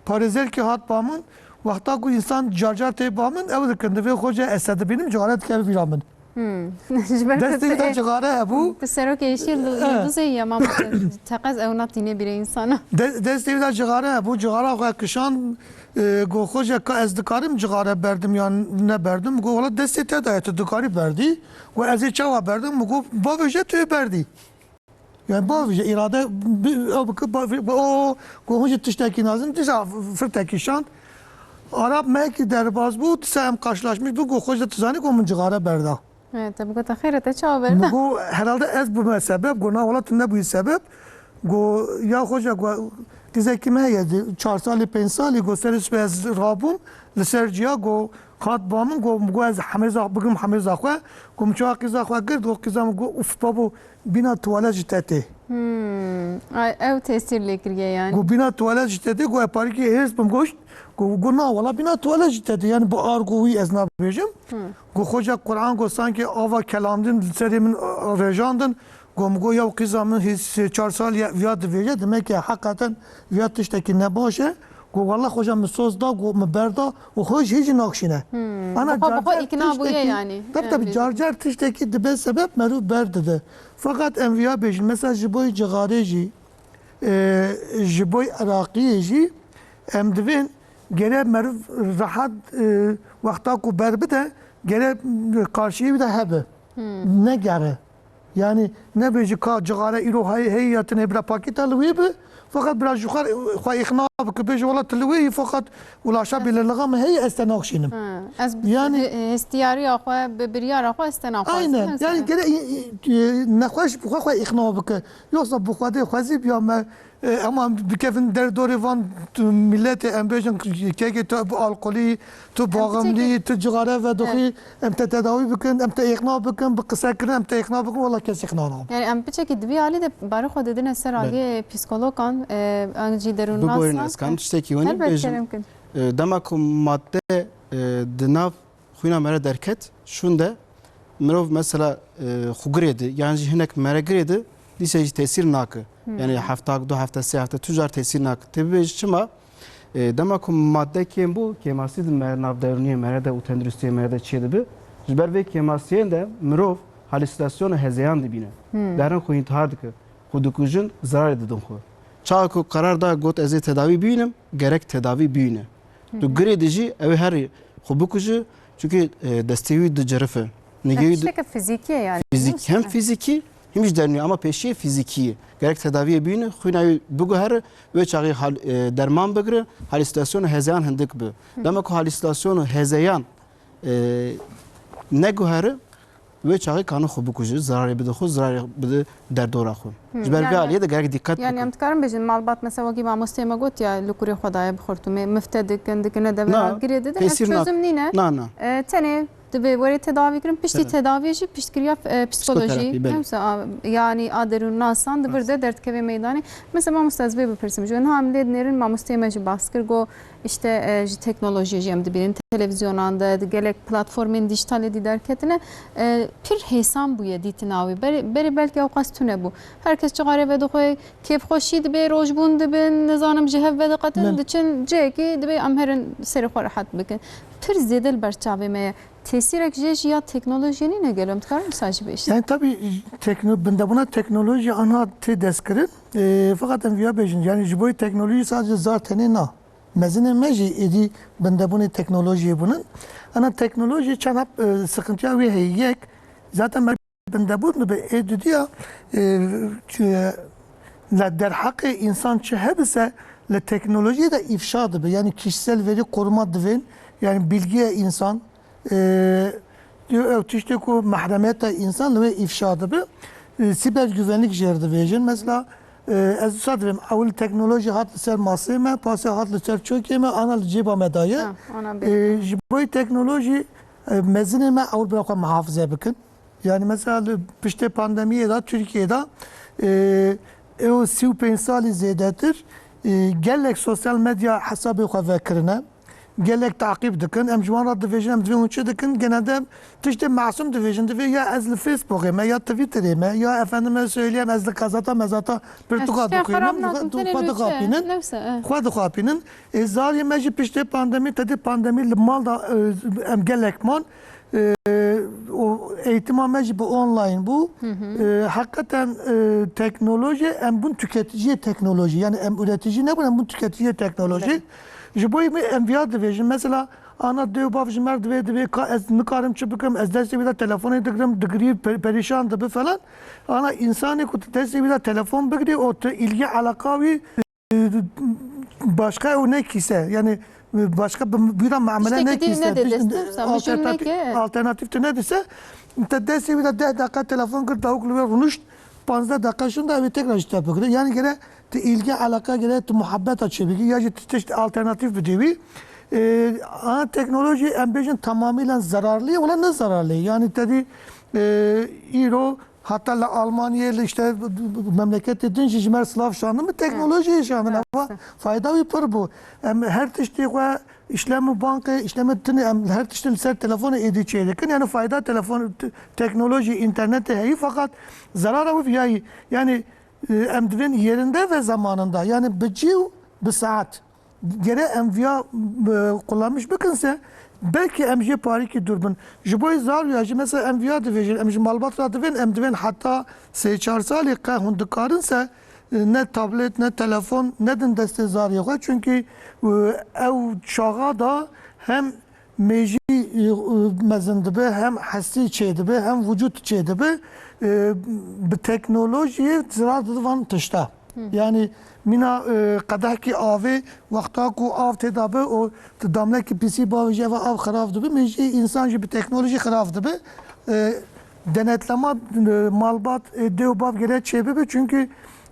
parêzerkî hat ba min, wexta ku însan car car tê ba min, ew dikin, divê xwe jî ez te dibînim, cixare dikeve vîra min. Hmm. Ji ber Destê ku wî de tu cixare hebû. Tu serokê Yeşil Yıldızê ya mamoste, teqez ew natîne bîrê insana. De-, destê wî de cixare hebû, cixara xwe kişand, e, got, xwe jî ka ez dikarim cixare berdim yan neberdim? Got, wela destê te de ye, tu dikarî berdî. Got, ez ê çawa berdim? Min got, bavêje tu yê berdî. Yani bavêje, îrade bi-, ew bike, bavê-, bi-, o, got, hûn jî tiştekî nazin, dîsa firtekî şand. Ara mehekî derbas bû, dîsa em karşılaşmış bû, got, xwe jî tu zanî, got, min cixare berda. Evet, te bigota, xêr e, te çawa berda? Min got, herhalde ez bûme sebeb, got, na wela tu nebûyî sebeb. Got, ya xwe jî, got, qîzekî me heye, çar salî, pênc salî, got, serê sibê ez rabûm, li ser ciya, got, hat ba min, got, min got, ez hemêza, bigrim hemêza xwe, got, min çawa qîza xwe girt, got, qîza min got, uf, babo, bîna tuwalet ji te tê. Hmm. Ay, ew tesîr lê kiriye yani. Got bîna tuwalet jî te dê, got ez parîkê hêrs bim, goşt. Got, got na wala bîna tuwalet jî te dê. Yani bi argo wî ez nabêjim. Got xoca Quran got sanki ava kelandin serê min, e, rejandin. Got min got ya qîza min hê sê çar sal ya, viya divêje, demek ki heqeten viya tiştekî nebaş e. Got wala xoca min soz da, got min berda û xwe jî hêjî nakşîne. Ana Bi xwe, bi xwe carcar îkna bûye tiştekî, yani. Tabii, tabii, carcar tiştekî dibe sebep merûv berdide. Fakat em viya bêjin, mesela ji bo cixarê jî, e, ji bo Iraqiyê jî em divên gere meriv rehat, e, wexta ku berbide, gere karşiyê wî de hebe. Negere. Yani nebêjî ka cixare îro hey, hey ya tinê bira pakîta li wê bi, fakat bira ji xwe, xwe îxna bike, bêje wela tu li wê yî, fakat ulaşa bê li lixa min heye, ez te naxşînim. Ha, ez bi Yani hestiyariya xwe, bi biryara xwe ez te naxwazim. Aynen. Yani gere, e, e, nexweş bi xwe xwe îxna bike. Yoksa bi xwedê xwezî biya me, e, ama bikevin derdorê van tu milletê, em bêjin kekê tu bi alkolî, tu Em baximlî, biçekî- tu cixare vedoxî, Evet. em te tedawî bikin, em te îxna bikin, bi qisekirin em te îxna bikin, wela kes îxna nabin. Yani em piçekî di vî alî de barê xwe didine ser Belê. aliyê psîkologan, e, an jî derûnnasa. Biborin ez karim tiştekî wenî Helbet bêjim. kerem kin. E, dema ku madde, e, di nav xwîna me re derket, şûnde mirov mesela, e, xwe girê di, yan jî hinek mere girê di, dîsa jî tesîr nake. Hmm. Yani hefta du, hefta sê, hefta tu car tesîr nake. Tê bibêjî çima? E, dema ku madde kêm bû, kêmasî di me-, nav derûniyê mere de û tenduristiyê mere de çê dibi. Ji ber vê kêmasiyên de mirov halüsinasyon û hezeyan dibîne. Hmm. Derin xwe întihar dike. Xwe dikujin, zirarê didin xwe. Çawa ku qerar da got ez ê tedawî bînim, gerek tedawî bîne. Tu Hmm. girê dijî, ew ê herî xwe bikuje, çünkü, e, destê wî dicirife. Nigê wî di- Tişteke fizîkî ye yani. Fizîk, hem fizîkî, hem jî derûnî, ama pêşiyê fizîkî ye. Gerek tedaviyê bîne, xwîna wî biguhere, wê çaxê hal-, e, derman bigire, halüsinasyon û hezeyan hindik bi. Hı. Dema ku halüsinasyon û hezeyan, e, neguhere, wê çaxê kane xwe bikuje, zirarê bide xwe, zirarê bide derdora xwe. Hı, Ji ber vê yani- aliyê de gerek dîqet Yani bike. em dikarin bêjin, malbat mesela wekî mamosteyê me got ya, li kurê xwe daye bi xurtumê, mifte dikin, dikine deve Na, girê didin, ev tesîr na- çözüm nîne. Na, na. E, tenê Divê were tedavî kirin, piştî Evet. tedaviyê jî piştgiriya, e, psîkolojî, Psîkoterapî, belê. newsa, a, yanî a derûnnasan di vir Rast. de derdikeve meydanê. Mesela mamoste ez vê bipirsim ji we. Niha em lê dinêrin, mamosteyê me jî bas kir, got, işte, e, ji teknolojiyê jî em dibînin, televîzyonan de, di gelek platformên dîjîtalê dî derketine, e, pir hêsan bûye dîtina wî. Berê, berê belkî ewqas tune bû. Her kes cixarê vedixwe, kêfxweşî dibe, rojbûn dibin, nizanim ji hev vediqetin, Min. diçin cihekî dibê em herin serê xwe rehet bikin. Pir zêde li ber çavê me ye. Tesîrek jê jî ya teknolojiyê nîne gelo? Em dikarin wisa jî bêjin? Yani tabii tekno-, bindebûna teknolojî anha tê destkirin. E, fakat em viya bêjin, yani ji bo teknolojî sadece zar tenê na. Mezinên me jî êdî bindebûnê teknolojiyê bûnin. Ana teknolojî çend heb, e, sıkıntıya wê heye. Yek, zaten me bindebûn dibe. Ê dudiya, e, çi-, li derheqê însan çi hebise li teknolojiyê de îfşa dibe. Yani kişisel veri koruma divên, yani bilgiye însan, e, ew tiştê ku mehremiyeta însan li wê îfşa dibe. E, siber güvenlik jê re dibêjin. Mesela, e, ez wisa divêm, ewil teknolojî hat li ser masê me, pasê hat li ser çokê me, ana li cêba me daye. Ha, ana bê. E, ji bo teknolojî, e, mezinê me ewil bila xwe muhafize bikin. Yani mesela li piştê pandemiyê de Tirkiyê de, e, ew sî û pênc salî zêdetir, e, gelek sosyal medya hesabê xwe vekirine. Gelek taqîb dikin. Em ji wan re dibêjin, em divê hûn çi dikin? Genelde tiştê masum dibêjin. Divê ya ez li Facebookê me, ya Twitterê me, ya efendime söyleyeyim ez li gazeta mezata pirtûka dixwînim, xwe dixapînin. Xwe dixapînin. Ê zariyê me jî piştê pandemî, tedê pandemî li mal da, e, em gelek man. E, û eğitima me jî bi online bû. Hı hı. E, hakikaten, e, teknoloji, em bûn tüketiciyê teknoloji. Yani em üretici nebûn, em bûn tüketiciyê teknoloji. Evet. Ji bo me em viya dibêjin. Mesela ana dê û bav ji me re divê, divê ka ez nikarim çi bikim, ez destê wî de telefonê digirim, digirî, pe-, perîşan dibi falan. Ana insanê ku tu destê wî de telefon bigirî, o tu ilgi alaka wî başka ew nekîse, yani başka bi-, bîra muamele Tiştekî din nekîse, nedê dest, wisa mijûl alternatîf, neke. alternatîf tu nedîse, te destê wî de deh deqa telefon kir, dawik li wê rûnişt, panzdeh deqa şûnde ew ê tekrar ji te bigire. Yani gere tu îlge, elaka gere tu muhabbeta çêbikî, ya jî tu tişt alternatîf bidî wî. E, ana teknolojî em bêjin tamamîlen zararlî ye, wela ne zararlî ye. Yani te dî, e, îro Heta li Almanyê, li işte b-, b-, b-, memleketê din jî ji me silav şandin, bi teknolojiyê şandin. Evet. Eva fayda wî pir bû. Em her tiştê xwe, işlem û bankê, işlemê tinê, em her tiştî li ser telefonê êdî çêdikin. Yani fayda telefon, t-, teknolojî, internetê heyî, fakat zarara wî viyayî. Yani, e, em divên yerinde ve zamanında, yani bi cî û bi saet. Gere em viya, e, kullanmış bikin se, belkî em jê parîkî dûr bin. Ji bo zarûya jî mesela em viya divêjin, em ji malbat re divên, em divên heta sê çar salî qe hûn dikarin se, e, ne tablet, ne telefon nedin destê zariyê xwe. Çunkî, e, ew çaxa da hem mêjî, e, mezin dibe, hem hestî çêdibe, hem vücut çêdibe. E, bi teknolojiyê zirar dide van tişta. Hı. Yani mîna, e, qedehkî avê, wexta ku av tê de be, o tu damlekî pisî bavêjî, eva av xirab dibe, mêjî însan jî bi teknolojî xirab dibe. E, denetlema, e, malbat, e, dê û bav gere çêbibe, çunkî,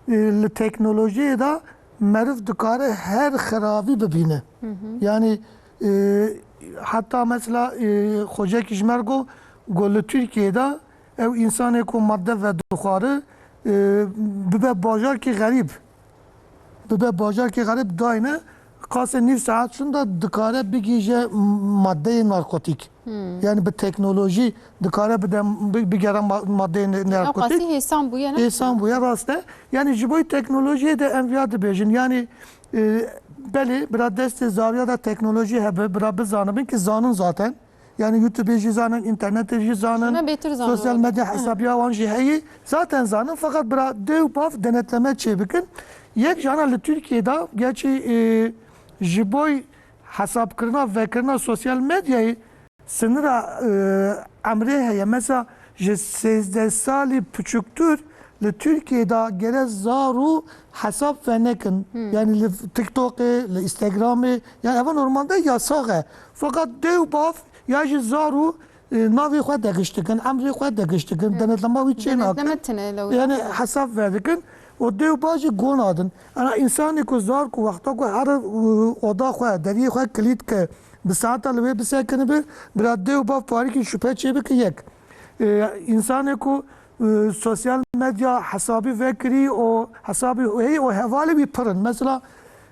e, li teknolojiyê de meriv dikare her xirabî bibîne. Hı hı. Yani, e, heta mesela, e, xocekî ji me re got, got li Tirkiyê de ew însanê ku madde vedixware, e, bibe bajarkî xerîb, bibe bajarkî xerîb dayne, qasê nîv saet şûnda dikare bigihîje maddeyê narkotîk. Hmm. Yani bi teknolojî dikare bide, bi-, bigere ma-, maddeyê ne-, narkotîk. Ew qasî hêsan bûye, ne? Hêsan bûye, rast e. Yani ji bo teknolojiyê de em viya dibêjin. Yani, e, belê, bira destê zariya de teknolojî hebe, bira bizanibin ki zanin zaten. Yani YouTubeê jî zanin, internetê jî zanin, sosyal medya hesabiya wan jî heyî. Zaten zanin, fakat bira dê û bav denetleme çê bikin. Yek jana li Tirkiyê de, gerçî, e, ji boy hesabkirina, vekirina sosyal medyayê sinira, e, emrê heye. Mesela ji sêzdeh salî piçûktir li Tirkiyê de gere zarû hesab venekin. Hmm. Yani li TikTokê, li Instagramê, yani eva normalde yasax e. Fakat dê û bav ya jî zarû, e, navê xwe degiş dikin, emrê xwe degiş dikin, denetlema wî çê nakin. Denetleme tine lew. Yani hesab vedikin. O dê û bav jî gon adin. Ana însanê ku zar ku wexta ku here, e, oda xwe, deriyê xwe kilît ke, bi saeta li wê bisekinibe, bira dê û bav parîkî şüphe çê bike yek. E, însanê ku, e, sosyal medya hesabî vekirî, o hesabî heyî, o hevalê wî pir in. Mesela,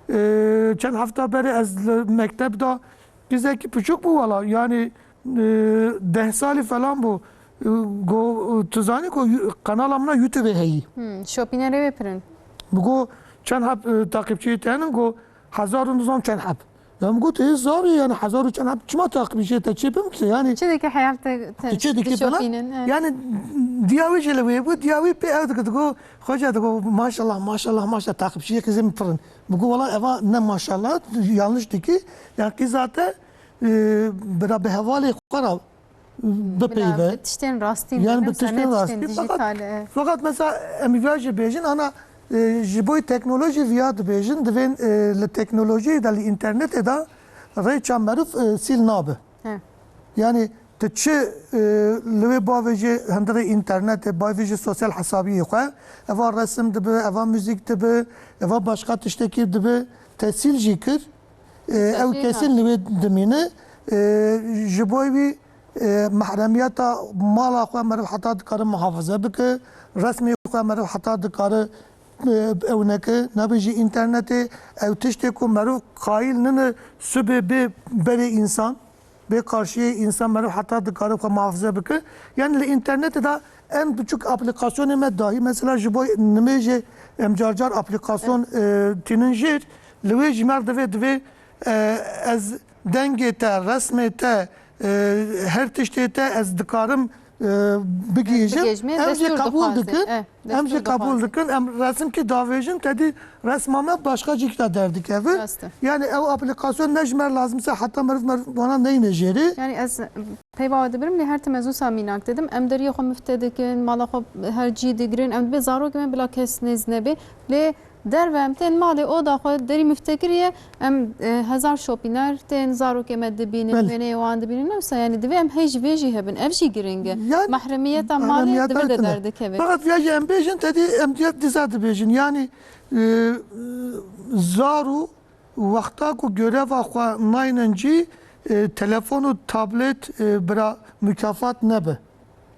e, çend hefta berê ez li mekteb de qîzekî piçûk bû wela, yani, e, deh salî falan bû. E, go, tu zanî ku yu-, kanala min a YouTubeê heyî. Hmm, şopînerê wê pir in. Bi go çend heb, e, takipçiyê te henin, go hezar û nizam çend heb. Ya min got, "Ê zarî, yani hezar û çend heb çima takipçiyê te çê bim ki?" Yani çi dike heyal te, te, tu çi dikî falan? Şopînin, evet. Yani diya wê jî li wê bû, diya wê pê ew dike, digo, "Xoca," digo, "maşallah, maşallah, maşallah, takipçiyê qîzê min pir in." Min got, "Wala eva ne maşallah, yanlış dikî." Yani qîza te, e, bira bi hevalê xwe re bipeyve. Bila bi tiştên rastî, yani bi tiştên rastî, fakat, dijital, e. Fakat mesela em viya jî bêjin, ana, e, ji bo teknolojî viya dibêjin, divên, e, li teknolojiyê de, li înternetê de rêça meriv, e, sîl nabe. He. Yani tu çi, e, li wê bavêjî hundirê înternetê, bavêjî sosyal hesabiyê xwe, eva resim dibe, eva muzîk dibe, eva başqa tiştekî dibe, te sîl jî kir. E, ew kesin li wê dimîne. E, ji bo wî, e, mehremiyeta mala xwe meriv heta dikare muhafaza bike, resmê xwe meriv heta dikare, e, ew neke, nabêjî înternetê, ew tiştê ku meriv qayîl nine sibê bê berê însan, bê qarşiyê însan, meriv heta dikare xwe muhafaza bike. Yani li înternetê de en biçûk aplîkasyonê me dahî, mesela ji bo nimêjê em car car aplîkasyon, e, tînin jêr, li wê jî mer divê, divê, e, ez dengê te, resmê te, e, her tiştê te ez dikarim, e, bigihîjim. Bigihîjim, em jî destûr qebûl dixwazin, dikin. E, em jî destûr qebûl dixwazin. Dikin. Em resimkî davêjin, te dî resma me başqa cîk de derdikeve. Rast e. Yani ew aplîkasyon ne ji me lazim se heta meriv, meriv wana neyne jêrê. Yani ez peyva we dibirim, lê her tim ez wisa mînak didim. Em deriyê xwe mifte dikin, mala xwe her cî digirin. Em dibê zarokê me bila kes nêz nebe. Lê derve em tên malê, oda xwe derî mifte kiriye, em, e, hezar şopîner tên, zarokê me dibînin, belê, wêneyê wan dibînin. Wisa yani divê em hej vê jî hebin. Ev jî giring e. Yani, mehremiyeta malê di vir de derdikeve. Fakat viya jî em bêjin, te dî em diya dîsa dibêjin. Yani, e, zar û wexta ku göreva xwe naynin cî, e, telefon û tablet, e, bira mukafat nebe.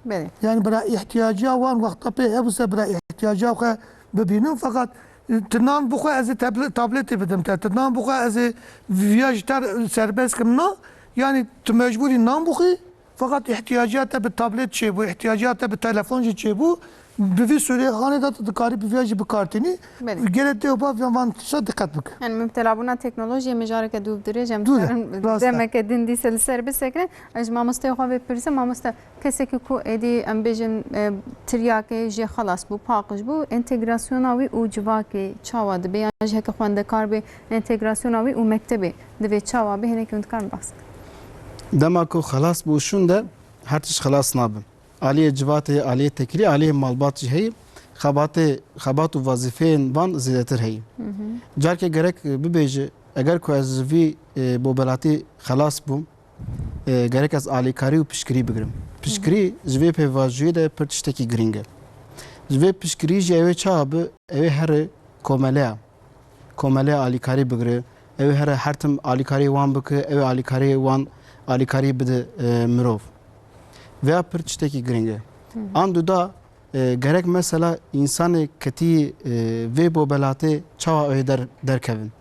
Belê. Yani bira ihtiyaciya wan wexta pê hebûse bira ihtiyaciya xwe bibînin. Fakat, e, tu nan bixwe ez ê tabletê bidim te. Tu nan bixwe ez ê viya ji te serbest kim. Na, yani tu mecbûrî nan bixwî. Fakat ihtiyaciya te bi tablet çêbû, ihtiyaciya te bi telefon jî çêbû. Bi vî sûrê hanê de tu dikarî bi viya jî bikartînî. Belê. Gelê tê û bav yan van tişta diqet bike. Yani mubtelabûna teknolojiyê mijareke dûv dirêj em dikarin demeke din dîse li ser bisekine. Ez ji mamosteyê xwe vê pirsim, mamoste, kesekî ku êdî em bêjin, e, tiryakê jê xelas bû, paqij bû, entegrasyona wî û civakê çawa dibe? Yan jî heke xwendekar bê, entegrasyona wî û mektebê divê çawa be? Hinekî hûn dikarin behs bikin. Dema ku xelas bû şûnde, her tişt xelas nabe. Aliyê civatê, aliyê tekilî, aliyê malbat jî heye. Xebatê, xebat û wezîfeyên van zêdetir heye. Carkê gerek bibêje, eger ku ez ji vî, e, bobelatî xelas bûm, e, gerek ez alîkarî û piştgirî bigirim. Piştgirî ji vê pêvajoyê de pir tiştekî girîng e. Ji vê piştgirî jî ew ê çawa bi, ew ê here komeleya. Komeleya alîkarî bigire. Ew ê here her tim alîkariyê wan bike, ew ê alîkariyê wan alîkarî bide, e, mirov. Veya pir tiştekî girîng e. An duda, e, gerek mesela însanê ketî, e, vê bobelatê çawa ew ê der, derkevin?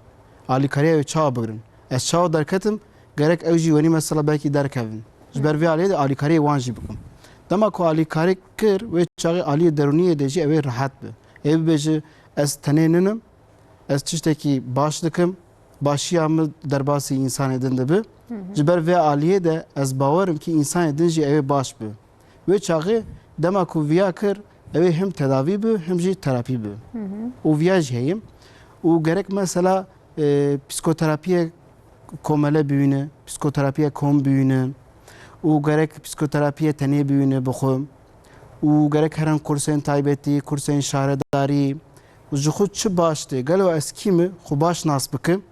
Alîkariya ew ê çawa bigirin? Ez çawa derketim, gerek ew jî wenî mesela belkî derkevin. Ji ber vê aliyê de alîkariyê wan jî bikim. Dema ku alîkarî kir, wê çaxê aliyê derûniyê de jî ew ê rehet bi. Ê bibêje, ez tenê ninim, ez tiştekî baş dikim, başiya min derbasî însanê din dibi. Ji ber vê aliyê de ez bawer im kî însanê din jî ew ê baş bi. Wê çaxê dema ku viya kir, ew ê him tedavî bi, him jî terapî bi. Û viya jî heye. Û gerek mesela, e, psîkoterapiyê komele bibîne, psîkoterapiyê kom bibîne û gerek psîkoterapiyê tenê bibîne bi xwe û gerek herin kursên taybetî, kursên şaredarî û ji xwe çi baş tê, gelo ez kî me, xwe baş nas bikim.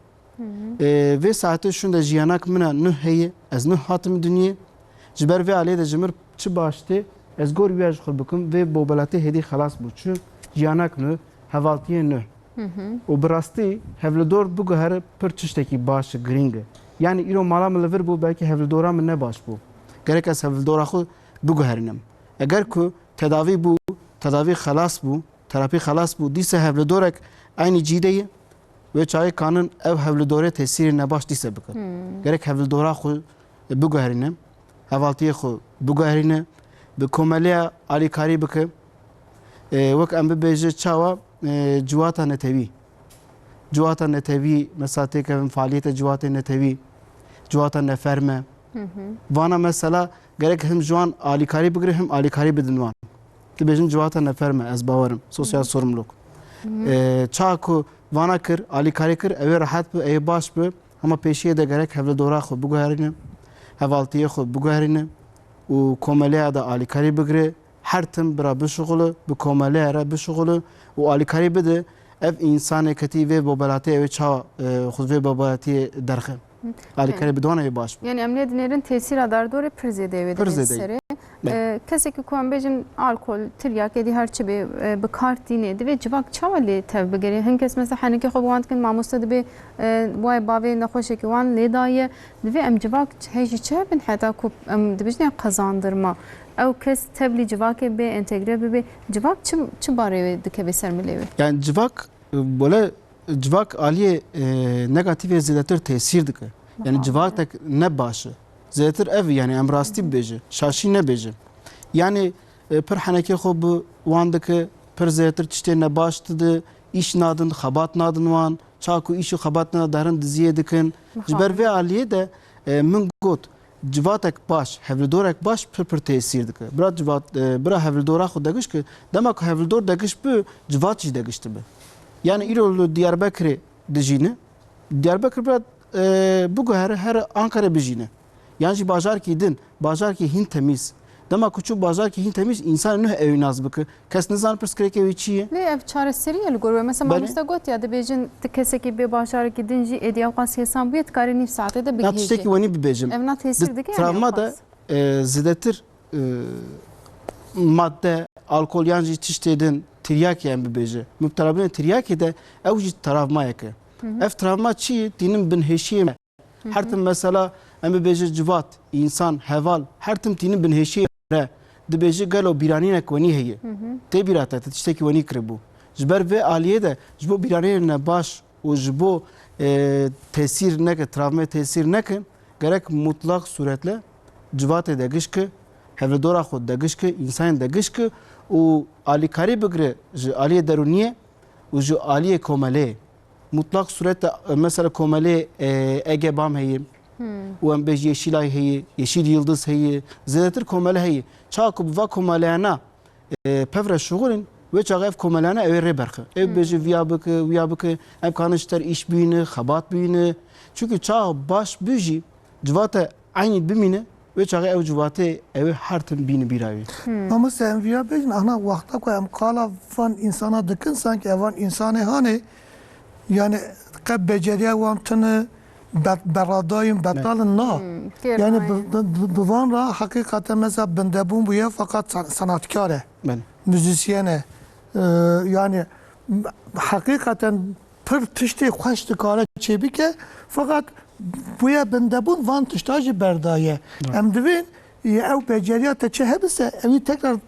E, vê saetê şûnde jiyanak min a nuh heye, ez nuh hatim dinyê. Ji ber vê aliyê de ji mir çi baş tê, ez gor wî ya ji xwe bikim, vê bobelatê hêdî xelas bû. Çi jiyanak nuh, hevaltiyê nuh. Û bi rastî hevlidor biguhere pir tiştekî baş e, girîng e. Yanî îro mala min li vir bû, belkî hevlidora min ne baş bû. Gerek ez hevlidora xwe biguherînim. Eger ku tedavî bû, tedavî xelas bû, terapî xelas bû, dîse hevlidorek eynî cî de ye, wê çaxê kanin ew hevlidorê tesîrê nebaş dîse bike. Gerek hevlidora xwe biguherîne, hevaltiyê xwe biguherîne, bi komeleya alîkarî bike. E, wek em bibêje çawa, e, civata netewî. Civata netewî, mesela têkevin faaliyete civatê netewî, civata neferme. Vana mesela gerek him ji wan alîkarî bigire, him alîkarî bidin wan. Dibêjin civata neferme, ez bawer im, sosyal sorumluluk. E, çawa ku vana kir, alîkarî kir, ew ê rehet bi, ew ê baş bi, hema pêşiyê de gerek hevlidora xwe biguherîne, hevaltiyê xwe biguherîne û komeleya de alîkarî bigire, her tim bira bişuxule, bi komeleya re bişuxule û alîkarî bide, ev însanê ketî vê bobelatê ew ê çawa, e, xwe vê bobelatiyê derxe. Alîkarî bi wan ew ê baş bi. Yanî em lê dinêrin tesîra dardorê pir zêde wê Pir dibê zêde ye. serê. Belê. E, kesekî ku em bêjin alkol, tiryakê dî her çi bê, e, bi kar tînê, divê civak çawa lê tev bigere? Hin kes mesela henekê xwe bi wan dikin, mamoste dibê, e, wayê bavê nexweşekî wan lê daye. Divê em civak hê jî çi hebin heta ku em dibêjin ya qezandirma. Ew kes tevlî civakê bê, entegre bibe. Civak çi, çi barê wê dikeve ser milê wê? Yani civak, e, böyle civak aliyê, e, negatîfê zêdetir tesîr dike. Yani Aha. civak tek ne baş e. Zêdetir ev e, yani em rastî bibêje, şaşî nebêje. Yani, e, pir henekê xwe bi wan dike, pir zêdetir tiştê nebaş dide, îş nadin, xebat nadin wan. Çaku îş û xebat ne derin diziyê dikin. Ji ber vê aliyê de, e, min got, civatek baş, hevlidorek baş pir pir tesîr dike. Bira civat, e, bira hevlidora xwe degiş ki, dema ku hevlidor degiş bi, civat jî degiş dibe. Yani îro li Diyarbekirê dijîne. Diyarbekir bira, e, biguhere here Ankarê bijîne. Yan jî bajarkî din, bajarkî hîn temîz. Dema ku çû bajarkî hîn temîz, însan nuh ewî nas bike. Kes nizan pirsgirêkê wî çi ye. Lê ev çareserî ye li gor we. Mesela Belê. mamoste got ya, dibêjin ti kesekî bê bajarekî din jî êdî ewqas hêsan bûye, dikarê nîv saetê de Na bigihêjê. tiştekî wenî bibêjim. Ev na tesîr Di dike yanî travma de, ewqas? e, zêdetir, e, madde, alkol yan jî tiştê din tiryakê em bibêje. Mubtelabûnê tiryakê de ew jî travmayek e. Ev travma çi ye? Tînin binhêşiyê me. Her tim mesela em bibêje civat, însan, heval, her tim tînin binhêşiyê re. dibêje gelo bîranînek wenî heye. Tê bîra te, te tiştekî wenî kiribû. Ji ber vê aliyê de ji bo bîranînê nebaş û ji bo, e, tesîr neke, travme tesîr neke, gerek mutlaq sûretle civatê degişke, hevledora xwe degişke, însanên degişke û alîkarî bigire ji aliyê derûniyê û ji aliyê komeleyê. Mutlaq sûrete, e, mesela komelê, e, Ege Bam heye û em bêjî Yeşilay heye, Yeşil Yıldız heye, zêdetir komele heye. Çawa ku bi va komeleyana, e, pevre şixulin, wê çaxa ev komeleyana ew ê rê berxe. Ew bêje viya bike, wiya bike, em kanin ji ter îş bîne, xebat bîne. Çunku çaxa baş bî jî, civate eynî bimîne, wê çaxê ew civatê ew ê her tim bîne bîra wî. Mamoste, em viya bêjin, ana wexta ku em qala van însana dikin, sanki ev van însanê hanê, yani qe beceriya wan tune, be-, beradayîn, betal in, na. Yani bi, bi, bi, bi van ra heqîqeten mesela bindebûn bûye, fakat san-, sanatkar e, Belê. Muzîsyen e. E, yani heqîqeten pir tiştê xweş dikare çêbike, feqet bûye bindebûn van tişta jî berdaye. Doğru. Em divên, e, ew beceriya te çi hebise, ewî tekrar, e,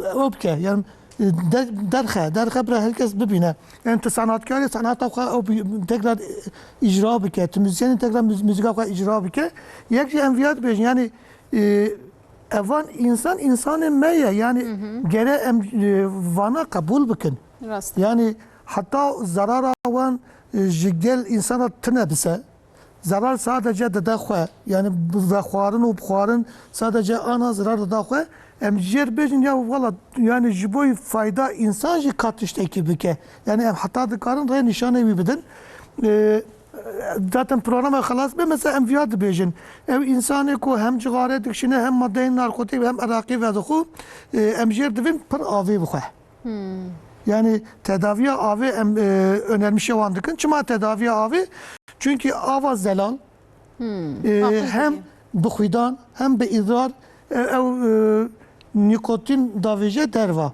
ew bike. Yani, e, der-, derxe, derxe bira her kes bibîne. Yani tu sanatkarê, sanata xwe ew bi-, tekrar, e, îcra bike. Tu muzîsyenê tekrar muz-, muzîka xwe îcra bike. Yek jî em viya dibêjin. Yani, e, evan însan, însanê me ye. Yani gere em, e, vana qebûl bikin. Rast. Yani heta zarara wan, e, ji gel însana tune bise, zarar sadece dide xwe. Yani bi vexwarin û bixwarin sadece ana zarar dida xwe. Em jêr bêjin ya wala, yani ji bo fayda însan jî ka tiştekî bike. Yani em heta dikarin rê nîşanê wî bidin. E, Zaten programa xelas be, mesela em viya dibêjin. Ew însanê ku hem cixare dikişîne, hem madeyên narkotîk, hem eraqî vedixwe, e, em jêr divin pir avê bixwe. Yani tedaviya avê em, e, önermişe wan dikin. Çima tedaviya avê? Çünkü ava zelal, e, hem bi xwîdan, hem bi îdrar, e, ew, e, nîkotin davêje derva.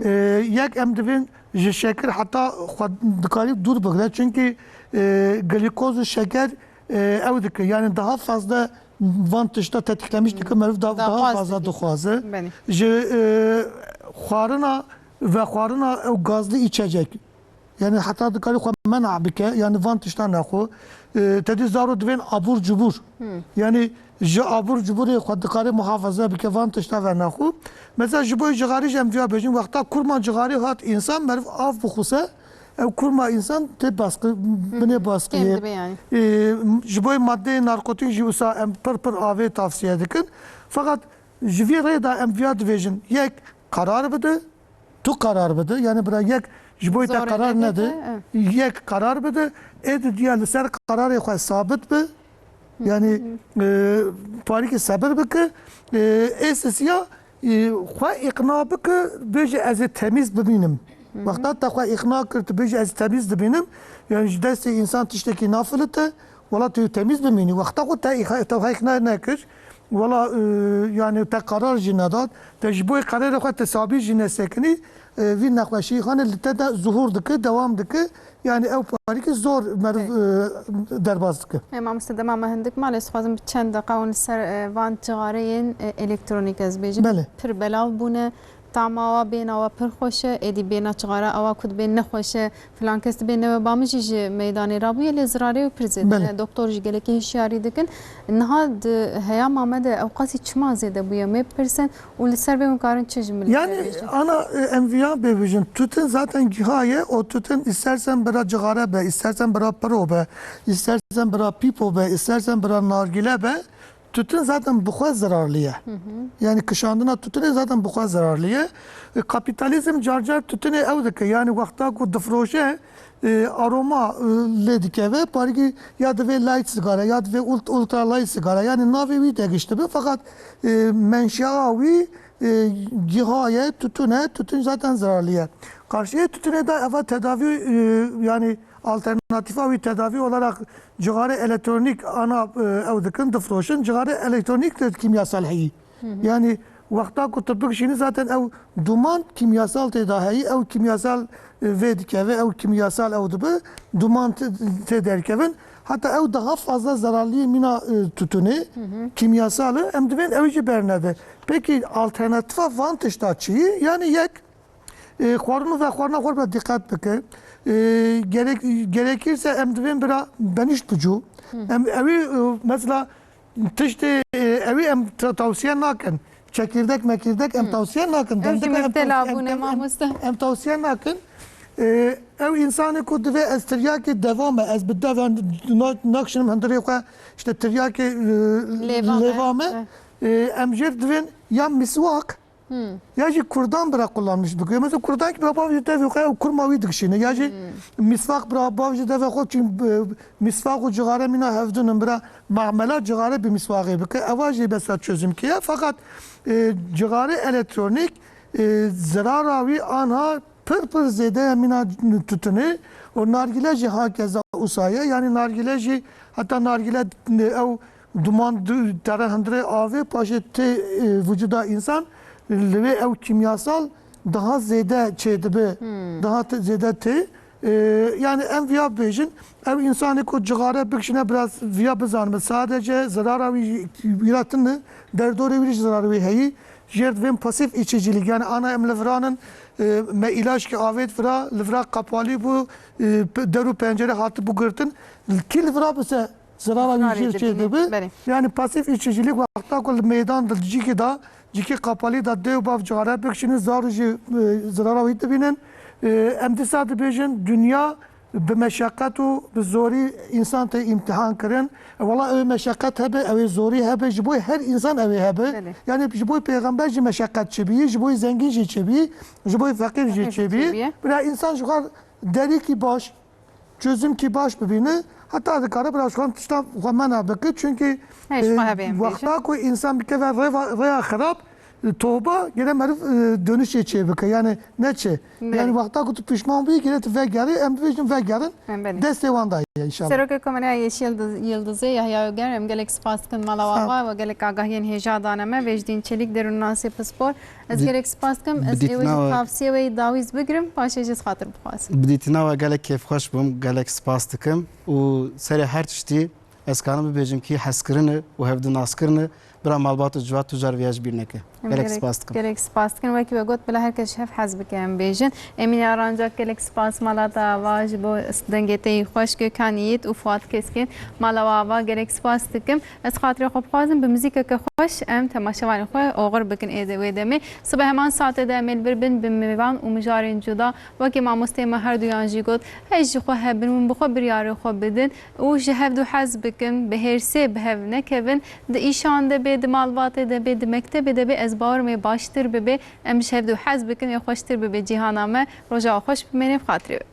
E, yek em divên ji şekir heta xwe dikarî dûr bigire. Çünkü, e, glîkoz û şeker, e, ew dike. Yani daha fazla van tişta tetiklemiş dike, meriv da-, Daha daha fazla fazla dike. dixwaze. Belê. Ji, e, xwarina, vexwarina ew gazlı içecek. Yani heta dikarî xwe mena bike, yani van tişta nexwe. E, tedî zaro divên abur cubur. Yani ji abur cuburê xwe dikarî muhafaza bike, van tişta ve nexwe. Mesela ji bo cixarî jî em viya bêjin, wexta kurma cixarî hat însan, meriv av bixwise, ew kurma însan tê baskı, binê baskı Kêm ye. dibe yani. E, ji bo madeyê narkotik jî wisa em pir pir avê tavsiye dikin. Fakat ji vî rê de em viya dibêjin, yek karar bide, tu karar bide. Yani bira yek ji bo te Zorê karar nede, nede, e. yek karar bide. Ê didiya li ser kararê xwe sabit bi. Yani, e, parîkê sebir bike. E, ê sisiya, e, xwe îqna bike, bêje ez ê temîz bibînim. Wexta te xwe îqna kir, tu bêje ez ê temîz dibînim. Yani ji destê însan tiştekî nafilite. Wela tu yê temîz bimînî. Wexta ku te îxa-, te xwe îqna nekir, wela, e, yani te karar jî nedat, te ji bo kararê xwe te sabî jî nesekinî, e, vî nexweşî xane li te de zuhur dike, dewam dike. Yani ew parîkî zor meriv, e, derbas dike. E, mamoste, dema me hindik male, ez dixwazim bi çend deqa hûn li ser, e, van cixareyên, e, elektronîk ez bêjim. Belê. Pir belav bûne. Tama wa bêhna wa pir xweş e, êdî bêhna cixara awa ku dibê nexweş e, filan kes dibê newe ba min jî ji meydanê rabûye, lê zirarê wî pir zêde Belê. ne. Doktor jî gelekî hişyarî dikin. Niha di heyama me de ew qasî çima zêde bûye, me bipirsin û li ser vê hûn karin çi ji milî Yani bêjin? ana, e, em viya bêbijin. Tütün zaten giha ye. O tütün istersen bira cixare be, istersen bira piro be, istersen bira pîpo be, istersen bira nargile be. Tütün zaten bi xwe zararlı ye. Yani kişandina tütünê zaten bi xwe zararlı ye. E, kapitalizm car car tütünê ew dike. Yani wexta ku difroşe, e, aroma, e, lê dikeve. Parîkî ya divê light sigara, ya divê ult-, ultra light sigara. Yani navê wî degiştibe. Fakat, e, menşea wî, e, giha ye, tütün e. Tütün zaten zararlı ye. Karşıya tütüne de eva tedavi, e, yani alternatifa wî tedavi olarak cixare elektronik ana, e, ew dikin, difroşin. Cixare elektronik de kimyasal heyî. Yani Wexta ku tu bikişînî zaten ew duman kîmyasal tê de heyî, ew kîmyasal, e, vê dikeve, ew kîmyasal ew dibe, duman tê, tê derkevin. Heta ew daha fazla zararliyê mîna, e, tutunê, kîmyasal e, em divên ew jî bernede. Pekî alternatifa van tişta çi ye? Yani yek, e, xwarin û vexwarina xwe re dîqet bike. E, gerek, gerekirse em divên bira benişt bicû. Em ewî, e, mesela tiştê, e, ewî em ta-, tavsiye nakin. Çekirdek mekirdek em tavsiye nakin. Ev jî Dendika em müptela tavsiye, em, bûne, em, em, mamoste. Em tavsiye nakin. E, ew insanê ku divê ez tiryakê deva me, ez bi deva na-, nakişinim hundirê xwe, işte tiryakê, e, Lêva me. lêva me. Eh. E, em jêr divên ya miswak, Hmm. Ya jî kurdan bira kullanmiş bike. Mesela kurdan ki bira bav ji devê xwe, ew kurma wî dikişîne. Ya jî misvak bira bav ji devê xwe, çin, e, misvak û cixare mîna hevdin in, bira mamela cixare bi misvaxê bike. Eva jî besa çözümkê ye. Fakat, e, cixare elektronîk, e, zirara wî anha pir pir zêde ye mîna tutunê. Û nargile jî hakeza usa ye. Yani nargile jî, heta nargile, e, ew duman du-, tere hundirê avê, paşê tê, e, vücuda însan, li wê ew kîmyasal daha zêde çêdibe, Hmm. daha te-, zêde tê. E, yani em viya bêjin, ew însanê ku cixare bikişine biraz viya bizanime. Sadece zirara wî wî re tune, derdorê wî jî zirarê wî heyî. Jêr divên pasif içicilik, yani ana em li viranin, e, me îlaçkî avêt vira, li vira qapalî bû, e, pe-, der û pencere hatibû girtin. Kî li vira bise zirara wî Zirarê jîr dibîne, çêdibe. Belê. Yani pasif içicilik wexta ku li meydan de, cîkî de, cîkî qapalî de dê û bav cixare bikişînin, zarû jî, e, zirara wî dibînin. E, em dîsa dibêjin, dinya bi meşeqet û bi zorî însan tê îmtihan kirin. E, wela ew ê meşeqet hebe, ew ê zorî hebe, ji bo her însan ew ê hebe. Belê. Yani ji bo pêxember jî meşeqet çêbî, ji bo zengîn jî çêbî, ji bo feqîr jî Feqîr jî çêbî. çêbî. Bira însan ji xwe derîkî baş, çözümkî baş bibîne, heta dikare bira ji xwe tişta xwe mena bike. Çünkü, Hey, ji xwe e, hebe em wexta bêjin. ku însan bikeve rêva-, rêya xirab, e, toba, gere meriv, e, dönüşê çê bike. Yani ne çi? Belê. Yani wexta ku tu pişman bûyî, gere tu vegerî, em dibêjin vegerin. Em belê. Destê wan daye inşallah. Serokê Komelaya Yeşil Yıldız-, Yıldızê Yahya Öger, em gelek spas dikin mala Sağ ol. Wa ve gelek agahiyan hêja dane me. Vecdîn Çelik, derûnnasê pispor. Ez Bi-, gelek spas dikim. Ez ê we jî tavsiye we yî dawîz bigirim, paşê jî ez xatir bixwazim. Bi dîtina we gelek kêfxweş bûm, gelek spas dikim û serê her tiştî ez karim bibêjim kî hezkirin e û hevdînaskirin e, bira malbat û civat tu car viya ji bîr neke. Em Gelek gelek, spas dikim. Gelek spas dikin. Wekî we got, bila her kes ji hev hez bike em bêjin. Emîne Arancak, gelek spas mala te ava ji bo dengê te yî xweş, Gökhan Yiğit û Fuat Keskin, mala we ava gelek spas dikim. Ez xatirê xwe bixwazim, bi muzîkeke xweş em temaşevanê xwe oxir bikin ê de wê demê. Sibe heman saetê de em ê li vir bin bi mêvan û mijarên cuda. Wekî mamosteyê me her duyan jî got, hej ji xwe hebin, hûn bi xwe biryarê xwe bidin û ji hev du hez bikin, bi hêrsê bi hev nekevin. Di îşan de bê, di malbatê de bê, di mektebê de bê, ez bawer im ê baştir bibe. Em ji hev du hez bikin, ê xweştir bibe cîhana me. Roja we xweş, bimêne bi xatirê we.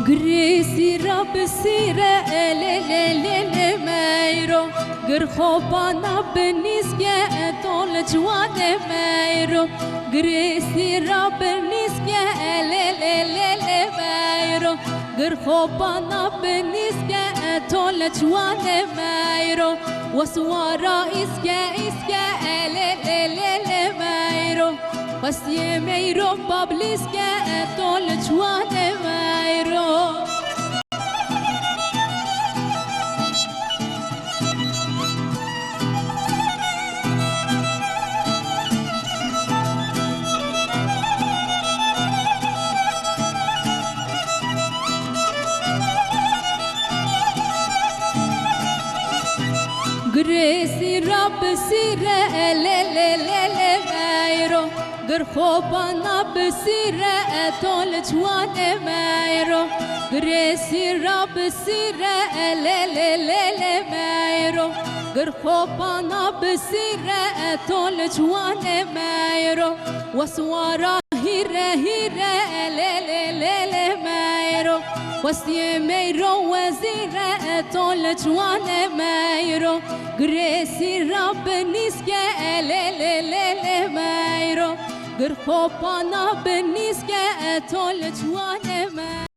Girê sîra bi sîre, e, lê, lê, lê, lê, meyro. Gir xopana bi nîske, e, to li ciwanê meyro. Girê sîra bi nîske, e, lê, lê, lê, lê, meyro. Gir xopana bi nîske, e, to li ciwanê meyro. Weswara îske, îske, e, lê, lê, lê, lê, meyro. Xwestiyê meyro bablîske, e, to li çiwanê meyro. Girê sîra bi sîre, e, lê, lê, lê, lê, meyro. Gir xopana bi sîre, e, to li çiwanê meyro. Girê sîra bi sîre, e, lê, lê, lê, lê, meyro. Gir xopana bi sîre, e, to li çiwanê meyro. Weswara hîre, hîre, e, lê, lê, lê, lê, meyro. Xwestiyê meyro wezîre, e, To li çiwane meyro, girê sîra bi nîske, e lê lê lê lê meyro, gir xopana bi nîske, e to li çiwane me.